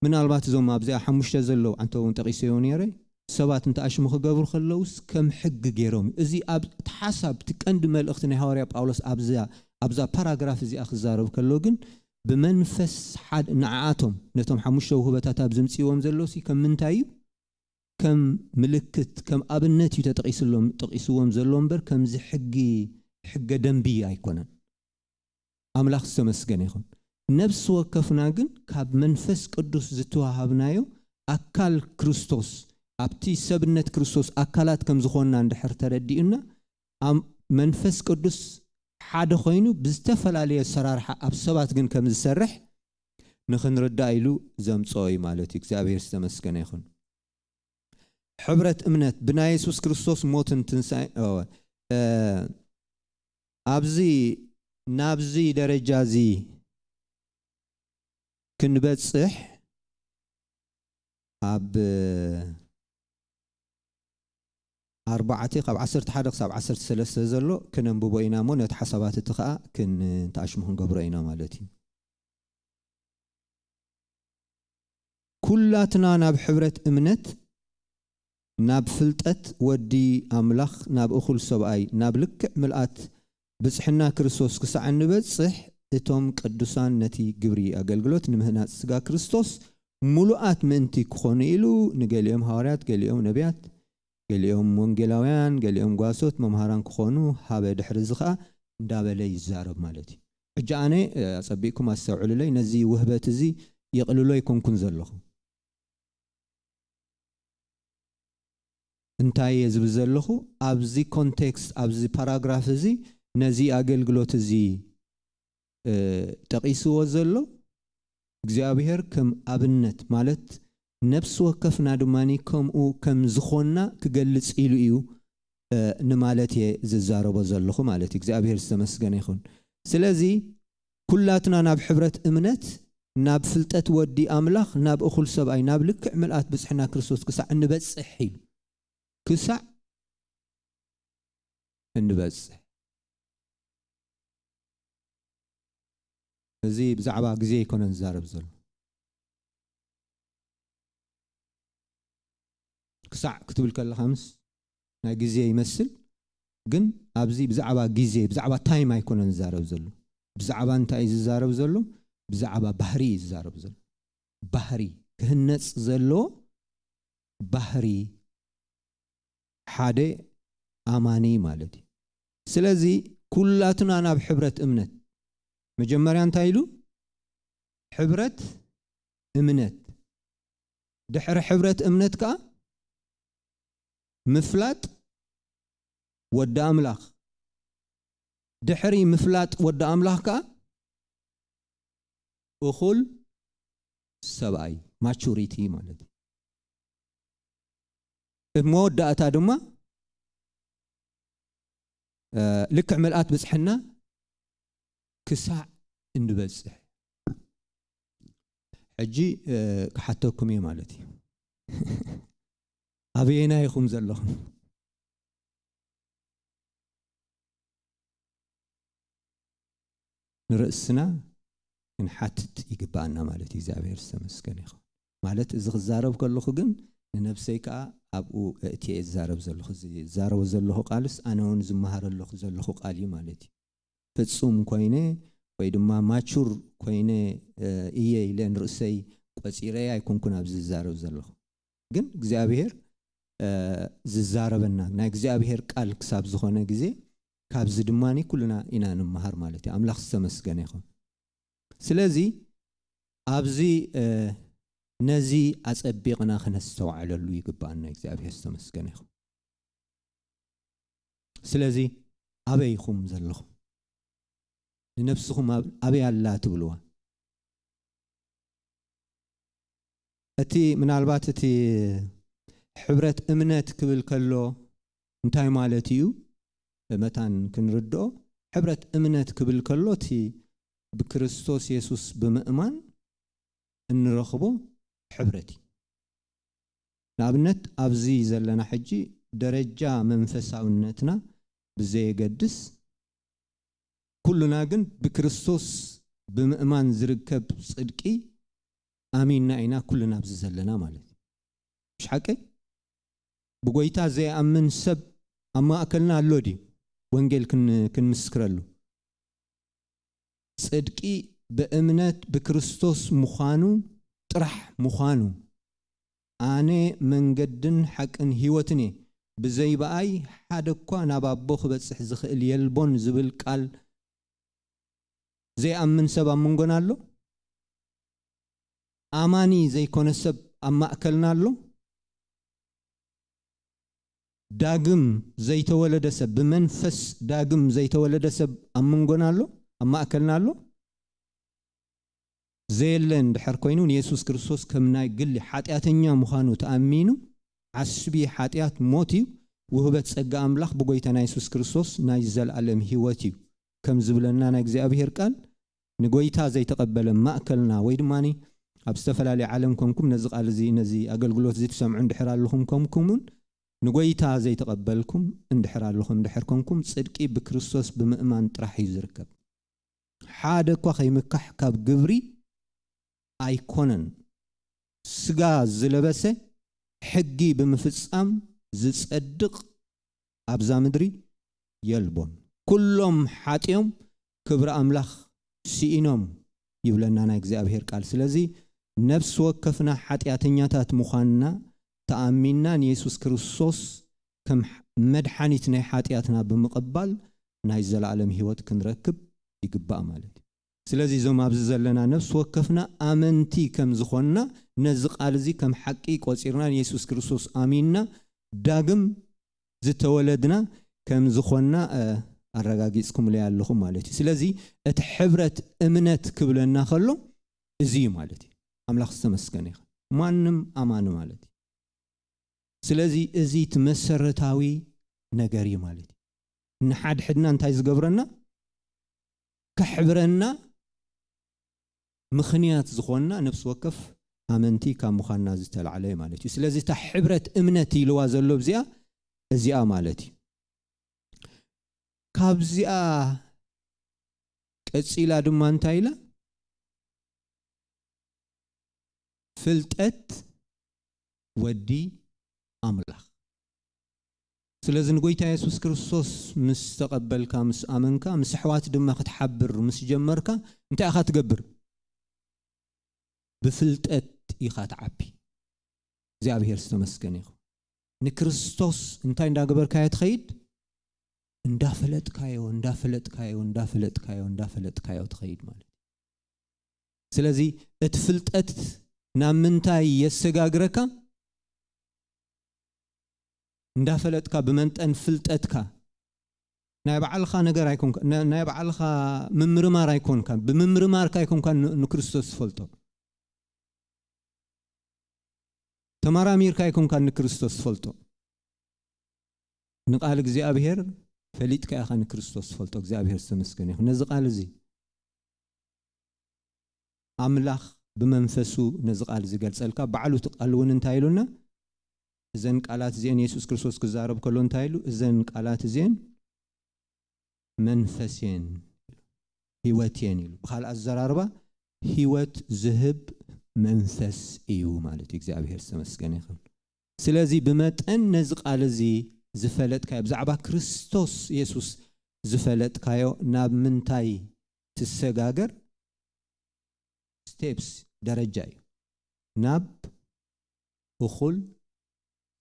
ምናልባት እዞም ኣብዚኣ ሓሙሽተ ዘለዉ፣ ኣንተ እውን ጠቒሰዮ ነይረ፣ ሰባት እንተ ኣሽሙ ክገብሩ ከለዉስ ከም ሕጊ ገይሮም እዩ። እዚ ኣብ፣ እቲ ሓሳብ፣ እቲ ቀንዲ መልእኽቲ ናይ ሃዋርያ ጳውሎስ ኣብዛ፣ ኣብዛ ፓራግራፍ እዚኣ ክዛረብ ከሎ ግን ብመንፈስ ሓድ-፣ ንዓኣቶም፣ ነቶም ሓሙሽተ ውህበታት ኣብ ዝምጽእዎም ዘለዉ ሲ ከም ምንታይ እዩ? ከም ምልክት፣ ከም ኣብነት እዩ ተጠቒስሎም፣ ጠቒስዎም ዘሎ እምበር ከምዚ ሕጊ፣ ሕገ ደንቢ ኣይኮነን። ኣምላኽ ዝተመስገነ ይኹን። ነፍሲ ወከፍና ግን ካብ መንፈስ ቅዱስ ዝተዋሃብናዮ ኣካል ክርስቶስ፣ ኣብቲ ሰብነት ክርስቶስ ኣካላት ከም ዝኾንና እንድሕር ተረዲኡና፣ ኣም-፣ መንፈስ ቅዱስ ሓደ ኮይኑ ብዝተፈላለየ ኣሰራርሓ ኣብ ሰባት ግን ከም ዝሰርሕ ንኽንርዳእ ኢሉ ዘምጽኦ እዩ ማለት እዩ። እግዚኣብሔር ዝተመስገነ ይኹን። ሕብረት እምነት ብናይ የሱስ ክርስቶስ ሞትን ትንሳኤ-፣ ኦ፣ እ፣ ኣብዚ፣ ናብዚ ደረጃ እዚ ክንበጽሕ ኣብ ኣርባዕተ ካብ ዓሰርተ ሓደ ክሳብ ዓሰርተ ሰለስተ ዘሎ ክነንብቦ ኢና እሞ ነቲ ሓሳባት እቲ ኸኣ ክን-፣ ተኣሽሙ ክንገብሮ ኢና ማለት እዩ። ኩላትና ናብ ሕብረት እምነት፣ ናብ ፍልጠት ወዲ ኣምላኽ፣ ናብ እኹል ሰብኣይ፣ ናብ ልክዕ ምልኣት ብጽሕና ክርስቶስ ክሳዕ እንበጽሕ፣ እቶም ቅዱሳን ነቲ ግብሪ ኣገልግሎት ንምህናጽ ስጋ ክርስቶስ ምሉኣት ምእንቲ ክኾኑ ኢሉ፣ ንገሊኦም ሃዋርያት፣ ገሊኦም ነቢያት፣ ገሊኦም ወንጌላውያን፣ ገሊኦም ጓሶት መምሃራን ክኾኑ ሃበ፣ ድሕሪ እዚ ኸኣ እንዳበለ ይዛረብ ማለት እዩ። ሕጂ ኣነ፣ እ፣ ኣጸቢቕኩም ኣስተውዕሉለይ፣ ነዚ ውህበት እዚ የቕልሎ ኣይኮንኩን ዘለኹ። እንታይ እየ ዝብል ዘለኹ? ኣብዚ ኮንቴክስት፣ ኣብዚ ፓራግራፍ እዚ፣ ነዚ ኣገልግሎት እዚ፣ እ፣ ጠቒስዎ ዘሎ፣ እግዚኣብሔር ከም ኣብነት፣ ማለት ነፍሲ ወከፍና ድማ ከምኡ ከም ዝኾንና ክገልጽ ኢሉ እዩ፣ እ፣ ንማለት እየ ዝዛረቦ ዘለኹ ማለት እዩ። እግዚኣብሔር ዝተመስገነ ይኹን። ስለዚ ኩላትና ናብ ሕብረት እምነት፣ ናብ ፍልጠት ወዲ ኣምላኽ፣ ናብ እኹል ሰብኣይ፣ ናብ ልክዕ ምልኣት ብጽሕና ክርስቶስ ክሳዕ እንበጽሕ ኢሉ። ክሳዕ እንበጽሕ። እዚ ብዛዕባ ግዜ ኣይኮነን ዝዛረብ ዘሎ። ክሳዕ ክትብል ከለኻ ምስ ናይ ግዜ ይመስል፣ ግን ኣብዚ ብዛዕባ ግዜ፣ ብዛዕባ ታይም ኣይኮነን ዝዛረብ ዘሎ። ብዛዕባ እንታይ እዩ ዝዛረብ ዘሎ? ብዛዕባ ባህሪ እዩ ዝዛረብ ዘሎ። ባህሪ፣ ክህነጽ ዘለዎ ባህሪ ሓደ ኣማኒ ማለት እዩ። ስለዚ ኩላትና ናብ ሕብረት እምነት፣ መጀመርያ እንታይ ኢሉ? ሕብረት እምነት። ድሕሪ ሕብረት እምነት ከኣ ምፍላጥ ወዲ ኣምላኽ። ድሕሪ ምፍላጥ ወዲ ኣምላኽ ከኣ እኹል ሰብኣይ፣ ማቹሪቲ ማለት እዩ። መወዳእታ ድማ፣ እ፣ ልክዕ ምልኣት ብጽሕና ክሳዕ እንበጽሕ። ሕጂ፣ እ፣ ክሓተኩም እየ ማለት እዩ። ኣበየና ኢኹም ዘለኹም? ንርእስና ክንሓትት ይግብኣና ማለት እዩ። እግዚኣብሔር ዝተመስገነ ይኹን። ማለት እዚ ክዛረብ ከለኹ ግን ንነብሰይ ከኣ ኣብኡ እእትየ እዛረብ ዘለኹ። እዚ ዝዛረቦ ዘለኹ ቃልስ ኣነ እውን ዝመሃረለኹ ዘለኹ ቃል እዩ ማለት እዩ። ፍጹም ኮይነ ወይ ድማ ማቹር ኮይነ፣ እ፣ እየ ኢለ ንርእሰይ ቆጺረ ኣይኮንኩን ኣብዚ ዝዛረብ ዘለኹ። ግን እግዚኣብሔር፣ እ፣ ዝዛረበና ናይ እግዚኣብሔር ቃል ክሳብ ዝኾነ ግዜ፣ ካብዚ ድማ ኩልና ኢና ንመሃር ማለት እዩ። ኣምላኽ ዝተመስገነ ይኹን። ስለዚ ኣብዚ፣ እ፣ ነዚ ኣጸቢቕና ክነስተውዕለሉ ይግብኣና። እግዚኣብሔር ዝተመስገነ ይኹን። ስለዚ ኣበይ ኢኹም ዘለኹም? ንነብስኹም ኣብ-፣ ኣበይ ኣላ ትብልዋ? እቲ ምናልባት እቲ ሕብረት እምነት ክብል ከሎ እንታይ ማለት እዩ? መታን ክንርድኦ፣ ሕብረት እምነት ክብል ከሎ እቲ ብክርስቶስ የሱስ ብምእማን እንረኽቦ ሕብረት እዩ። ንኣብነት ኣብዚ ዘለና ሕጂ ደረጃ መንፈሳውነትና ብዘየገድስ፣ ኩልና ግን ብክርስቶስ ብምእማን ዝርከብ ጽድቂ ኣሚንና ኢና ኩልና ኣብዚ ዘለና ማለት እዩ። ምሽ ሓቀይ? ብጎይታ ዘይኣምን ሰብ ኣብ ማእከልና ኣሎ ድዩ? ወንጌል ክን-፣ ክንምስክረሉ። ጽድቂ ብእምነት ብክርስቶስ ምዃኑ ጥራሕ ምዃኑ፣ ኣነ መንገድን ሓቅን ህይወትን እየ፣ ብዘይ ብኣይ ሓደ እኳ ናብ ኣቦ ክበጽሕ ዝኽእል የልቦን ዝብል ቃል ዘይኣምን ሰብ ኣብ መንጎና ኣሎ? ኣማኒ ዘይኮነ ሰብ ኣብ ማእከልና ኣሎ? ዳግም ዘይተወለደ ሰብ፣ ብመንፈስ ዳግም ዘይተወለደ ሰብ ኣብ መንጎና ኣሎ? ኣብ ማእከልና ኣሎ? ዘየለ እንድሕር ኮይኑ፣ ንየሱስ ክርስቶስ ከም ናይ ግሊ ሓጢኣተኛ ምዃኑ ተኣሚኑ፣ ዓስቢ ሓጢኣት ሞት እዩ፣ ውህበት ጸጋ ኣምላኽ ብጎይታና የሱስ ክርስቶስ ናይ ዘለኣለም ህይወት እዩ ከም ዝብለና ናይ እግዚኣብሔር ቃል፣ ንጎይታ ዘይተቐበለ ማእከልና ወይ ድማ ኣብ ዝተፈላለየ ዓለም ኮንኩም ነዚ ቃል እዚ፣ ነዚ ኣገልግሎት እዚ ትሰምዑ እንድሕር ኣለኹም ኮንኩምን፣ ንጎይታ ዘይተቐበልኩም እንድሕር ኣለኹም እንድሕር ኮንኩም፣ ጽድቂ ብክርስቶስ ብምእማን ጥራሕ እዩ ዝርከብ። ሓደ እኳ ከይምካሕ ካብ ግብሪ ኣይኮነን። ስጋ ዝለበሰ ሕጊ ብምፍጻም ዝጸድቕ ኣብዛ ምድሪ የልቦን። ኩሎም ሓጢኦም ክብሪ ኣምላኽ ስኢኖም ይብለና ናይ እግዚኣብሔር ቃል። ስለዚ ነፍሲ ወከፍና ሓጢኣተኛታት ምዃንና ተኣሚንና ንየሱስ ክርስቶስ ከም መድሓኒት ናይ ሓጢኣትና ብምቕባል ናይ ዘለኣለም ህይወት ክንረክብ ይግባእ ማለት እዩ። ስለዚ እዞም ኣብዚ ዘለና ነፍሲ ወከፍና ኣመንቲ ከም ዝኾንና ነዚ ቃል እዚ ከም ሓቂ ቆጺርና ንየሱስ ክርስቶስ ኣሚንና ዳግም ዝተወለድና ከም ዝኾንና ኣረጋጊፅኩምለይ ኣለኹም ማለት እዩ። ስለዚ እቲ ሕብረት እምነት ክብለና ከሎ እዚ እዩ ማለት እዩ። ኣምላኽ ዝተመስገነ ይኸ ማንም ኣማኒ ማለት እዩ። ስለዚ እዚ እቲ መሰረታዊ ነገር እዩ ማለት እዩ። ንሓድሕድና እንታይ ዝገብረና? ከሕብረና ምኽንያት ዝኾንና ነፍሲ ወከፍ ኣመንቲ ካብ ምዃንና ዝተላዕለ እዩ ማለት እዩ። ስለዚ እታ ሕብረት እምነት ኢልዋ ዘሎ እዚኣ እዚኣ ማለት እዩ። ካብዚኣ ቀጺላ ድማ እንታይ ኢላ? ፍልጠት ወዲ ኣምላኽ። ስለዚ ንጎይታ የሱስ ክርስቶስ ምስ ተቐበልካ፣ ምስ ኣመንካ፣ ምስ ኣሕዋት ድማ ክትሓብር ምስ ጀመርካ፣ እንታይ ኢኻ ትገብር? ብፍልጠት ኢኻ ትዓቢ። እግዚኣብሔር ዝተመስገነ ይኹን። ንክርስቶስ እንታይ እንዳገበርካዮ ትኸይድ? እንዳፈለጥካዮ፣ እንዳፈለጥካዮ፣ እንዳፈለጥካዮ፣ እንዳፈለጥካዮ ትኸይድ ማለት እዩ። ስለዚ እቲ ፍልጠት ናብ ምንታይ የሰጋግረካ? እንዳፈለጥካ፣ ብመንጠን ፍልጠትካ፣ ናይ ባዕልኻ ነገር ኣይኮንካ፣ ና-፣ ናይ ባዕልኻ ምምርማር ኣይኮንካ፣ ብምምርማርካ ኣይኮንካ ን-፣ ንክርስቶስ ትፈልጦ። ተመራሚርካ ኣይኮንካ ንክርስቶስ ትፈልጦ። ንቃል እግዚኣብሔር ፈሊጥካ ኢኻ ንክርስቶስ ትፈልጦ። እግዚኣብሔር ዝተመስገነ ይኹን። ነዚ ቃል እዚ ኣምላኽ ብመንፈሱ ነዚ ቃል እዚ ገልጸልካ። ባዕሉ እቲ ቃል እውን እንታይ ኢሉና? እዘን ቃላት እዚአን የሱስ ክርስቶስ ክዛረብ ከሎ እንታይ ኢሉ? እዘን ቃላት እዚአን መንፈስ እየን፣ ህይወት እየን ኢሉ። ብኻልእ ኣዘራርባ ህይወት ዝህብ መንፈስ እዩ ማለት እዩ። እግዚኣብሔር ዝተመስገነ ይኹን። ስለዚ ብመጠን ነዚ ቃል እዚ ዝፈለጥካዮ፣ ብዛዕባ ክርስቶስ የሱስ ዝፈለጥካዮ ናብ ምንታይ ትሰጋገር? ስቴፕስ፣ ደረጃ እዩ። ናብ እኹል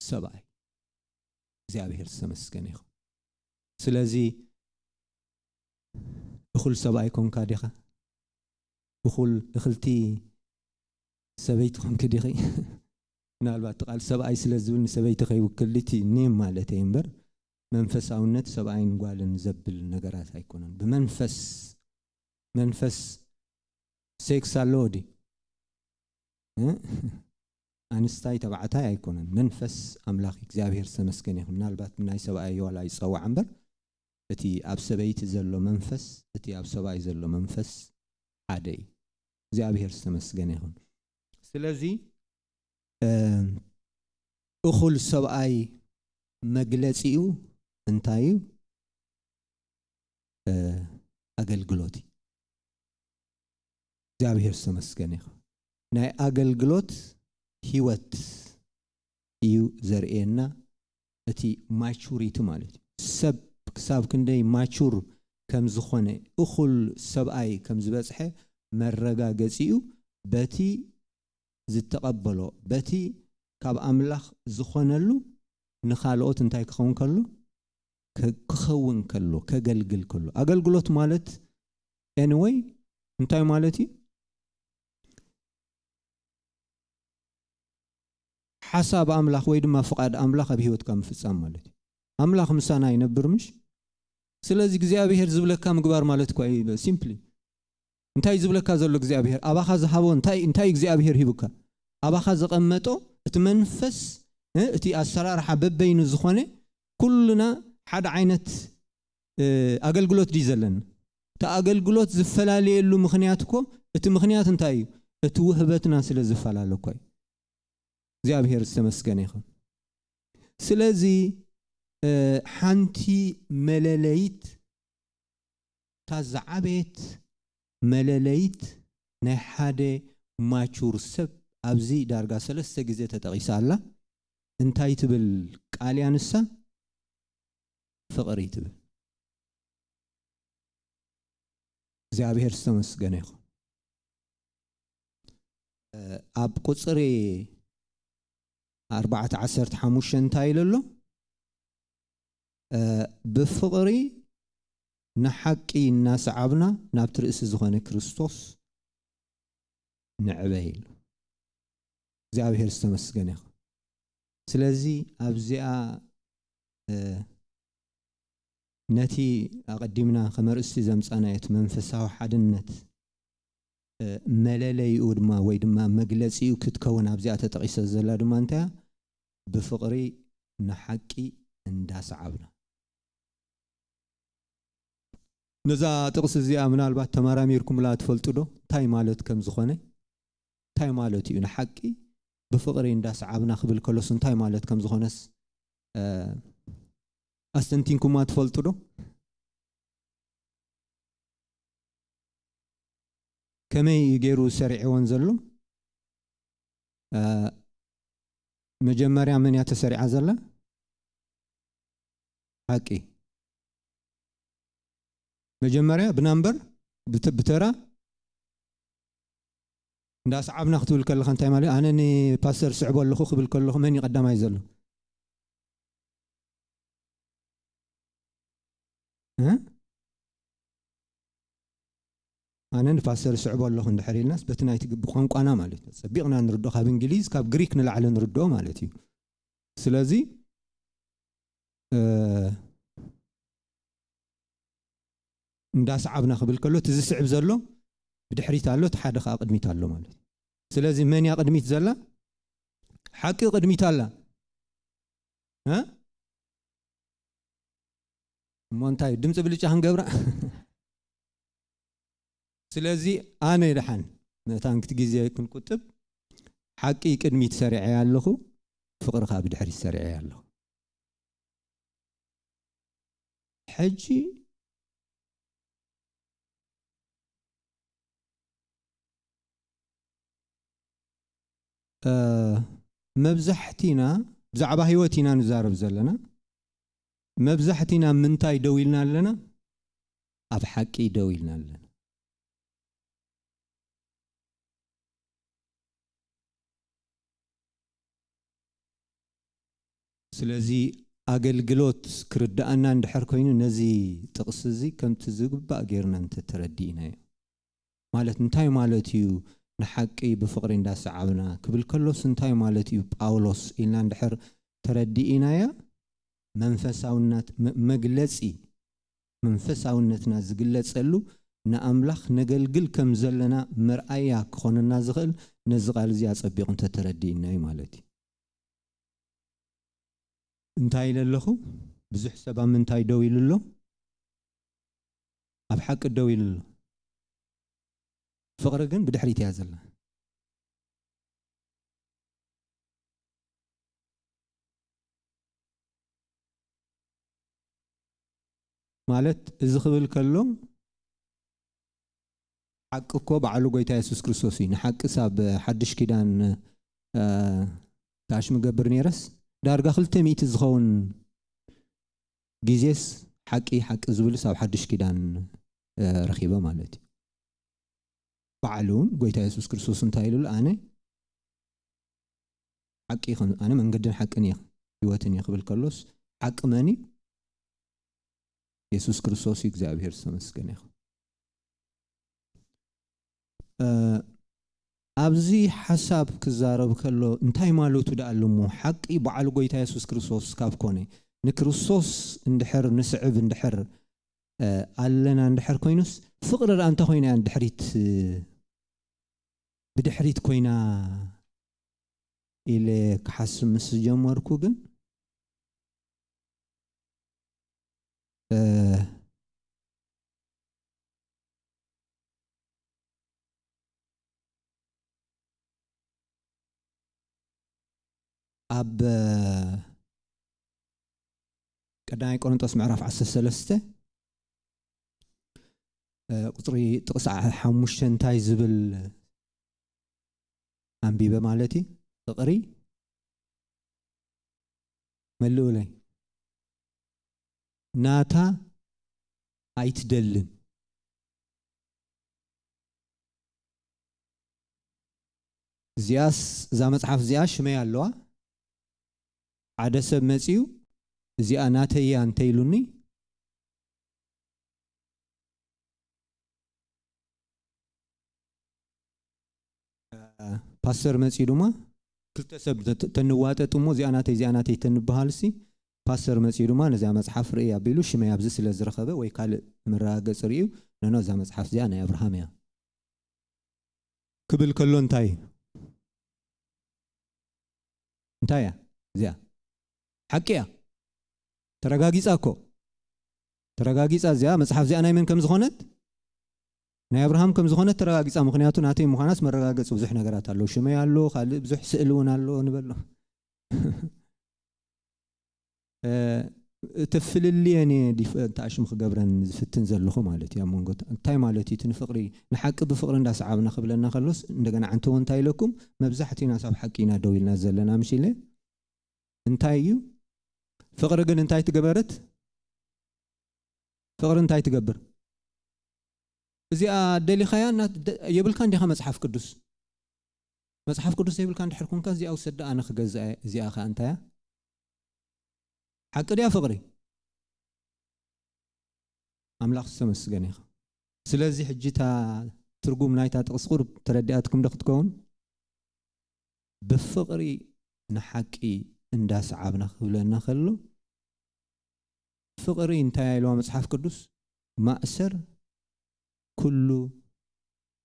ሰብኣይ። እግዚኣብሔር ዝተመስገነ ይኹን። ስለዚ እኹል ሰብኣይ ኮንካ ዲኻ? እኹል እኽልቲ ሰበይቲ ኮንኪ ዲኺ? ምናልባት እቲ ቃል ሰብኣይ ስለ ዝብል ንሰበይቲ ከይውክል እቲ ኔም ማለት እየ እምበር፣ መንፈሳውነት ሰብኣይን ጓልን ዘብል ነገራት ኣይኮነን። ብመንፈስ፣ መንፈስ ሴክስ ኣለዎ ድዩ? እ? ኣንስታይ ተባዕታይ ኣይኮነን። መንፈስ ኣምላኽ እግዚኣብሔር ዝተመስገነ ይኹን። ምናልባት ብናይ ሰብኣይ ዋላ ይጸዋዕ እምበር፣ እቲ ኣብ ሰበይቲ ዘሎ መንፈስ፣ እቲ ኣብ ሰብኣይ ዘሎ መንፈስ ሓደ እዩ። እግዚኣብሔር ዝተመስገነ ይኹን። ስለዚ፣ እ፣ እኹል ሰብኣይ መግለጺኡ እንታይ እዩ? እ፣ ኣገልግሎት እዩ። እግዚኣብሔር ዝተመስገነ ይኹን። ናይ ኣገልግሎት ህይወት እዩ ዘርእየና። እቲ ማቹሪቲ ማለት እዩ። ሰብ ክሳብ ክንደይ ማቹር ከም ዝኾነ፣ እኹል ሰብኣይ ከም ዝበጽሐ መረጋገጺኡ በቲ ዝተቐበሎ፣ በቲ ካብ ኣምላኽ ዝኾነሉ ንኻልኦት እንታይ ክኸውን ከሎ? ከ-፣ ክኸውን ከሎ፣ ከገልግል ከሎ። ኣገልግሎት ማለት ኤኒወይ እንታይ ማለት እዩ? ሓሳብ ኣምላኽ ወይ ድማ ፍቓድ ኣምላኽ ኣብ ህይወትካ ምፍጻም ማለት እዩ። ኣምላኽ ምሳና ይነብር ምሽ? ስለዚ እግዚኣብሔር ዝብለካ ምግባር ማለት እኳ እዩ፣ ሲምፕሊ። እንታይ ዝብለካ ዘሎ እግዚኣብሔር? ኣባኻ ዝሃቦ እንታይ፣ እንታይ እግዚኣብሔር ሂቡካ? ኣባኻ ዘቐመጦ እቲ መንፈስ፣ እ፣ እቲ ኣሰራርሓ በበይኑ ዝኾነ፣ ኩልና ሓደ ዓይነት፣ እ፣ ኣገልግሎት ድዩ ዘለና? እቲ ኣገልግሎት ዝፈላለየሉ ምኽንያት እኮ፣ እቲ ምኽንያት እንታይ እዩ? እቲ ውህበትና ስለ ዝፈላለ እኮ እዩ። እግዚኣብሔር ዝተመስገነ ይኹን። ስለዚ፣ እ፣ ሓንቲ መለለይት፣ እታ ዝዓበየት መለለይት ናይ ሓደ ማቹር ሰብ ኣብዚ ዳርጋ ሰለስተ ግዜ ተጠቒሳ ኣላ። እንታይ ትብል ቃል እያ ንሳ? ፍቕሪ ትብል። እግዚኣብሔር ዝተመስገነ ይኹን። እ፣ ኣብ ቁጽሪ ኣርባዕተ ዓሰርተ ሓሙሽተ እንታይ ኢሉ ኣሎ? እ፣ ብፍቕሪ ንሓቂ እናሰዓብና ናብቲ ርእሲ ዝኾነ ክርስቶስ ንዕበ ኢሉ። እግዚኣብሔር ዝተመስገነ ይኹን። ስለዚ ኣብዚኣ ነቲ ኣቐዲምና ከም ኣርእስቲ ዘምጻናዮ እቲ መንፈሳዊ ሓድነት መለለይኡ ድማ ወይ ድማ መግለጺኡ ክትከውን ኣብዚኣ ተጠቒሰ ዘላ ድማ እንታይ እያ? ብፍቕሪ ንሓቂ እንዳሰዓብና። ነዛ ጥቕሲ እዚኣ ምናልባት ተመራሚርኩምላ ትፈልጡ ዶ? እንታይ ማለት ከም ዝኾነ፣ እንታይ ማለት እዩ ንሓቂ ብፍቕሪ እንዳሰዓብና ክብል ከሎስ እንታይ ማለት ከም ዝኾነስ ኣስተንቲንኩማ ትፈልጡ ዶ? ከመይ እዩ ገይሩ ሰሪዕወን ዘሎ? መጀመርያ መን እያ ተሰሪዓ ዘላ? ሓቂ። መጀመርያ ብናምበር ብተራ እንዳሰዓብና ክትብል ከለኻ እንታይ ማለት? ኣነ ንፓስተር ስዕቦ ኣለኹ ክብል ከለኹ መን እዩ ቀዳማይ ዘሎ? ኣነ ንፓስተር ስዕቦ ኣለኹ እንድሕር ኢልናስ በቲ ናይቲ ብቋንቋና ማለት እዩ፣ ጸቢቕና ንርድኦ፣ ካብ እንግሊዝ ካብ ግሪክ ንላዕሊ ንርድኦ ማለት እዩ። ስለዚ እንዳሰዓብና ክብል ከሎ እቲ ዝስዕብ ዘሎ ብድሕሪት ኣሎ፣ እቲ ሓደ ከዓ ቅድሚት ኣሎ ማለት እዩ። ስለዚ መን እያ ቅድሚት ዘላ? ሓቂ ቅድሚት ኣላ። እሞ እንታይ ድምፂ ብልጫ ክንገብራ? ስለዚ ኣነ ደሓን መታንክቲ ግዜ ክንቁጥብ፣ ሓቂ ቅድሚት ሰሪዐ ኣለኹ፣ ፍቕርኻ ብድሕሪት ሰሪዐ ኣለኹ። ሕጂ መብዛሕቲና ብዛዕባ ህይወት ኢና ንዛረብ ዘለና። መብዛሕቲና ምንታይ ደው ኢልና ኣለና? ኣብ ሓቂ ደው ኢልና ኣለና። ስለዚ ኣገልግሎት ክርድኣና እንድሕር ኮይኑ ነዚ ጥቕሲ እዚ ከምቲ ዝግባእ ጌርና እንተተረዲእናዮ፣ ማለት እንታይ ማለት እዩ ንሓቂ ብፍቕሪ እንዳሰዓብና ክብል ከሎስ እንታይ ማለት እዩ ጳውሎስ ኢልና እንድሕር ተረዲእናያ፣ መንፈሳውነት መግለጺ መንፈሳውነትና ዝግለጸሉ ንኣምላኽ ነገልግል ከም ዘለና መርኣያ ክኾነና ዝኽእል ነዚ ቃል እዚ ኣጸቢቑ እንተተረዲእናዩ ማለት እዩ። እንታይ ኢለ ኣለኹ? ብዙሕ ሰብ ኣብ ምንታይ ደው ኢሉ ኣሎ? ኣብ ሓቂ ደው ኢሉ ኣሎ። ፍቕሪ ግን ብድሕሪት እያ ዘላ። ማለት እዚ ክብል ከሎ ሓቂ እኮ ባዕሉ ጎይታ የሱስ ክርስቶስ እዩ። ንሓቅስ ኣብ ሓድሽ ኪዳን ታሽሚ ገብር ነይረስ ዳርጋ ክልተ ሚእቲ ዝኸውን ግዜስ ሓቂ ሓቂ ዝብልስ ኣብ ሓድሽ ኪዳን ረኺበ ማለት እዩ። ባዕሉ እውን ጎይታ የሱስ ክርስቶስ እንታይ ኢሉ ኣሎ? ኣነ ሓቂ ኣነ መንገድን ሓቅን እየ ህይወትን እየ ክብል ከሎስ ሓቂ መን እዩ? የሱስ ክርስቶስ እዩ። እግዚኣብሔር ዝተመስገነ ይኹን። ኣብዚ ሓሳብ ክዛረብ ከሎ እንታይ ማለቱ ደኣ ኣሎ እሞ ሓቂ በዓል ጎይታ የሱስ ክርስቶስ ካብ ኮነ ንክርስቶስ እንድሕር ንስዕብ እንድሕር ኣለና እንድሕር ኮይኑስ ፍቕሪ ደኣ እንታይ ኮይና እያ ድሕሪት ብድሕሪት ኮይና ኢለ ክሓስብ ምስ ጀመርኩ ግን ኣብ ቀዳማይ ቆሮንጦስ ምዕራፍ ዓሰርተ ሰለስተ ቁፅሪ ጥቕሲ ሓሙሽተ እንታይ ዝብል ኣንቢበ ማለት እዩ? ፍቕሪ መልኡለይ ናታ ኣይትደልን። እዚኣስ እዛ መፅሓፍ እዚኣ ሽመይ ኣለዋ። ሓደ ሰብ መፂኡ እዚኣ ናተይ እያ እንተኢሉኒ ፓስተር መፂኡ ድማ ክልተ ሰብ ተ- ተንዋጠጥ እሞ እዚኣ ናተይ እዚኣ ናተይ ተንበሃል ሲ፣ ፓስተር መጺኡ ድማ ነዚኣ መጽሓፍ ርእይ ኣቢሉ ሽመይ ኣብዚ ስለ ዝረኸበ ወይ ካልእ መረጋገጺ ርእዩ፣ ነኖ እዛ መጽሓፍ እዚኣ ናይ ኣብርሃም እያ ክብል ከሎ እንታይ እዩ? እንታይ እያ እዚኣ? ሓቂ እያ። ተረጋጊጻ እኮ። ተረጋጊጻ እዚኣ መጽሓፍ እዚኣ ናይ መን ከም ዝኾነት? ናይ ኣብርሃም ከም ዝኾነት ተረጋጊጻ። ምኽንያቱ ናተይ ምዃናስ መረጋገጺ ብዙሕ ነገራት ኣሎ። ሽመይ ኣሎ፣ ካልእ ብዙሕ ስእሊ እውን ኣሎ ንበሎ። እ፣ እቲ ፍልልየን እየ ዲፍ-፣ እንተ ኣሽም ክገብረን ዝፍትን ዘለኹ ማለት እዩ። ኣብ መንጎ እንታይ ማለት እዩ? እቲ ንፍቕሪ፣ ንሓቂ ብፍቕሪ እንዳሰዓብና ክብለና ከሎስ፣ እንደገና ዓንተዎ እንታይ ኢለኩም? መብዛሕትኡና ሳብ ሓቂ ኢና ደው ኢልና ዘለና፣ ምሽ ኢለ? እንታይ እዩ? ፍቕሪ ግን እንታይ ትገበረት? ፍቕሪ እንታይ ትገብር? እዚኣ ደሊኻያ እና ደ-፣ የብልካ እንዲኻ መጽሓፍ ቅዱስ። መጽሓፍ ቅዱስ ዘይብልካ እንድሕር ኮንካ፣ እዚኣ ውሰዳ፣ ኣነ ክገዝኣ እየ። እዚኣ ኸኣ እንታይ እያ? ሓቂ ድያ ፍቕሪ? ኣምላኽ ዝተመስገነ ይኹን። ስለዚ ሕጂ እታ ትርጉም ናይታ ጥቕሲ ቁሩብ ተረዲኣትኩም ዶ ክትከውን? ብፍቕሪ ንሓቂ እንዳሰዓብና ክብለና ከሎ፣ ፍቕሪ እንታይ ኢልዋ መጽሓፍ ቅዱስ? ማእሰር ኩሉ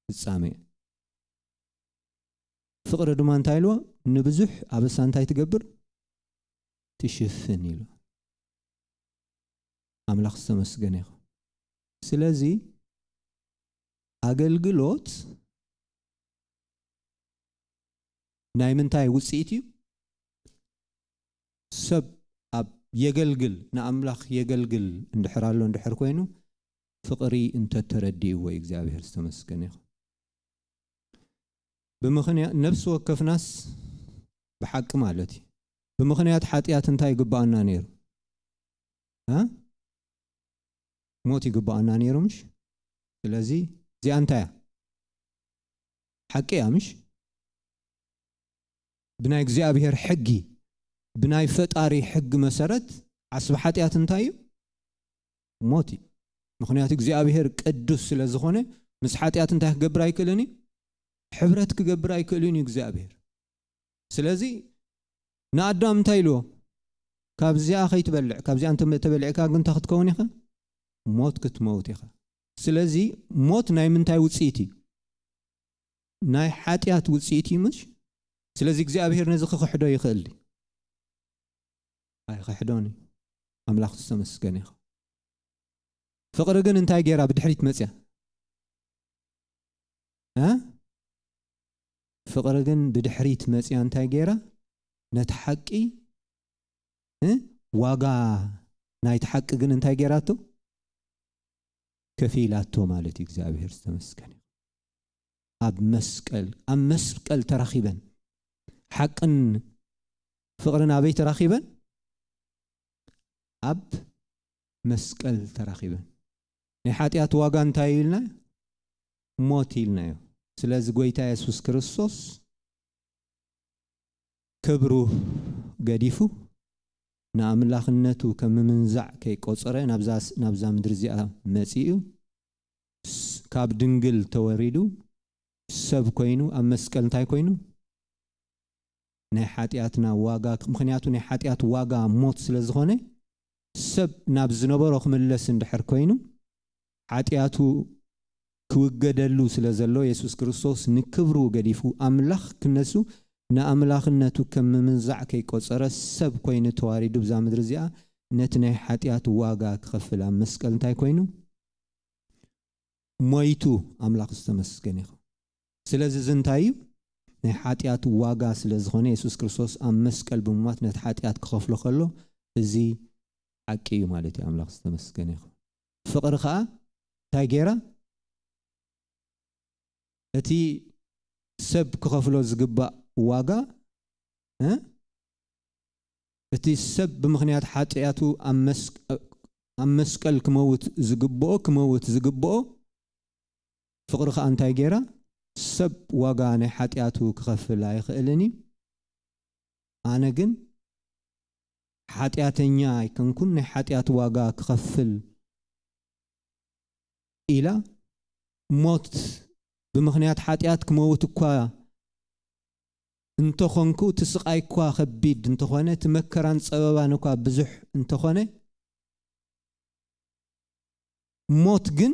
ፍጻሜ። ፍቕሪ ድማ እንታይ ኢልዋ? ንብዙሕ ኣበሳ እንታይ ትገብር? ትሽፍን ኢልዋ። ኣምላኽ ዝተመስገነ ይኹን። ስለዚ ኣገልግሎት ናይ ምንታይ ውጽኢት እዩ? ሰብ ኣብ የገልግል፣ ንኣምላኽ የገልግል እንድሕር ኣሎ፣ እንድሕር ኮይኑ፣ ፍቕሪ እንተተረዲእዎ እዩ እግዚኣብሔር ዝተመስገነ ይኹን። ብምኽንያት ነፍሲ ወከፍናስ ብሓቂ ማለት እዩ፣ ብምኽንያት ሓጢኣት እንታይ ይግባኣና ነይሩ? እ? ሞት ይግባኣና ነይሩ፣ ምሽ? ስለዚ እዚኣ እንታይ እያ? ሓቂ እያ፣ ምሽ? ብናይ እግዚኣብሔር ሕጊ፣ ብናይ ፈጣሪ ሕጊ መሰረት ዓስቢ ሓጢኣት እንታይ እዩ? ሞት እዩ። ምኽንያቱ እግዚኣብሔር ቅዱስ ስለ ዝኾነ ምስ ሓጢኣት እንታይ ክገብር ኣይክእልን እዩ? ሕብረት ክገብር ኣይክእልን እዩ እግዚኣብሔር። ስለዚ ንኣዳም እንታይ ኢልዎ? ካብዚኣ ከይትበልዕ፣ ካብዚኣ እንተ ተበሊዕካ ግን እንታይ ክትከውን ኢኻ? ሞት ክትመውት ኢኻ። ስለዚ ሞት ናይ ምንታይ ውጽኢት እዩ? ናይ ሓጢኣት ውጽኢት እዩ፣ ምሽ? ስለዚ እግዚኣብሔር ነዚ ክኽሕዶ ይኽእል ድዩ? ኣይኽሕዶን እዩ። ኣምላኽ ዝተመስገነ ይኹን። ፍቕሪ ግን እንታይ ገይራ ብድሕሪት መጽያ? እ? ፍቕሪ ግን ብድሕሪት መጽያ እንታይ ገይራ? ነቲ ሓቂ፣ እ? ዋጋ ናይቲ ሓቂ ግን እንታይ ገይራቶ? ከፊላቶ ማለት እዩ። እግዚኣብሔር ዝተመስገነ ይኹን። ኣብ መስቀል፣ ኣብ መስቀል ተራኺበን። ሓቅን ፍቕርን ኣበይ ተራኺበን? ኣብ መስቀል ተራኺበን። ናይ ሓጢኣት ዋጋ እንታይ እዩ ኢልና? ሞት ኢልናዮ። ስለዚ ጎይታ የሱስ ክርስቶስ ክብሩ ገዲፉ ንኣምላኽነቱ ከም ምምንዛዕ ከይቆጸረ ናብዛ ስ-፣ ናብዛ ምድሪ እዚኣ መጺኡ፣ ስ-፣ ካብ ድንግል ተወሪዱ ሰብ ኮይኑ ኣብ መስቀል እንታይ ኮይኑ? ናይ ሓጢኣትና ዋጋ፣ ምኽንያቱ ናይ ሓጢኣት ዋጋ ሞት ስለ ዝኾነ፣ ሰብ ናብ ዝነበሮ ክምለስ እንድሕር ኮይኑ፣ ሓጢኣቱ ክውገደሉ ስለ ዘሎ፣ የሱስ ክርስቶስ ንክብሩ ገዲፉ ኣምላኽ ክነሱ ንኣምላኽነቱ ከም ምምንዛዕ ከይቆጸረ ሰብ ኮይኑ ተዋሪዱ ብዛ ምድሪ እዚኣ ነቲ ናይ ሓጢኣት ዋጋ ክኸፍል ኣብ መስቀል እንታይ ኮይኑ? ሞይቱ። ኣምላኽ ዝተመስገነ ይኹን። ስለዚ እዚ እንታይ እዩ? ናይ ሓጢኣት ዋጋ ስለ ዝኾነ የሱስ ክርስቶስ ኣብ መስቀል ብምሟት ነቲ ሓጢኣት ክኸፍሎ ከሎ እዚ ሓቂ እዩ ማለት እዩ። ኣምላኽ ዝተመስገነ ይኹን። ፍቕሪ ኸኣ እንታይ ገይራ? እቲ ሰብ ክኸፍሎ ዝግባእ ዋጋ፣ እ? እቲ ሰብ ብምኽንያት ሓጢኣቱ ኣብ መስ-፣ ኣብ መስቀል ክመውት ዝግብኦ፣ ክመውት ዝግብኦ፣ ፍቕሪ ኸኣ እንታይ ገይራ? ሰብ ዋጋ ናይ ሓጢኣቱ ክኸፍል ኣይኽእልን እዩ። ኣነ ግን ሓጢኣተኛ ኣይኮንኩን፣ ናይ ሓጢኣት ዋጋ ክኸፍል ኢላ ሞት ብምኽንያት ሓጢኣት ክመውት እኳ እንተኾንኩ፣ እቲ ስቓይ እኳ ከቢድ እንተኾነ፣ እቲ መከራን ጸበባን እኳ ብዙሕ እንተኾነ፣ ሞት ግን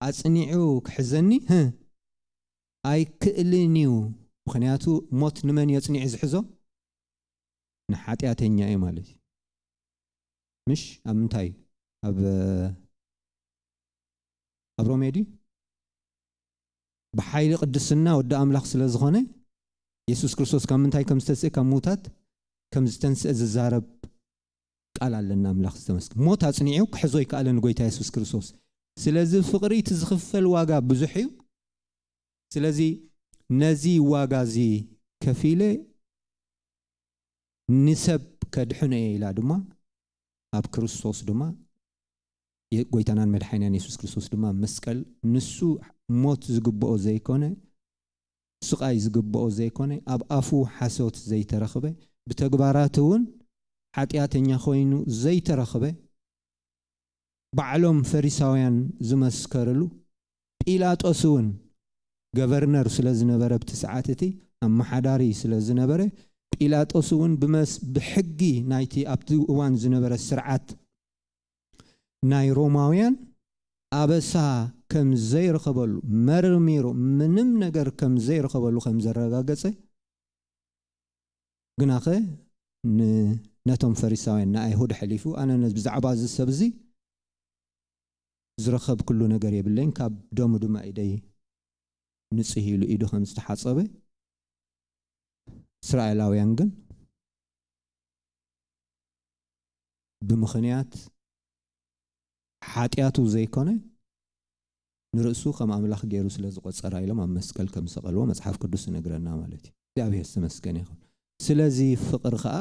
ኣጽኒዑ ክሕዘኒ፣ ህ፣ ኣይክእልን እዩ። ምኽንያቱ ሞት ንመን እዩ ኣጽኒዑ ዝሕዞ? ንሓጢኣተኛ እዩ ማለት እዩ። ምሽ ኣብ ምንታይ? ኣብ፣ ኣብ ሮሜ ድዩ? ብሓይሊ ቅድስና ወዲ ኣምላኽ ስለ ዝኾነ፣ የሱስ ክርስቶስ ካብ ምንታይ ከም ዝተስእ፣ ካብ ምውታት ከም ዝተንስአ ዝዛረብ ቃል ኣለና። ኣምላኽ ዝተመስገን። ሞት ኣጽኒዑ ክሕዞ ይከኣለ ንጎይታ የሱስ ክርስቶስ። ስለዚ ፍቕሪ እቲ ዝኽፈል ዋጋ ብዙሕ እዩ። ስለዚ ነዚ ዋጋ እዚ ከፊለ ንሰብ ከድሕኖ እየ ኢላ ድማ ኣብ ክርስቶስ ድማ የ-፣ ጎይታናን መድሓኒናን የሱስ ክርስቶስ ድማ መስቀል ንሱ ሞት ዝግብኦ ዘይኮነ፣ ስቓይ ዝግብኦ ዘይኮነ፣ ኣብ ኣፉ ሓሶት ዘይተረኽበ፣ ብተግባራቱ እውን ሓጢኣተኛ ኮይኑ ዘይተረኽበ፣ ባዕሎም ፈሪሳውያን ዝመስከርሉ፣ ጲላጦስ እውን ገቨርነር ስለ ዝነበረ፣ ኣብቲ ሰዓት እቲ ኣመሓዳሪ ስለ ዝነበረ፣ ጲላጦስ እውን ብመስ-፣ ብሕጊ ናይቲ ኣብቲ እዋን ዝነበረ ስርዓት ናይ ሮማውያን ኣበሳ ከም ዘይረኸበሉ፣ መርሚሩ ምንም ነገር ከም ዘይረኸበሉ ከም ዘረጋገጸ፣ ግናኸ ን-፣ ነቶም ፈሪሳውያን፣ ንኣይሁድ ኣሕሊፉ፣ ኣነ ነ-፣ ብዛዕባ እዚ ሰብ እዚ ዝረኸብኩሉ ነገር የብለይን፣ ካብ ደሙ ድማ ኢደይ ንጽህ ኢሉ ኢዱ ከም ዝተሓጸበ፣ እስራኤላውያን ግን ብምኽንያት ሓጢኣቱ ዘይኮነ፣ ንርእሱ ከም ኣምላኽ ገይሩ ስለ ዝቖጸራ ኢሎም ኣብ መስቀል ከም ዝሰቐልዎ መጽሓፍ ቅዱስ ይነግረና ማለት እዩ። እግዚኣብሔር ዝተመስገነ ይኹን። ስለዚ ፍቕሪ ኸኣ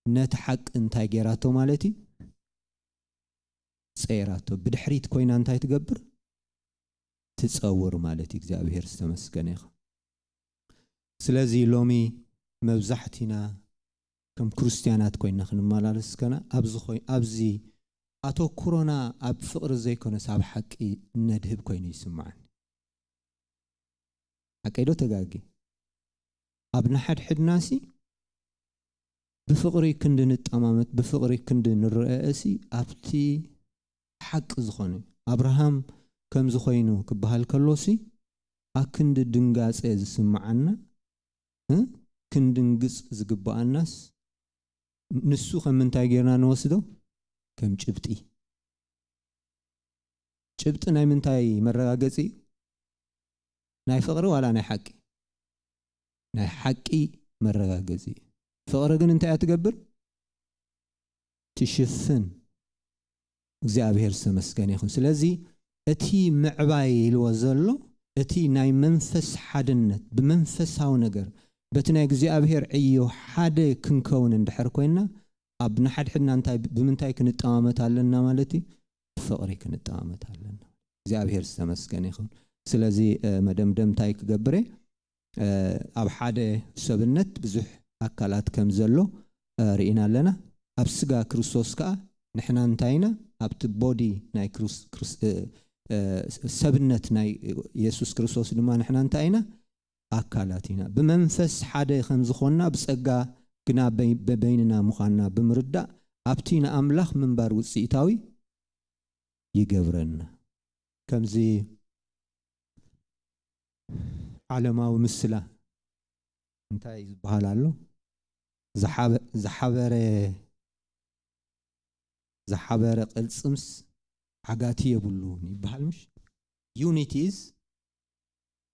ነቲ ሓቂ እንታይ ገይራቶ ማለት እዩ? ጸይራቶ። ብድሕሪት ኮይና እንታይ ትገብር? ትጸውር ማለት እዩ። እግዚኣብሔር ዝተመስገነ ይኹን። ስለዚ ሎሚ መብዛሕቲና ከም ክርስትያናት ኮይና ክንመላለስ ከና ኣብዚ ኮይ-፣ ኣብዚ ኣተኩሮና ኣብ ፍቕሪ ዘይኮነስ ኣብ ሓቂ ነድህብ ኮይኑ ይስምዓኒ። ሓቀይ ዶ ተጋጊ? ኣብ ንሓድሕድናሲ ብፍቕሪ ክንዲ ንጠማመት፣ ብፍቕሪ ክንዲ ንረኣእሲ ኣብቲ ሓቂ ዝኾነ ኣብርሃም ከምዚ ኮይኑ ክበሃል ከሎሲ ኣክንዲ ድንጋጸ ዝስምዓና፣ እ? ክንድንግጽ ዝግብኣናስ ንሱ ከም ምንታይ ጌርና ንወስዶ? ከም ጭብጢ። ጭብጢ ናይ ምንታይ መረጋገጺ እዩ? ናይ ፍቕሪ ዋላ ናይ ሓቂ? ናይ ሓቂ መረጋገጺ እዩ። ፍቕሪ ግን እንታይ እያ ትገብር? ትሽፍን። እግዚኣብሔር ዝተመስገነ ይኹን። ስለዚ እቲ ምዕባይ ኢልዎ ዘሎ፣ እቲ ናይ መንፈስ ሓድነት፣ ብመንፈሳዊ ነገር፣ በቲ ናይ እግዚኣብሔር ዕዮ ሓደ ክንከውን እንድሕር ኮይንና፣ ኣብ ንሓድሕድና እንታይ፣ ብምንታይ ክንጠማመት ኣለና ማለት እዩ? ፍቕሪ ክንጠማመት ኣለና። እግዚኣብሔር ዝተመስገነ ይኹን። ስለዚ፣ እ፣ መደምደምታይ ክገብር እየ? እ፣ ኣብ ሓደ ሰብነት ብዙሕ ኣካላት ከም ዘሎ፣ እ፣ ርኢና ኣለና። ኣብ ስጋ ክርስቶስ ከኣ ንሕና እንታይ ኢና? ኣብቲ ቦዲ ናይ ክርስ-፣ ክርስ-፣ እ፣ እ፣ ሰብነት ናይ የሱስ ክርስቶስ ድማ ንሕና እንታይ ኢና? ኣካላት ኢና። ብመንፈስ ሓደ ከም ዝኾንና ብጸጋ ግና በይ-፣ በበይንና ምዃንና ብምርዳእ ኣብቲ ንኣምላኽ ምንባር ውጽኢታዊ ይገብረና። ከምዚ ዓለማዊ ምስላ እንታይ ዝበሃል ኣሎ? ዝሓበ-፣ ዝሓበረ፣ ዝሓበረ ቅልጽምስ ዓጋቲ የብሉን ይበሃል ምሽ? Unity is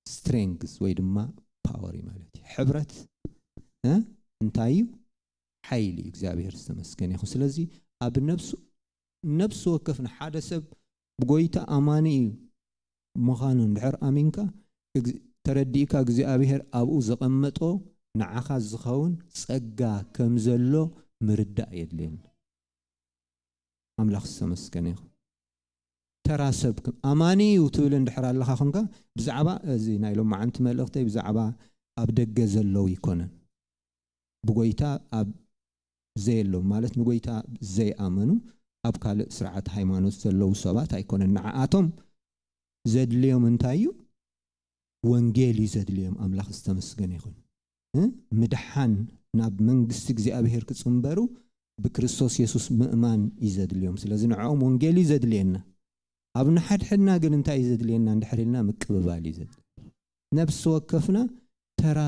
strength ወይ ድማ ፓወር እዩ ማለት እዩ። ሕብረት፣ እ፣ እንታይ እዩ? ሓይሊ እዩ። እግዚኣብሔር ዝተመስገነ ይኹን። ስለዚ ኣብ ነብሱ፣ ነብሲ ወከፍ ንሓደ ሰብ ብጎይታ ኣማኒ እዩ ምዃኑ እንድሕር ኣሚንካ፣ እግ-፣ ተረዲእካ እግዚኣብሔር ኣብኡ ዘቐመጦ ንዓኻ ዝኸውን ጸጋ ከም ዘሎ ምርዳእ የድልየና። ኣምላኽ ዝተመስገነ ይኹን። ተራ ሰብ ከም ኣማኒ እዩ ትብል እንድሕር ኣለኻ ኾንካ፣ ብዛዕባ እዚ ናይ ሎማዓንቲ መልእኽተይ ብዛዕባ ኣብ ደገ ዘለዉ ይኮነን። ብጎይታ ኣብ ዘየለዉ ማለት ንጎይታ ዘይኣመኑ ኣብ ካልእ ስርዓት ሃይማኖት ዘለዉ ሰባት ኣይኮነን። ንዓኣቶም ዘድልዮም እንታይ እዩ? ወንጌል እዩ ዘድልዮም። ኣምላኽ ዝተመስገነ ይኹን። እ? ምድሓን ናብ መንግስቲ እግዚኣብሔር ክጽንበሩ ብክርስቶስ የሱስ ምእማን እዩ ዘድልዮም። ስለዚ ንዕኦም ወንጌል እዩ ዘድልየና። ኣብ ንሓድሕድና ግን እንታይ እዩ ዘድልየና እንድሕር ኢልና ምቅብባል እዩ ዘድልየና። ነብሲ ወከፍና ተራ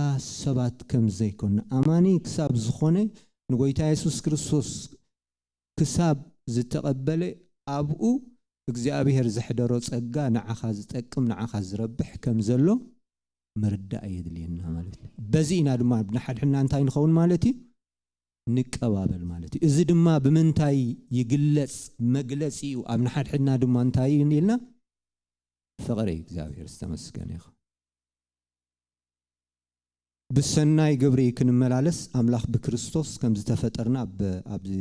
ሰባት ከም ዘይኮንና፣ ኣማኒ ክሳብ ዝኾነ ንጎይታ የሱስ ክርስቶስ ክሳብ ዝተቐበለ ኣብኡ እግዚኣብሔር ዘሕደሮ ጸጋ ንዓኻ ዝጠቅም ንዓኻ ዝረብሕ ከም ዘሎ ምርዳእ የድልየና ማለት እዩ። በዚ ኢና ድማ ንሓድሕድና እንታይ ንኸውን ማለት እዩ? ንቀባበል ማለት እዩ። እዚ ድማ ብምንታይ ይግለጽ? መግለጺኡ ኣብ ንሓድሕድና ድማ እንታይ እዩ ኢልና? ፍቕሪ እግዚኣብሔር ዝተመስገነ ይኹን። ብሰናይ ግብሪ ክንመላለስ ኣምላኽ ብክርስቶስ ከም ዝተፈጠርና ኣብ፣ ኣብዚ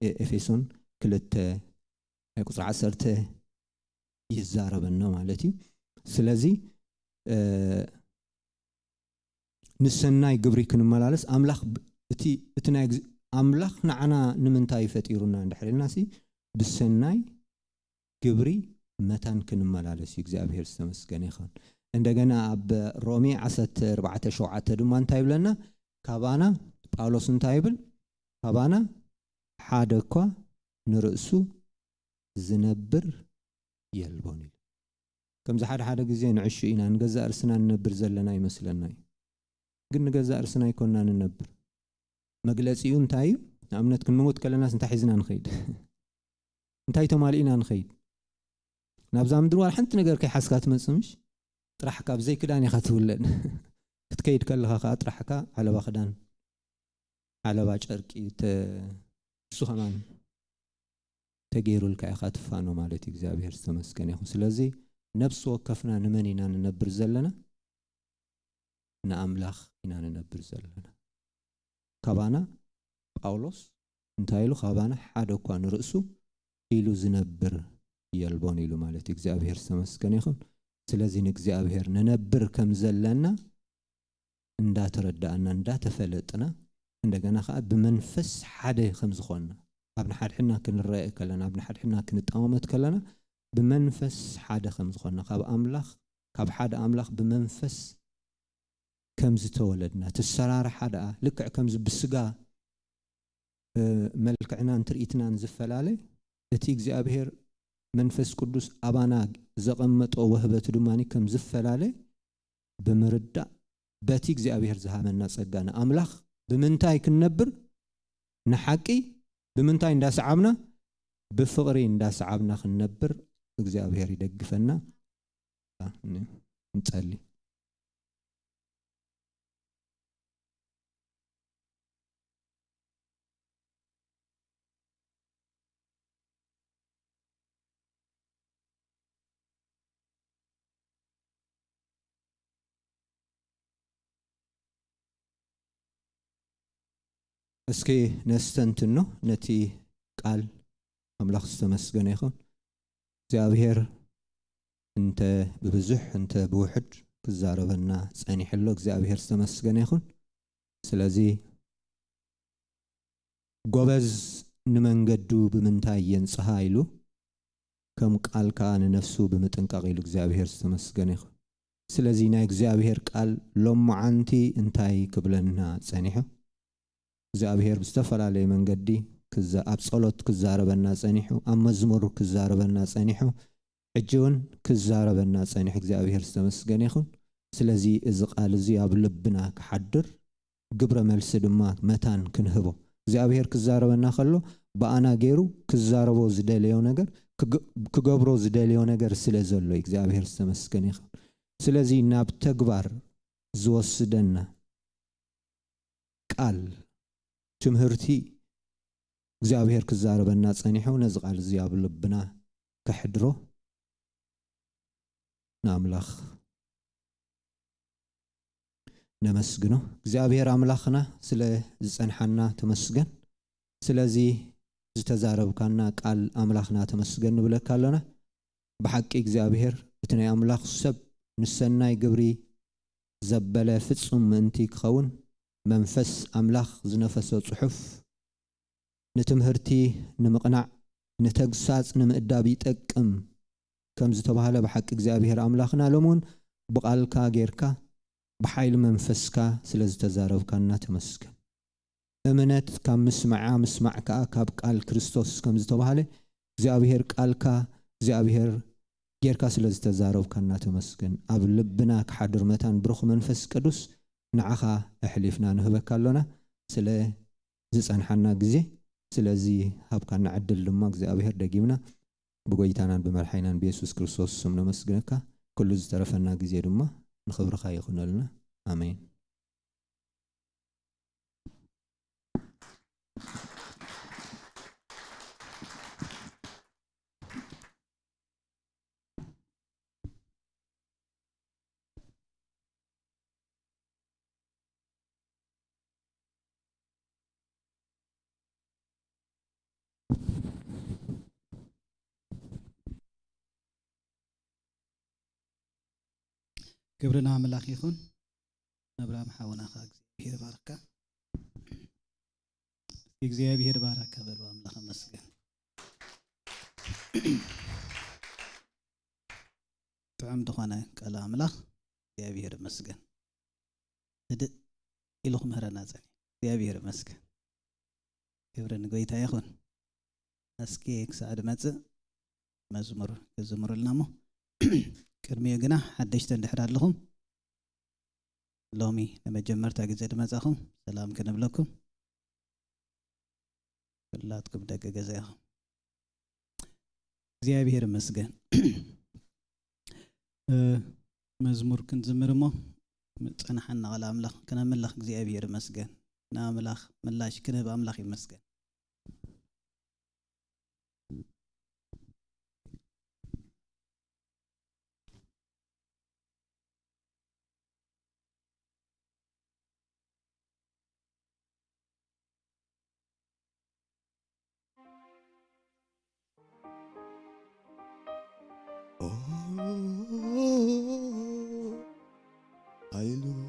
ኤ-፣ ኤፌሶን ክልተ ናይ ቁጽሪ ዓሰርተ ይዛረበና ማለት እዩ። ስለዚ፣ እ፣ ንሰናይ ግብሪ ክንመላለስ ኣምላኽ ብ-፣ እቲ፣ እቲ ናይ ግዝ-፣ ኣምላኽ ንዓና ንምንታይ ፈጢሩና እንድሕር ኢልናሲ ብሰናይ ግብሪ መታን ክንመላለስ እዩ። እግዚኣብሔር ዝተመስገነ ይኹን። እንደገና ኣብ ሮሜ ዓሰርተ ኣርባዕተ ሸውዓተ ድማ እንታይ ይብለና? ካባና ጳውሎስ እንታይ ይብል? ካባና ሓደ እኳ ንርእሱ ዝነብር የልቦን ኢሉ። ከምዚ ሓደ ሓደ ግዜ ንዕሹ ኢና፣ ንገዛእ ርእስና ንነብር ዘለና ይመስለና እዩ። ግን ንገዛእ ርእስና ኣይኮንና ንነብር። መግለጺኡ እንታይ እዩ? ንኣብነት ክንመውት ከለናስ እንታይ ሒዝና ንኸይድ? እንታይ ተማሊእና ንኸይድ? ናብዛ ምድሪ ዋላ ሓንቲ ነገር ከይሓዝካ ትመጽእ ምሽ? ጥራሕካ ብዘይ ክዳን ኢኻ ትውለድ። ክትከይድ ከለኻ ከኣ ጥራሕካ ዓለባ ክዳን፣ ዓለባ ጨርቂ ተ-፣ እሱ ከማን ተገይሩልካ ኢኻ ትፋኖ ማለት እዩ። እግዚኣብሔር ዝተመስገነ ይኹን። ስለዚ ነብሲ ወከፍና ንመን ኢና ንነብር ዘለና? ንኣምላኽ ኢና ንነብር ዘለና። ካባና ጳውሎስ እንታይ ኢሉ? ካባና ሓደ እኳ ንርእሱ ኢሉ ዝነብር የልቦን ኢሉ ማለት እዩ። እግዚኣብሔር ዝተመስገነ ይኹን። ስለዚ ንእግዚኣብሔር ንነብር ከም ዘለና እንዳተረዳእና፣ እንዳተፈለጥና፣ እንደገና ኸዓ ብመንፈስ ሓደ ከም ዝኾንና፣ ኣብ ንሓድሕድና ክንረአ ከለና፣ ኣብ ንሓድሕድና ክንጠማመት ከለና፣ ብመንፈስ ሓደ ከም ዝኾንና፣ ካብ ኣምላኽ፣ ካብ ሓደ ኣምላኽ ብመንፈስ ከም ዝተወለድና፣ እቲ ኣሰራርሓ ደኣ ልክዕ ከምዚ ብስጋ፣ እ፣ መልክዕናን ትርኢትናን ዝፈላለ፣ እቲ እግዚኣብሔር መንፈስ ቅዱስ ኣባና ዘቐመጦ ወህበት ድማ ከም ዝፈላለ ብምርዳእ፣ በቲ እግዚኣብሔር ዝሃበና ጸጋ ንኣምላኽ ብምንታይ ክንነብር፣ ንሓቂ ብምንታይ እንዳሰዓብና፣ ብፍቕሪ እንዳሰዓብና ክንነብር እግዚኣብሔር ይደግፈና። ንጸሊ። እስኪ ነስተንትኖ ነቲ ቃል። ኣምላኽ ዝተመስገነ ይኹን። እግዚኣብሔር እንተ ብብዙሕ እንተ ብውሕድ ክዛረበና ጸኒሑ ኣሎ። እግዚኣብሔር ዝተመስገነ ይኹን። ስለዚ ጎበዝ ንመንገዱ ብምንታይ የንጽሃ ኢሉ፣ ከም ቃልካ ንነፍሱ ብምጥንቃቕ ኢሉ እግዚኣብሔር ዝተመስገነ ይኹን። ስለዚ ናይ እግዚኣብሔር ቃል ሎማዓንቲ እንታይ ክብለና ጸኒሑ? እግዚኣብሔር ብዝተፈላለየ መንገዲ ክዛ-፣ ኣብ ጸሎት ክዛረበና ጸኒሑ፣ ኣብ መዝሙር ክዛረበና ጸኒሑ፣ ሕጂ እውን ክዛረበና ጸኒሑ እግዚኣብሔር ዝተመስገነ ይኹን። ስለዚ እዚ ቃል እዚ ኣብ ልብና ክሓድር፣ ግብረ መልሲ ድማ መታን ክንህቦ። እግዚኣብሔር ክዛረበና ከሎ ብኣና ገይሩ ክዛረቦ ዝደለዮ ነገር፣ ክግ-፣ ክገብሮ ዝደለዮ ነገር ስለ ዘሎ እዩ። እግዚኣብሔር ዝተመስገነ ይኹን። ስለዚ ናብ ተግባር ዝወስደና ቃል፣ ትምህርቲ እግዚኣብሔር ክዛረበና ጸኒሑ፣ ነዚ ቃል እዚ ኣብ ልብና ከሕድሮ ንኣምላኽ ነመስግኖ። እግዚኣብሔር ኣምላኽና ስለ ዝጸንሓና ተመስገን። ስለዚ ዝተዛረብካና ቃል ኣምላኽና ተመስገን ንብለካ ኣሎና። ብሓቂ እግዚኣብሔር እቲ ናይ ኣምላኽ ሰብ ንሰናይ ግብሪ ዘበለ ፍጹም ምእንቲ ክኸውን መንፈስ ኣምላኽ ዝነፈሶ ጽሑፍ ንትምህርቲ፣ ንምቕናዕ፣ ንተግሳጽ፣ ንምእዳብ ይጠቅም ከም ዝተባህለ ብሓቂ እግዚኣብሔር ኣምላኽና ሎሚ እውን ብቓልካ ጌርካ ብሓይሊ መንፈስካ ስለ ዝተዛረብካና ተመስገን። እምነት ካብ ምስማዓ፣ ምስማዕ ከኣ ካብ ቃል ክርስቶስ ከም ዝተባህለ፣ እግዚኣብሔር ቃልካ እግዚኣብሔር ጌርካ ስለ ዝተዛረብካና ተመስገን። ኣብ ልብና ክሓድር መታን ብሩኽ መንፈስ ቅዱስ ንዓኻ ኣሕሊፍና ንህበካ ኣሎና። ስለ ዝጸንሓና ግዜ፣ ስለዚ ሃብካና ዕድል ድማ እግዚኣብሔር ደጊምና ብጎይታናን ብመርሓይናን ብየሱስ ክርስቶስ ስም ነመስግነካ። ኩሉ ዝተረፈና ግዜ ድማ ንኽብርኻ ይኹነልና። ኣሜን። ክብሪ ንኣምላኽ ይኹን። ኣብርሃም ሓውና ኸዓ እግዚኣብሔር ይባርካ። እስኪ እግዚኣብሔር ባረካ በሉ፣ ኣምላኽ ኣመስግን። ጥዑም ዝኾነ ቃል ኣምላኽ እግዚኣብሔር ይመስገን። ህድእ ኢሉ ክምህረና ጸኒሑ። እግዚኣብሔር ይመስገን። ክብሪ ንጎይታ ይኹን። እስኪ ክሳዕ ድመጽእ መዝሙር ክዝምሩልና እሞ፣ ቅድሚኡ ግና ሓደሽቲ እንድሕር ኣለኹም፣ ሎሚ ንመጀመርታ ግዜ ድመጻኹም ሰላም ክንብለኩም፣ ኩላትኩም ደቂ ገዛ ኢኹም። እግዚኣብሔር ይመስገን። እ፣ መዝሙር ክንዝምር እሞ፣ ጸናሓና ቃል ኣምላኽ ክነምልኽ እግዚኣብሔር ይመስገን። ንኣምላኽ ምላሽ ክንህብ ኣምላኽ ይመስገን። ኦ፣ ሃሌሉያ።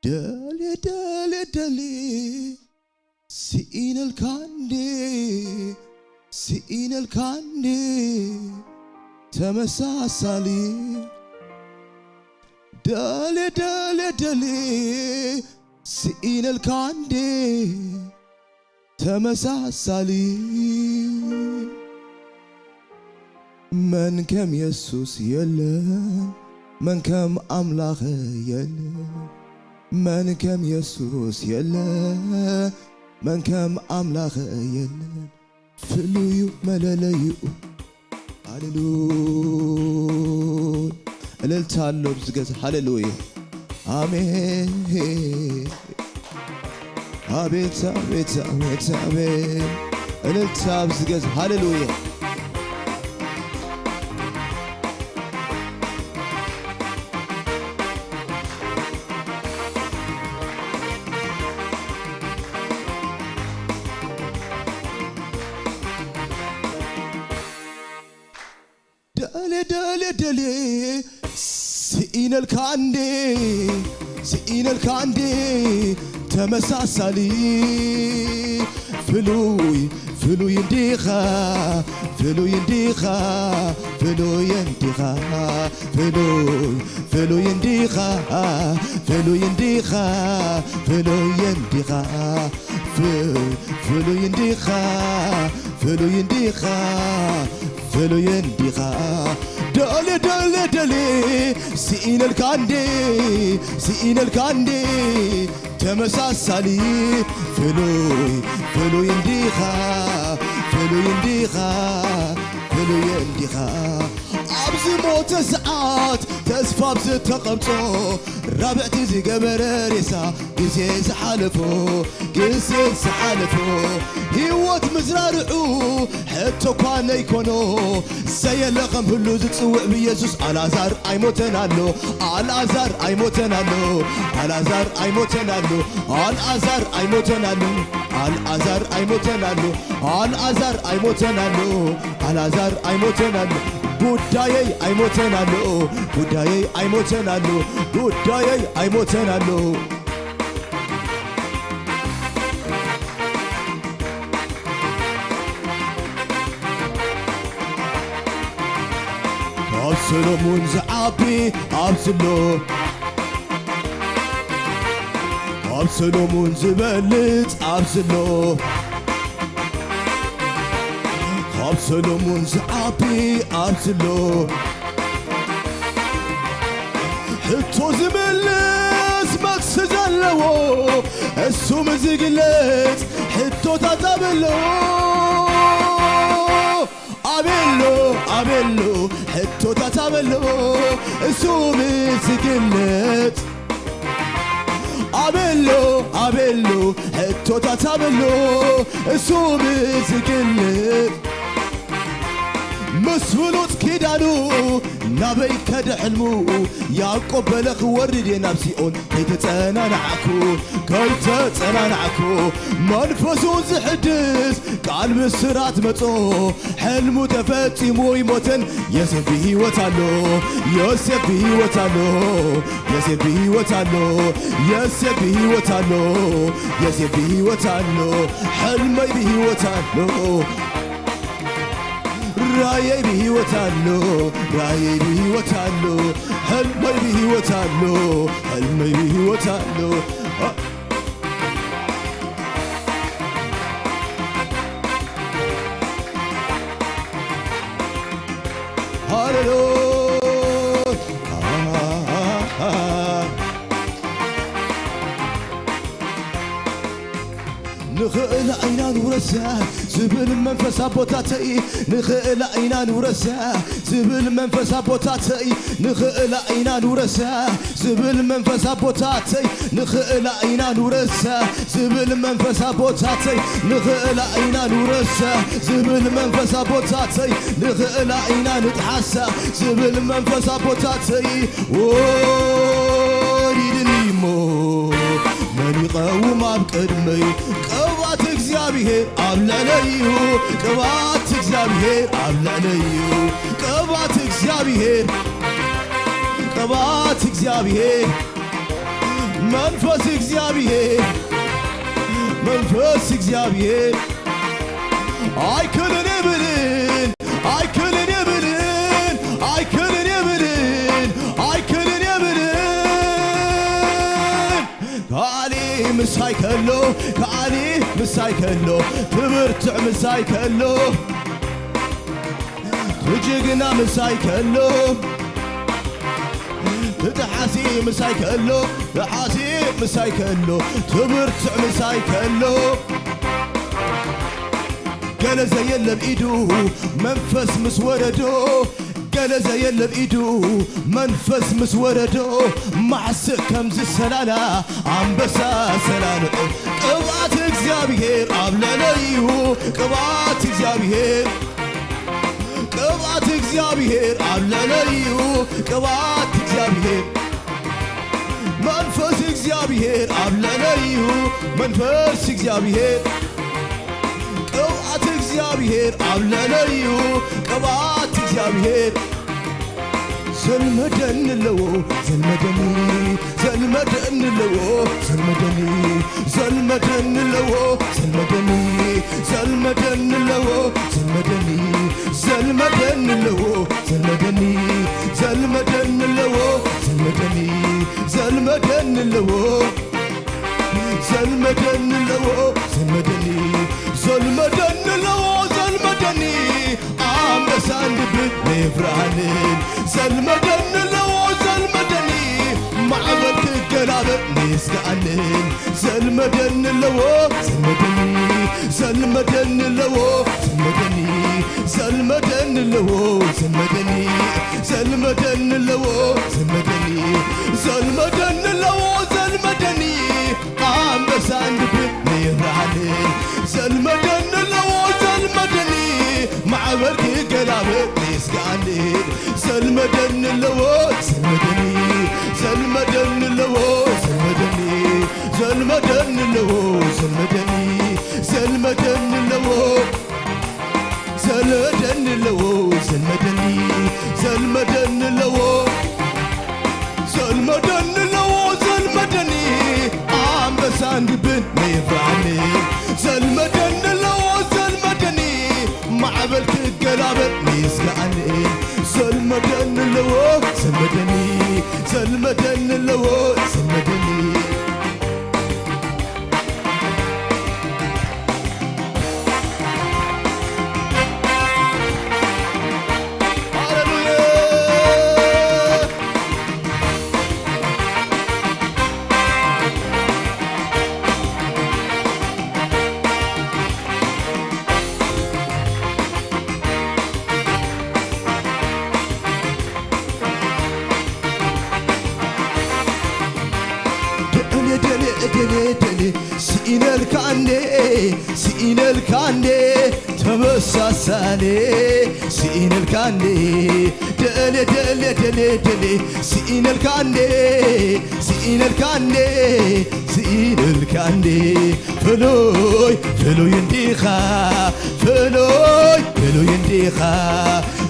ደልየ፣ ደልየ፣ ደልየ፣ ስኢነልካ እንዴ፣ ስኢነልካ እንዴ፣ ተመሳሳሊ። ደልየ፣ ደልየ፣ ደልየ፣ ስኢነልካ እንዴ፣ ተመሳሳሊ። መን ከም የሱስ የለን፣ መን ከም ኣምላኽ የለን። መን ከም የሱስ የለን፣ መን ከም ኣምላኽ የለን። ፍሉዩ መለለይኡ። ሃሌሉያ። እልልታ ኣሎ ኣብዚ ገዛ። ሃሌሉያ። ኣሜን። ኣቤት፣ ኣቤት፣ ኣቤት፣ ኣቤት። እልልታ ኣብዚ ገዛ። ሃሌሉያ። ደሌ፣ ደሌ፣ ደሌ፣ ስኢነልካ እንዴ፣ ስኢነልካ እንዴ፣ ተመሳሳሊ። ፍሉይ፣ ፍሉይ እንዲኻ፣ ፍሉይ እንዲኻ፣ ፍሉይ እንዲኻ፣ ፍሉይ፣ ፍሉይ እንዲኻ፣ ፍሉይ እንዲኻ፣ ፍሉይ እንዲኻ፣ ፍ-፣ ፍሉይ እንዲኻ፣ ፍሉይ እንዲኻ። ፍሉይ እንዲኻ። ደሌ፣ ደሌ፣ ደሌ፣ ስኢነልካ እንዴ፣ ስኢነልካ እንዴ፣ ተመሳሳሊ። ፍሉይ፣ ፍሉይ እንዲኻ፣ ፍሉይ እንዲኻ፣ ፍሉይ እንዲኻ። ኣብ ዝሞተ ሰዓት ተስፋ ኣብ ዝተቐምጦ፣ ራብዕቲ ዝገበረ ሬሳ፣ ግዜ ዝሓለፎ፣ ግዜ ዝሓለፎ፣ ህይወት ምዝራርዑ ሕቶ እኳ ለይኮኖ። ዘየለ ከም ህሉ ዝጽውዕ ብየሱስ። ኣልኣዛር ኣይሞተን ኣሎ፣ ኣልኣዛር ኣይሞተን ኣሎ፣ ኣልኣዛር ኣይሞተን ኣሎ፣ ኣልኣዛር ኣይሞተን ኣሎ፣ ኣልኣዛር ኣይሞተን ኣሎ፣ ኣልኣዛር ኣይሞተን ኣሎ፣ ኣልኣዛር ኣይሞተን ኣሎ። ጉዳየይ ኣይሞተን ኣሎ፣ ጉዳየይ ኣይሞተን ኣሎ፣ ጉዳየይ ኣይሞተን ኣሎ። ሰሎሞን ዝዓቢ ኣብዚ ኣሎ፣ ካብ ሰሎሞን ዝበልጽ ኣብዚ ኣሎ፣ ካብ ሰሎሞን ዝዓቢ ኣብዚ ኣሎ። ሕቶ ዝምልስ መልሲ ዘለዎ፣ እሱ ዝግለጽ ሕቶታት ኣበሎ፣ ኣበሎ፣ ኣበሎ፣ ሕቶታት ኣበሎ፣ እሱ ዝግለጽ ኣበሎ፣ ኣበሎ፣ ሕቶታት ኣበሎ፣ እሱ ዝግለጽ ምስ ብሉጽ ኪዳኑ ናበይ ከደ ሕልሙ? ያዕቆብ በለ ክወርድ እየ ናብ ሲኦል ከይተጸናናዕኩ፣ ከይተጸናናዕኩ መንፈሱ ዝሕድስ ቃል ብስራት መጾ፣ ሕልሙ ተፈጺሙ ይሞተን ዮሴፍ ብህይወት ኣሎ፣ ዮሴፍ ብህይወት ኣሎ፣ ዮሴፍ ብህይወት ኣሎ፣ ዮሴፍ ብህይወት ኣሎ፣ ዮሴፍ ብህይወት ኣሎ፣ ሕልመይ ብህይወት ኣሎ። ራእየይ ብህይወት ኣሎ፣ ራእየይ ብህይወት ኣሎ፣ ሕልመይ ብህይወት ኣሎ፣ ሕልመይ ብህይወት ኣሎ። ሃሌሉያ። ንኽእል ኢና ንውረሳ ዝብል መንፈስ ኣቦታተይ፣ ንኽእል ኢና ንውረሳ ዝብል መንፈስ ኣቦታተይ፣ ንኽእል ኢና ንውረሳ ዝብል መንፈስ ኣቦታተይ፣ ንኽእል ኢና ንውረሳ ዝብል መንፈስ ኣቦታተይ፣ ንኽእል ኢና ንውረሳ ዝብል መንፈስ ኣቦታተይ፣ ንኽእል ኢና ንጥሓሳ ዝብል መንፈስ ኣቦታተይ፣ ወሪድኒ እሞ መን ይቐውም ኣብ ቅድመይ? ቅብኣት እግዚኣብሔር ኣብ ልዕለይ እዩ፣ ቅብኣት እግዚኣብሔር ኣብ ልዕለይ እዩ፣ ቅብኣት እግዚኣብሔር፣ ቅብኣት እግዚኣብሔር፣ መንፈስ እግዚኣብሔር፣ መንፈስ እግዚኣብሔር። ኣይክልን ይብልን፣ ኣይክልን ይብልን፣ ኣይክልን ይብልን፣ ኣይክልን ይብልን። ከኣሊ ምሳይ ከሎ፣ ከኣሊ ምሳይ ከሎ፣ ትብርትዕ ምሳይ ከሎ፣ ትጅግና ምሳይ ከሎ፣ ትጥሓሲ ምሳይ ከሎ፣ ጥሓሲ ምሳይ ከሎ፣ ትብርትዕ ምሳይ ከሎ፣ ገለ ዘየለ ብኢዱ መንፈስ ምስ ወረዶ፣ ገለ ዘየለ ብኢዱ መንፈስ ምስ ወረዶ፣ ማዕስእ ከም ዝሰላላ ኣንበሳ ሰላልዑ። ቅብኣት እግዚኣብሔር ኣብ ልዕለይ እዩ፣ ቅብኣት እግዚኣብሔር፣ ቅብኣት እግዚኣብሔር ኣብ ልዕለይ እዩ፣ ቅብኣት እግዚኣብሔር፣ መንፈስ እግዚኣብሔር ኣብ ልዕለይ እዩ፣ መንፈስ እግዚኣብሔር፣ ቅብኣት እግዚኣብሔር ኣብ ልዕለይ እዩ፣ ቅብኣት እግዚኣብሔር። ዘልመደኒ ኣለዎ፣ ዘልመደኒ፣ ዘልመደኒ ኣለዎ፣ ዘልመደኒ፣ ዘልመደኒ ኣለዎ፣ ዘልመደኒ፣ ዘልመደኒ ኣለዎ፣ ዘልመደኒ፣ ዘልመደኒ ኣለዎ፣ ዘልመደኒ፣ ዘልመደኒ ኣለዎ፣ ዘልመደኒ፣ ዘልመደኒ ኣለዎ። ዘልመደኒ ኣለዎ፣ ዘልመደኒ፣ ዘልመደኒ ኣለዎ፣ ዘልመደኒ። ኣንበሳን ድብን ንፍርሃንን። ዘልመደኒ ኣለዎ፣ ዘልመደኒ። ማዕበል ክገላበጥ ንስጋኣንን። ዘልመደኒ ኣለዎ፣ ዘልመደኒ፣ ዘልመደኒ ኣለዎ፣ ዘልመደኒ። ዘልመደኒ ኣለዎ፣ ዘልመደኒ። ዘልመደኒ ኣለዎ፣ ዘልመደኒ። ዘልመደኒ ኣለዎ፣ ዘልመደኒ። ኣንበሳን ድብን ንብርሃንን። ዘልመደኒ ኣለዎ፣ ዘልመደኒ። ማዕበል ክገላበጥ ንስጋኣንን። ዘልመደኒ ኣለዎ፣ ዘልመደኒ። ዘልመደኒ ኣለዎ፣ ዘልመደኒ። ዘልመደኒ ኣለዎ፣ ዘልመደኒ። ዘልመደኒ ኣለዎ። ዘልመደኒ ኣለዎ፣ ዘልመደኒ፣ ዘልመደኒ ኣለዎ። ዘልመደኒ ኣለዎ፣ ዘልመደኒ። ኣንበሳን ድብን ንፍርሃንን። ዘልመደኒ ኣለዎ፣ ዘልመደኒ። ማዕበል ክገላበጥ ንስጋኣንን። ዘልመደኒ መደን ኣለዎ ዘመደኒ። ሃሌሉያ። ደሌ ደሌ ደሌ ደሌ ስኢነልካ እንዴ ስኢነልካ እንዴ ተመሳሳሌ ስኢነልካ እንዴ ደሌ ደሌ ደሌ ደሌ ስኢነልካ እንዴ ስኢነልካ እንዴ ስኢነልካ እንዴ ፍሉይ ፍሉይ እንዲኻ ፍሉይ ፍሉይ እንዲኻ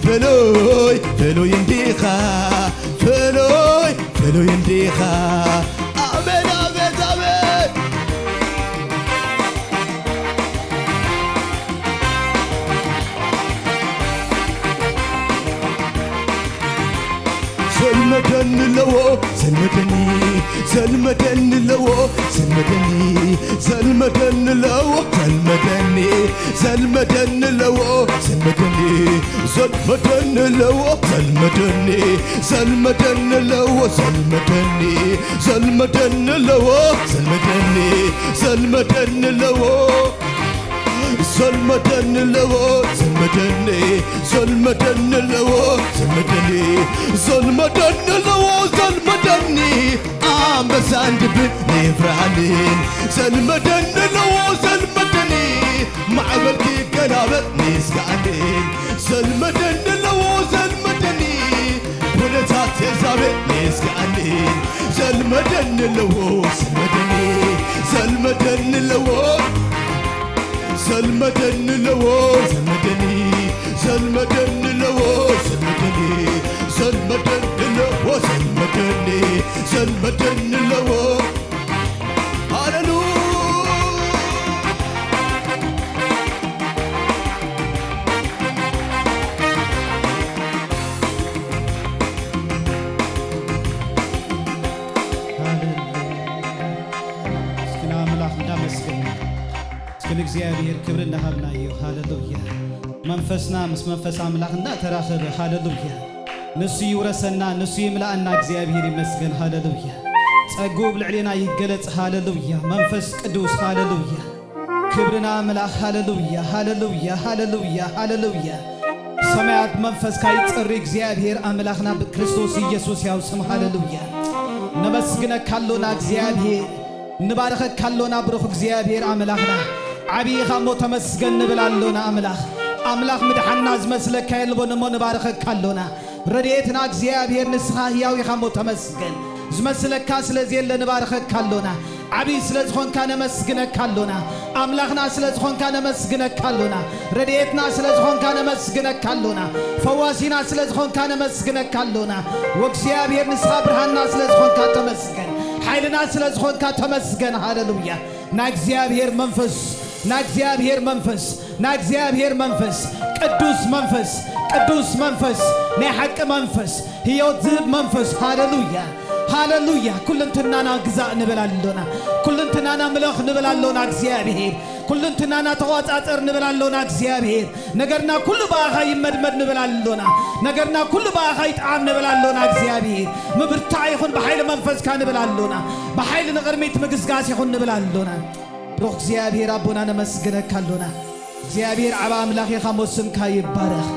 ፍሉይ ፍሉይ እንዲኻ ፍሉይ ፍሉይ እንዲኻ። ኣሜን፣ ኣሜን፣ ኣሜን። ዘልመደኒ ኣለዎ ዘልመደኒ ዘልመደኒ ኣለዎ ዘልመደኒ ዘልመደኒ ኣለዎ ዘልመደኒ ዘልመደኒ ኣለዎ ዘልመደኒ ዘልመደኒ ኣለዎ ዘልመደኒ ዘልመደኒ ኣለዎ ዘልመደኒ ዘልመደኒ ኣለዎ ዘልመደኒ ዘልመደኒ ኣለዎ ዘልመደኒ ኣለዎ ዘልመደኒ ዘልመደኒ ኣለዎ ዘልመደኒ ዘልመደኒ ኣለዎ ዘልመደኒ ኣንበሳን ድብን ይፍርሃኒ ዘልመደኒ ኣለዎ ዘልመደኒ ማዕበል ክገላበጥ ንስጋኣኒ ዘልመደኒ ኣለዎ ዘልመደኒ ኩነታት የዛብእ ንስጋኣኒ ዘልመደኒ ኣለዎ ዘልመደኒ ዘልመደኒ ኣለዎ ዘልመደኒ ኣለዎ ዘልመደኒ ዘልመደኒ ኣለዎ ዘልመደኒ ዘልመደኒ ኣለዎ ዘልመደኒ ዘልመደኒ ኣለዎ። ሃሌሉያ። ሃሌሉያ። እስኪ ንኣምላኽ እንዳመስገን፣ እስኪ ንእግዚኣብሔር ክብሪ እንዳሃብናዮ። ሃሌሉያ። መንፈስና ምስ መንፈስ ኣምላኽ እንዳተራኸበ፣ ሃሌሉያ። ንሱ ይውረሰና፣ ንሱ ይምልኣና። እግዚኣብሔር ይመስገን። ሃሌሉያ። ጸግኡ ኣብ ልዕሌና ይገለጽ። ሃሌሉያ። መንፈስ ቅዱስ፣ ሃሌሉያ። ክብሪ ንኣምላኽ። ሃሌሉያ፣ ሃሌሉያ፣ ሃሌሉያ፣ ሃሌሉያ። ሰማያት መንፈስካ ይጸሪ እግዚኣብሔር ኣምላኽና ብክርስቶስ ኢየሱስ ያው ስም። ሃሌሉያ። ነመስግነካ ኣሎና እግዚኣብሔር፣ ንባርኸካ ኣሎና ብሩኽ እግዚኣብሔር ኣምላኽና። ዓቢ ኢኻ እሞ ተመስገን ንብል ኣሎና ኣምላኽ። ኣምላኽ ምድሓንና ዝመስለካ የልቦን እሞ ንባርኸካ ኣሎና። ረድኤትና እግዚኣብሔር ንስኻ ህያው ኢኻ እሞ ተመስገን። ዝመስለካ ስለ ዘየለ ንባርኸካ ኣሎና። ዓብዪ ስለ ዝኾንካ ነመስግነካ ኣሎና። ኣምላኽና ስለ ዝኾንካ ነመስግነካ ኣሎና። ረድኤትና ስለ ዝኾንካ ነመስግነካ ኣሎና። ፈዋሲና ስለ ዝኾንካ ነመስግነካ ኣሎና። ወእግዚኣብሔር ንስኻ ብርሃንና ስለ ዝኾንካ ተመስገን። ሓይልና ስለ ዝኾንካ ተመስገን። ሃሌሉያ። ናይ እግዚኣብሔር መንፈስ፣ ናይ እግዚኣብሔር መንፈስ፣ ናይ እግዚኣብሔር መንፈስ፣ ቅዱስ መንፈስ፣ ቅዱስ መንፈስ፣ ናይ ሓቂ መንፈስ፣ ህይወት ዝህብ መንፈስ። ሃሌሉያ፣ ሃሌሉያ። ኩልንትናና ግዛእ ንብል ኣሎና። ኩልንትናና ምለኽ ንብል ኣሎና እግዚኣብሔር። ኩልንትናና ተቖጻጸር ንብል ኣሎና እግዚኣብሔር። ነገርና ኩሉ ብኣኻ ይመድመድ ንብል ኣሎና። ነገርና ኩሉ ብኣኻ ይጥዓም ንብል ኣሎና እግዚኣብሔር። ምብርታዕ ይኹን ብሓይሊ መንፈስካ ንብል ኣሎና። ብሓይሊ ንቕድሚት ምግስጋስ ይኹን ንብል ኣሎና። ብሩኽ እግዚኣብሔር ኣቦና ነመስግነካ ኣሎና። እግዚኣብሔር ዓቢ ኣምላኽ ኢኻ እሞ ስምካ ይባረኽ።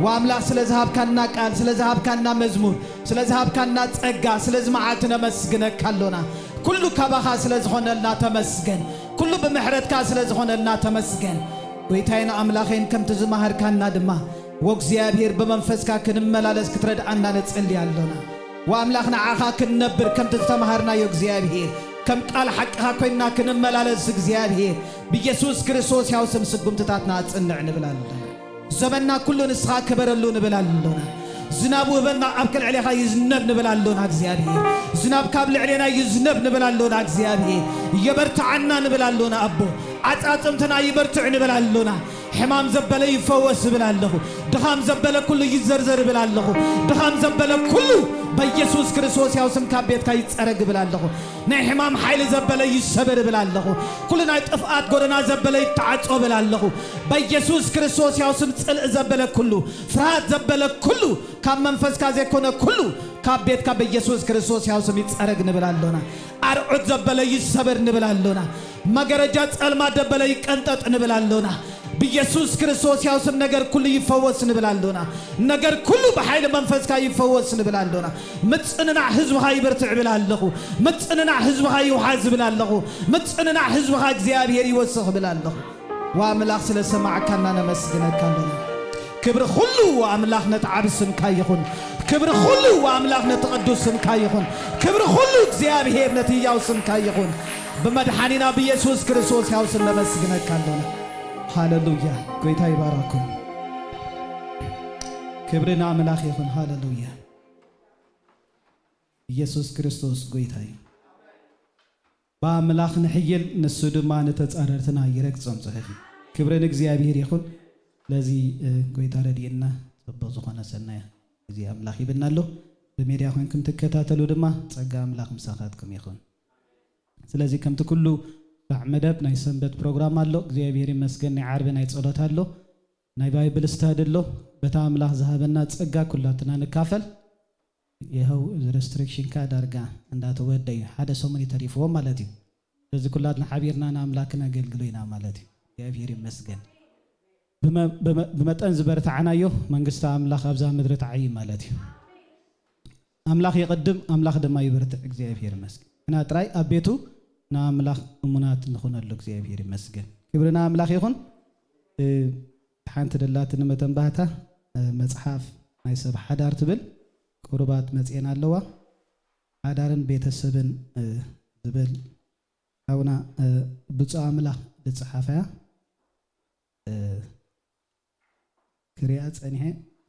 ወኣምላኽ ስለ ዝሃብካና ቃል፣ ስለ ዝሃብካና መዝሙር፣ ስለ ዝሃብካና ጸጋ፣ ስለዚ መዓልቲ ነመስግነካ ኣሎና። ኩሉ ካባኻ ስለ ዝኾነልና ተመስገን። ኩሉ ብምሕረትካ ስለ ዝኾነልና ተመስገን። ጎይታይን ኣምላኸይን ከምቲ ዝመሃርካና ድማ ወእግዚኣብሔር ብመንፈስካ ክንመላለስ ክትረድኣና ንጽሊ ኣሎና። ወኣምላኽ ንዓኻ ክንነብር ከምቲ ዝተምሃርናዮ እግዚኣብሔር ከም ቃል ሓቅኻ ኮይንና ክንመላለስ እግዚኣብሔር ብኢየሱስ ክርስቶስ ያው ስም ስጉምትታትና ኣጽንዕ ንብል ኣሎና። ዘመንና ኩሉ ንስኻ ክበረሉ ንብል ኣሎና። ዝናብ ውህበና ኣብ ከልዕሌኻ ይዝነብ ንብል ኣሎና እግዚኣብሔር። ዝናብ ካብ ልዕሌና ይዝነብ ንብል ኣሎና እግዚኣብሔር። የበርትዓና ንብል ኣሎና ኣቦ። ዓጻጽምትና ይበርትዕ ንብል ኣሎና። ሕማም ዘበለ ይፈወስ እብል ኣለኹ። ድኻም ዘበለ ኩሉ ይዘርዘር እብል ኣለኹ። ድኻም ዘበለ ኩሉ በኢየሱስ ክርስቶስ ያው ስም ካብ ቤትካ ይጸረግ እብል ኣለኹ። ናይ ሕማም ሓይሊ ዘበለ ይሰበር እብል ኣለኹ። ኩሉ ናይ ጥፍኣት ጎደና ዘበለ ይተዓጾ እብል ኣለኹ። በኢየሱስ ክርስቶስ ያው ስም ጽልእ ዘበለ ኩሉ፣ ፍርሃት ዘበለ ኩሉ፣ ካብ መንፈስካ ዘይኮነ ኩሉ ካብ ቤትካ በኢየሱስ ክርስቶስ ያው ስም ይጸረግ ንብል ኣሎና። ኣርዑት ዘበለ ይሰበር ንብል ኣሎና። መገረጃ ጸልማት ዘበለ ይቀንጠጥ ንብል ኣሎና። ብኢየሱስ ክርስቶስ ያው ስም ነገር ኩሉ ይፈወስ ንብል ኣሎና። ነገር ኩሉ ብሓይሊ መንፈስካ ይፈወስ ንብል ኣሎና። ምጽንናዕ ህዝብኻ ይበርትዕ እብል ኣለኹ። ምጽንናዕ ህዝብኻ ይውሓዝ እብል ኣለኹ። ምጽንናዕ ህዝብኻ እግዚኣብሔር ይወስኽ እብል ኣለኹ። ወኣምላኽ ስለ ሰማዕካና ነመስግነካ ኣሎና። ክብሪ ኩሉ ወኣምላኽ ነቲ ዓቢ ስምካ ይኹን። ክብሪ ኩሉ ወኣምላኽ ነቲ ቅዱስ ስምካ ይኹን። ክብሪ ኩሉ እግዚኣብሔር ነቲ ህያው ስምካ ይኹን። ብመድሓኒና ብኢየሱስ ክርስቶስ ህያው ስም ነመስግነካ ኣሎና። ሃሌሉያ። ጎይታ ይባረኩም። ክብሪ ንኣምላኽ ይኹን። ሃሌሉያ። ኢየሱስ ክርስቶስ ጎይታ እዩ። ብኣምላኽ ንሕይል፣ ንሱ ድማ ንተጻረርትና ይረግጾም ጽሑፍ እዩ። ክብሪ ንእግዚኣብሔር ይኹን። ስለዚ፣ እ፣ ጎይታ ረድኤና፣ ጽቡቕ ዝኾነ ሰናይ ግዜ ኣምላኽ ሂብና ኣሎ። ብሜድያ ኮይንኩም ትከታተሉ ድማ ጸጋ ኣምላኽ ምሳኻትኩም ይኹን። ስለዚ ከምቲ ኩሉ ስራዕ መደብ ናይ ሰንበት ፕሮግራም ኣሎ። እግዚኣብሔር ይመስገን፣ ናይ ዓርቢ ናይ ጸሎት ኣሎ። ናይ ባይብል ስታዲ ኣሎ። በታ ኣምላኽ ዝሃበና ጸጋ ኩላትና ንካፈል። ይኸው እዚ ሬስትሪክሽንካ ዳርጋ እንዳተወደ እዩ። ሓደ ሰሙን እዩ ተሪፍዎ ማለት እዩ። ስለዚ ኩላትና ሓቢርና ንኣምላኽ ክነገልግሎ ኢና ማለት እዩ። እግዚኣብሔር ይመስገን። ብመ-፣ ብመ-፣ ብመጠን ዝበርትዓናዮ መንግስቲ ኣምላኽ ኣብዛ ምድሪ ትዓዪ ማለት እዩ። ኣምላኽ ይቕድም፣ ኣምላኽ ድማ ይበርትዕ። እግዚኣብሔር ይመስገን። ንሕና ጥራይ ኣብ ቤቱ ንኣምላኽ እሙናት ንኹነሉ። እግዚኣብሔር ይመስገን። ክብሪ ንኣምላኽ ይኹን። እ፣ ሓንቲ ደላትኒ መተንባህታ፣ እ፣ መጽሓፍ ናይ ሰብ ሓዳር ትብል ቁሩባት መጽኤን ኣለዋ። ሓዳርን ቤተሰብን፣ እ፣ ዝብል ሓውና፣ እ፣ ብፁዕ ኣምላኽ ዝጸሓፈያ፣ እ፣ ክሪኣ ጸኒሐ፣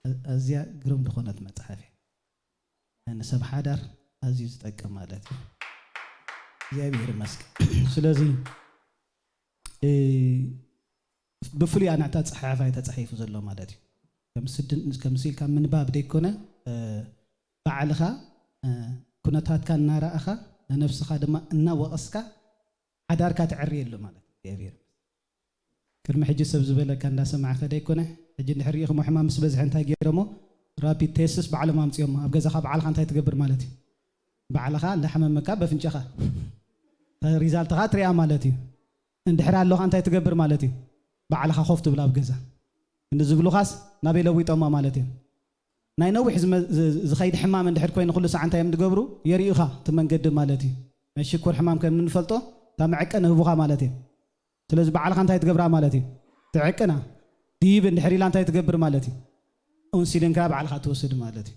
እ፣ ኣዝያ ግርም ዝኾነት መጽሓፍ እያ። ንሰብ ሓዳር ኣዝዩ ዝጠቅም ማለት እዩ። እግዚኣብሔር ይመስገን። ስለዚ፣ እ፣ ብፍሉይ ኣነ ኣብታ ጸሓፋይ ተጻሒፉ ዘሎ ማለት እዩ። ከም ስድን-፣ ከም ስኢልካ ምንባብ ደይኮነ፣ እ፣ ባዕልኻ፣ እ፣ ኩነታትካ እናረኣኻ፣ ንነብስኻ ድማ እናወቐስካ ሓዳርካ ተዕርየሉ ማለት እዩ። እግዚኣብሔር። ቅድሚ ሕጂ ሰብ ዝበለካ እንዳሰማዕካ ደይኮነ፣ ሕጂ እንድሕር ርኢኹሞ ሕማም ምስ በዝሐ እንታይ ገይሮሞ? ራፒድ ቴስትስ ባዕሎም ኣምጺኦሞ። ኣብ ገዛኻ ባዕልኻ እንታይ ትገብር ማለት እዩ? ባዕልኻ እንዳሓመመካ በፍንጫኻ ሪዛልትኻ ትሪኣ ማለት እዩ። እንድሕር ኣለኻ እንታይ ትገብር ማለት እዩ? ባዕልኻ ኮፍ ትብል ኣብ ገዛ። እንዲ ዝብሉኻስ ናበይ ለዊጦሞ ማለት እዮም? ናይ ነዊሕ ዝመ-፣ ዝ-፣ ዝኸይድ ሕማም እንድሕር ኮይኑ ኩሉ ሰዓት እንታይ እዮም ዝገብሩ? የርእዩኻ እቲ መንገዲ ማለት እዩ። ናይ ሽኮር ሕማም ከም እንፈልጦ እታ መዐቀኒ ህቡኻ ማለት እዩ። ስለዚ ባዕልኻ እንታይ ትገብራ ማለት እዩ? ትዕቅና። ዲብ እንድሕር ኢላ እንታይ ትገብር ማለት እዩ? ኡንሲሊንካ ባዕልኻ ትወስድ ማለት እዩ።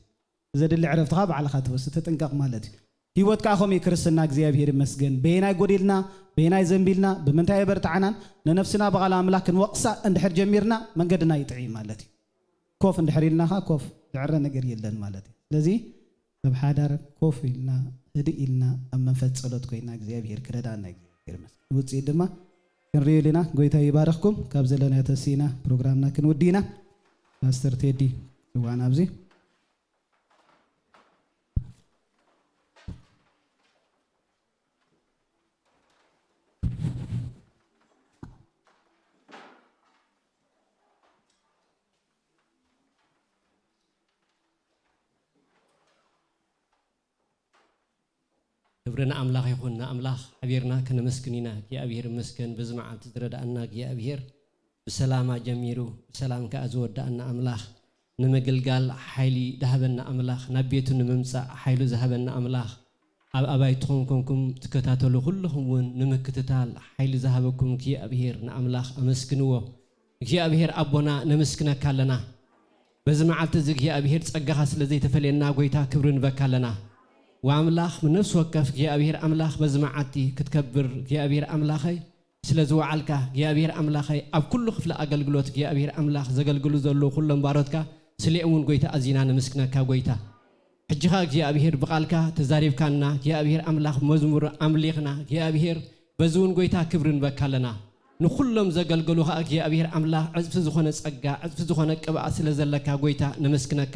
ዘድሊ ዕረፍትኻ ባዕልኻ ትወስድ፣ ትጥንቀቕ ማለት እዩ። ህይወት ከኣ ከምኡ እዩ ክርስትና። እግዚኣብሔር ይመስገን። በየናይ ጎዲልና፣ በየናይ ዘንቢልና፣ ብምንታይ የበርትዓናን፣ ንነፍስና ብቓል ኣምላኽ ክንወቕሳ እንድሕር ጀሚርና መንገድና ይጥዒ ማለት እዩ። ኮፍ እንድሕር ኢልና ኸኣ ኮፍ፣ ዝዕረ ነገር የለን ማለት እዩ። ስለዚ ኣብ ሓዳር ኮፍ ኢልና፣ ህድእ ኢልና፣ ኣብ መንፈስ ጸሎት ኮይና እግዚኣብሔር ክረዳና እግዚኣብሔር ይመስገን። ውጽኢት ድማ ክንርእየሉ ኢና። ጎይታ ይባርኽኩም። ካብ ዘለናዮ ተሲእና ፕሮግራምና ክንውዲ ኢና። ፓስተር ቴዲ፣ እዋን ኣብዚ ክብሪ ንኣምላኽ ይኹን። ንኣምላኽ ሓቢርና ከነመስግን ኢና። እግዚኣብሔር ይመስገን፣ በዚ መዓልቲ ዝረድኣና እግዚኣብሔር፣ ብሰላም ኣጀሚሩ ብሰላም ከኣ ዝወድኣና ኣምላኽ፣ ንምግልጋል ሓይሊ ዝሃበና ኣምላኽ፣ ናብ ቤቱ ንምምጻእ ሓይሉ ዝሃበና ኣምላኽ፣ ኣብ ኣባይትኹም ኮንኩም ትከታተሉ ኩልኹም እውን ንምክትታል ሓይሊ ዝሃበኩም እግዚኣብሔር ንኣምላኽ ኣመስግንዎ። እግዚኣብሔር ኣቦና ነመስግነካ ኣለና። በዚ መዓልቲ እዚ እግዚኣብሔር ጸጋኻ ስለ ዘይተፈለየና ጎይታ ክብሪ ንበካ ኣለና። ወኣምላኽ ብነፍሲ ወከፍ እግዚኣብሔር ኣምላኽ በዚ መዓልቲ ክትከብር እግዚኣብሔር ኣምላኸይ ስለ ዝወዓልካ እግዚኣብሔር ኣምላኸይ ኣብ ኩሉ ክፍሊ ኣገልግሎት እግዚኣብሔር ኣምላኽ ዘገልግሉ ዘለዉ ኩሎም ባሮትካ ስሌኦም እውን ጎይታ ኣዚና ነመስግነካ ጎይታ። ሕጂ ኸኣ እግዚኣብሔር ብቓልካ ተዛሪብካና እግዚኣብሔር ኣምላኽ መዝሙር ኣምሊኽና እግዚኣብሔር በዚ እውን ጎይታ ክብሪ ንበካ ኣለና። ንኹሎም ዘገልገሉኻ እግዚኣብሔር ኣምላኽ ዕጽፊ ዝኾነ ጸጋ፣ ዕጽፊ ዝኾነ ቅብኣት ስለ ዘለካ ጎይታ ነመስግነካ።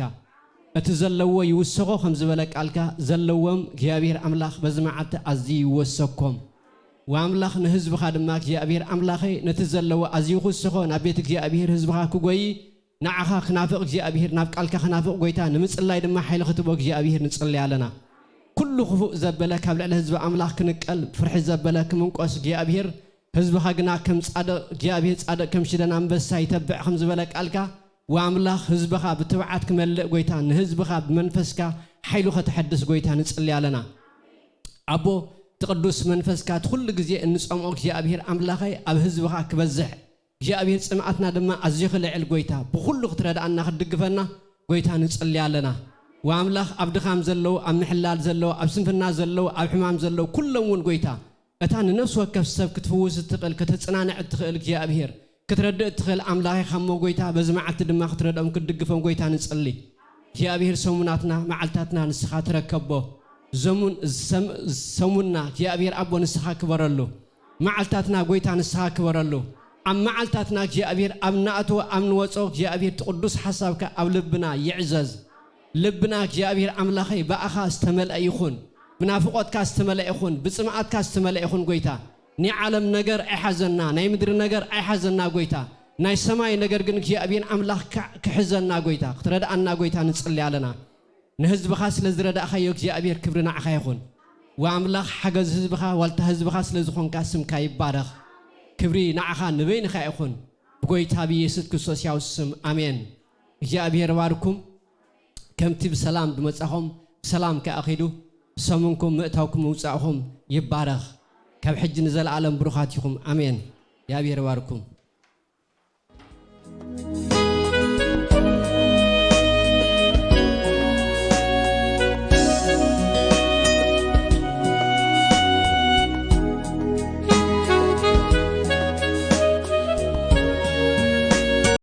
እቲ ዘለዎ ይውሰኾ ከም ዝበለ ቃልካ ዘለዎም እግዚኣብሔር ኣምላኽ በዚ መዓልቲ ኣዝዩ ይወሰኮም። ወኣምላኽ ንህዝብኻ ድማ እግዚኣብሔር ኣምላኸይ ነቲ ዘለዎ ኣዝዩ ክውስኾ ናብ ቤት እግዚኣብሔር ህዝብኻ ክጎይ ንዓኻ ክናፍቕ እግዚኣብሔር ናብ ቃልካ ክናፍቕ ጎይታ ንምጽላይ ድማ ሓይሊ ክትቦ እግዚኣብሔር ንጽልይ ኣለና። ኩሉ ክፉእ ዘበለ ካብ ልዕሊ ህዝቢ ኣምላኽ ክንቀል ፍርሒ ዘበለ ክምንቆስ እግዚኣብሔር ህዝብኻ ግና ከም ጻድቕ እግዚኣብሔር ጻድቕ ከም ሽደን ኣንበሳ ይተብዕ ከም ዝበለ ቃልካ ወኣምላኽ ህዝብኻ ብትብዓት ክመልእ ጎይታ ንህዝብኻ ብመንፈስካ ሓይሉ ከተሐድስ ጎይታ ንጽሊ ኣለና። ኣቦ እቲ ቅዱስ መንፈስካ እቲ ኩሉ ግዜ እንጸምኦ እግዚኣብሔር ኣምላኸይ ኣብ ህዝብኻ ክበዝሕ እግዚኣብሔር ጽምኣትና ድማ ኣዝዩ ክልዕል ጎይታ ብኹሉ ክትረድኣና ክትድግፈና ጎይታ ንጽሊ ኣለና። ወኣምላኽ ኣብ ድኻም ዘለዉ ኣብ ምሕላል ዘለዉ ኣብ ስንፍና ዘለዉ ኣብ ሕማም ዘለዉ ኩሎም እውን ጎይታ እታ ንነፍሲ ወከፍ ሰብ ክትፍውስ እትኽእል ከተጽናንዕ እትኽእል እግዚኣብሔር ክትረድእ እትኽእል ኣምላኽ ኢኻ እሞ ጎይታ በዚ መዓልቲ ድማ ክትረድኦም ክትድግፎም ጎይታ ንጽሊ። እግዚኣብሔር ሰሙናትና መዓልታትና ንስኻ ትረከቦ። ዘሙን ሰም- ሰሙንና እግዚኣብሔር ኣቦ ንስኻ ክበረሉ። መዓልታትና ጎይታ ንስኻ ክበረሉ። ኣብ መዓልታትና እግዚኣብሔር ኣብ ንኣትዎ ኣብ ንወጾ እግዚኣብሔር እቲ ቅዱስ ሓሳብካ ኣብ ልብና ይዕዘዝ። ልብና እግዚኣብሔር ኣምላኸይ ብኣኻ ዝተመልአ ይኹን። ብናፍቖትካ ዝተመልአ ይኹን። ብጽምኣትካ ዝተመልአ ይኹን ጎይታ። ናይ ዓለም ነገር ኣይሓዘና፣ ናይ ምድሪ ነገር ኣይሓዘና ጎይታ። ናይ ሰማይ ነገር ግን እግዚኣብሔር ኣምላኽ ክሕዘና ጎይታ ክትረድኣና ጎይታ ንጽሊ ኣለና። ንህዝብኻ ስለ ዝረዳእኻዮ እግዚኣብሔር ክብሪ ንዓኻ ይኹን። ወኣምላኽ ሓገዝ ህዝብኻ ዋልታ ህዝብኻ ስለ ዝኾንካ ስምካ ይባረኽ። ክብሪ ንዓኻ ንበይንኻ ይኹን። ብጎይታ ብኢየሱስ ክርስቶስ ያው ስም ኣሜን። እግዚኣብሔር ባርኩም። ከምቲ ብሰላም ዝመጻኹም ብሰላም ከኣ ኺዱ። ሰሙንኩም ምእታውኩም ምውጻእኹም ይባረኽ። ካብ ሕጂ ንዘለኣለም ብሩኻት ኢኹም። ኣሜን። እግዚኣብሔር ባርኩም።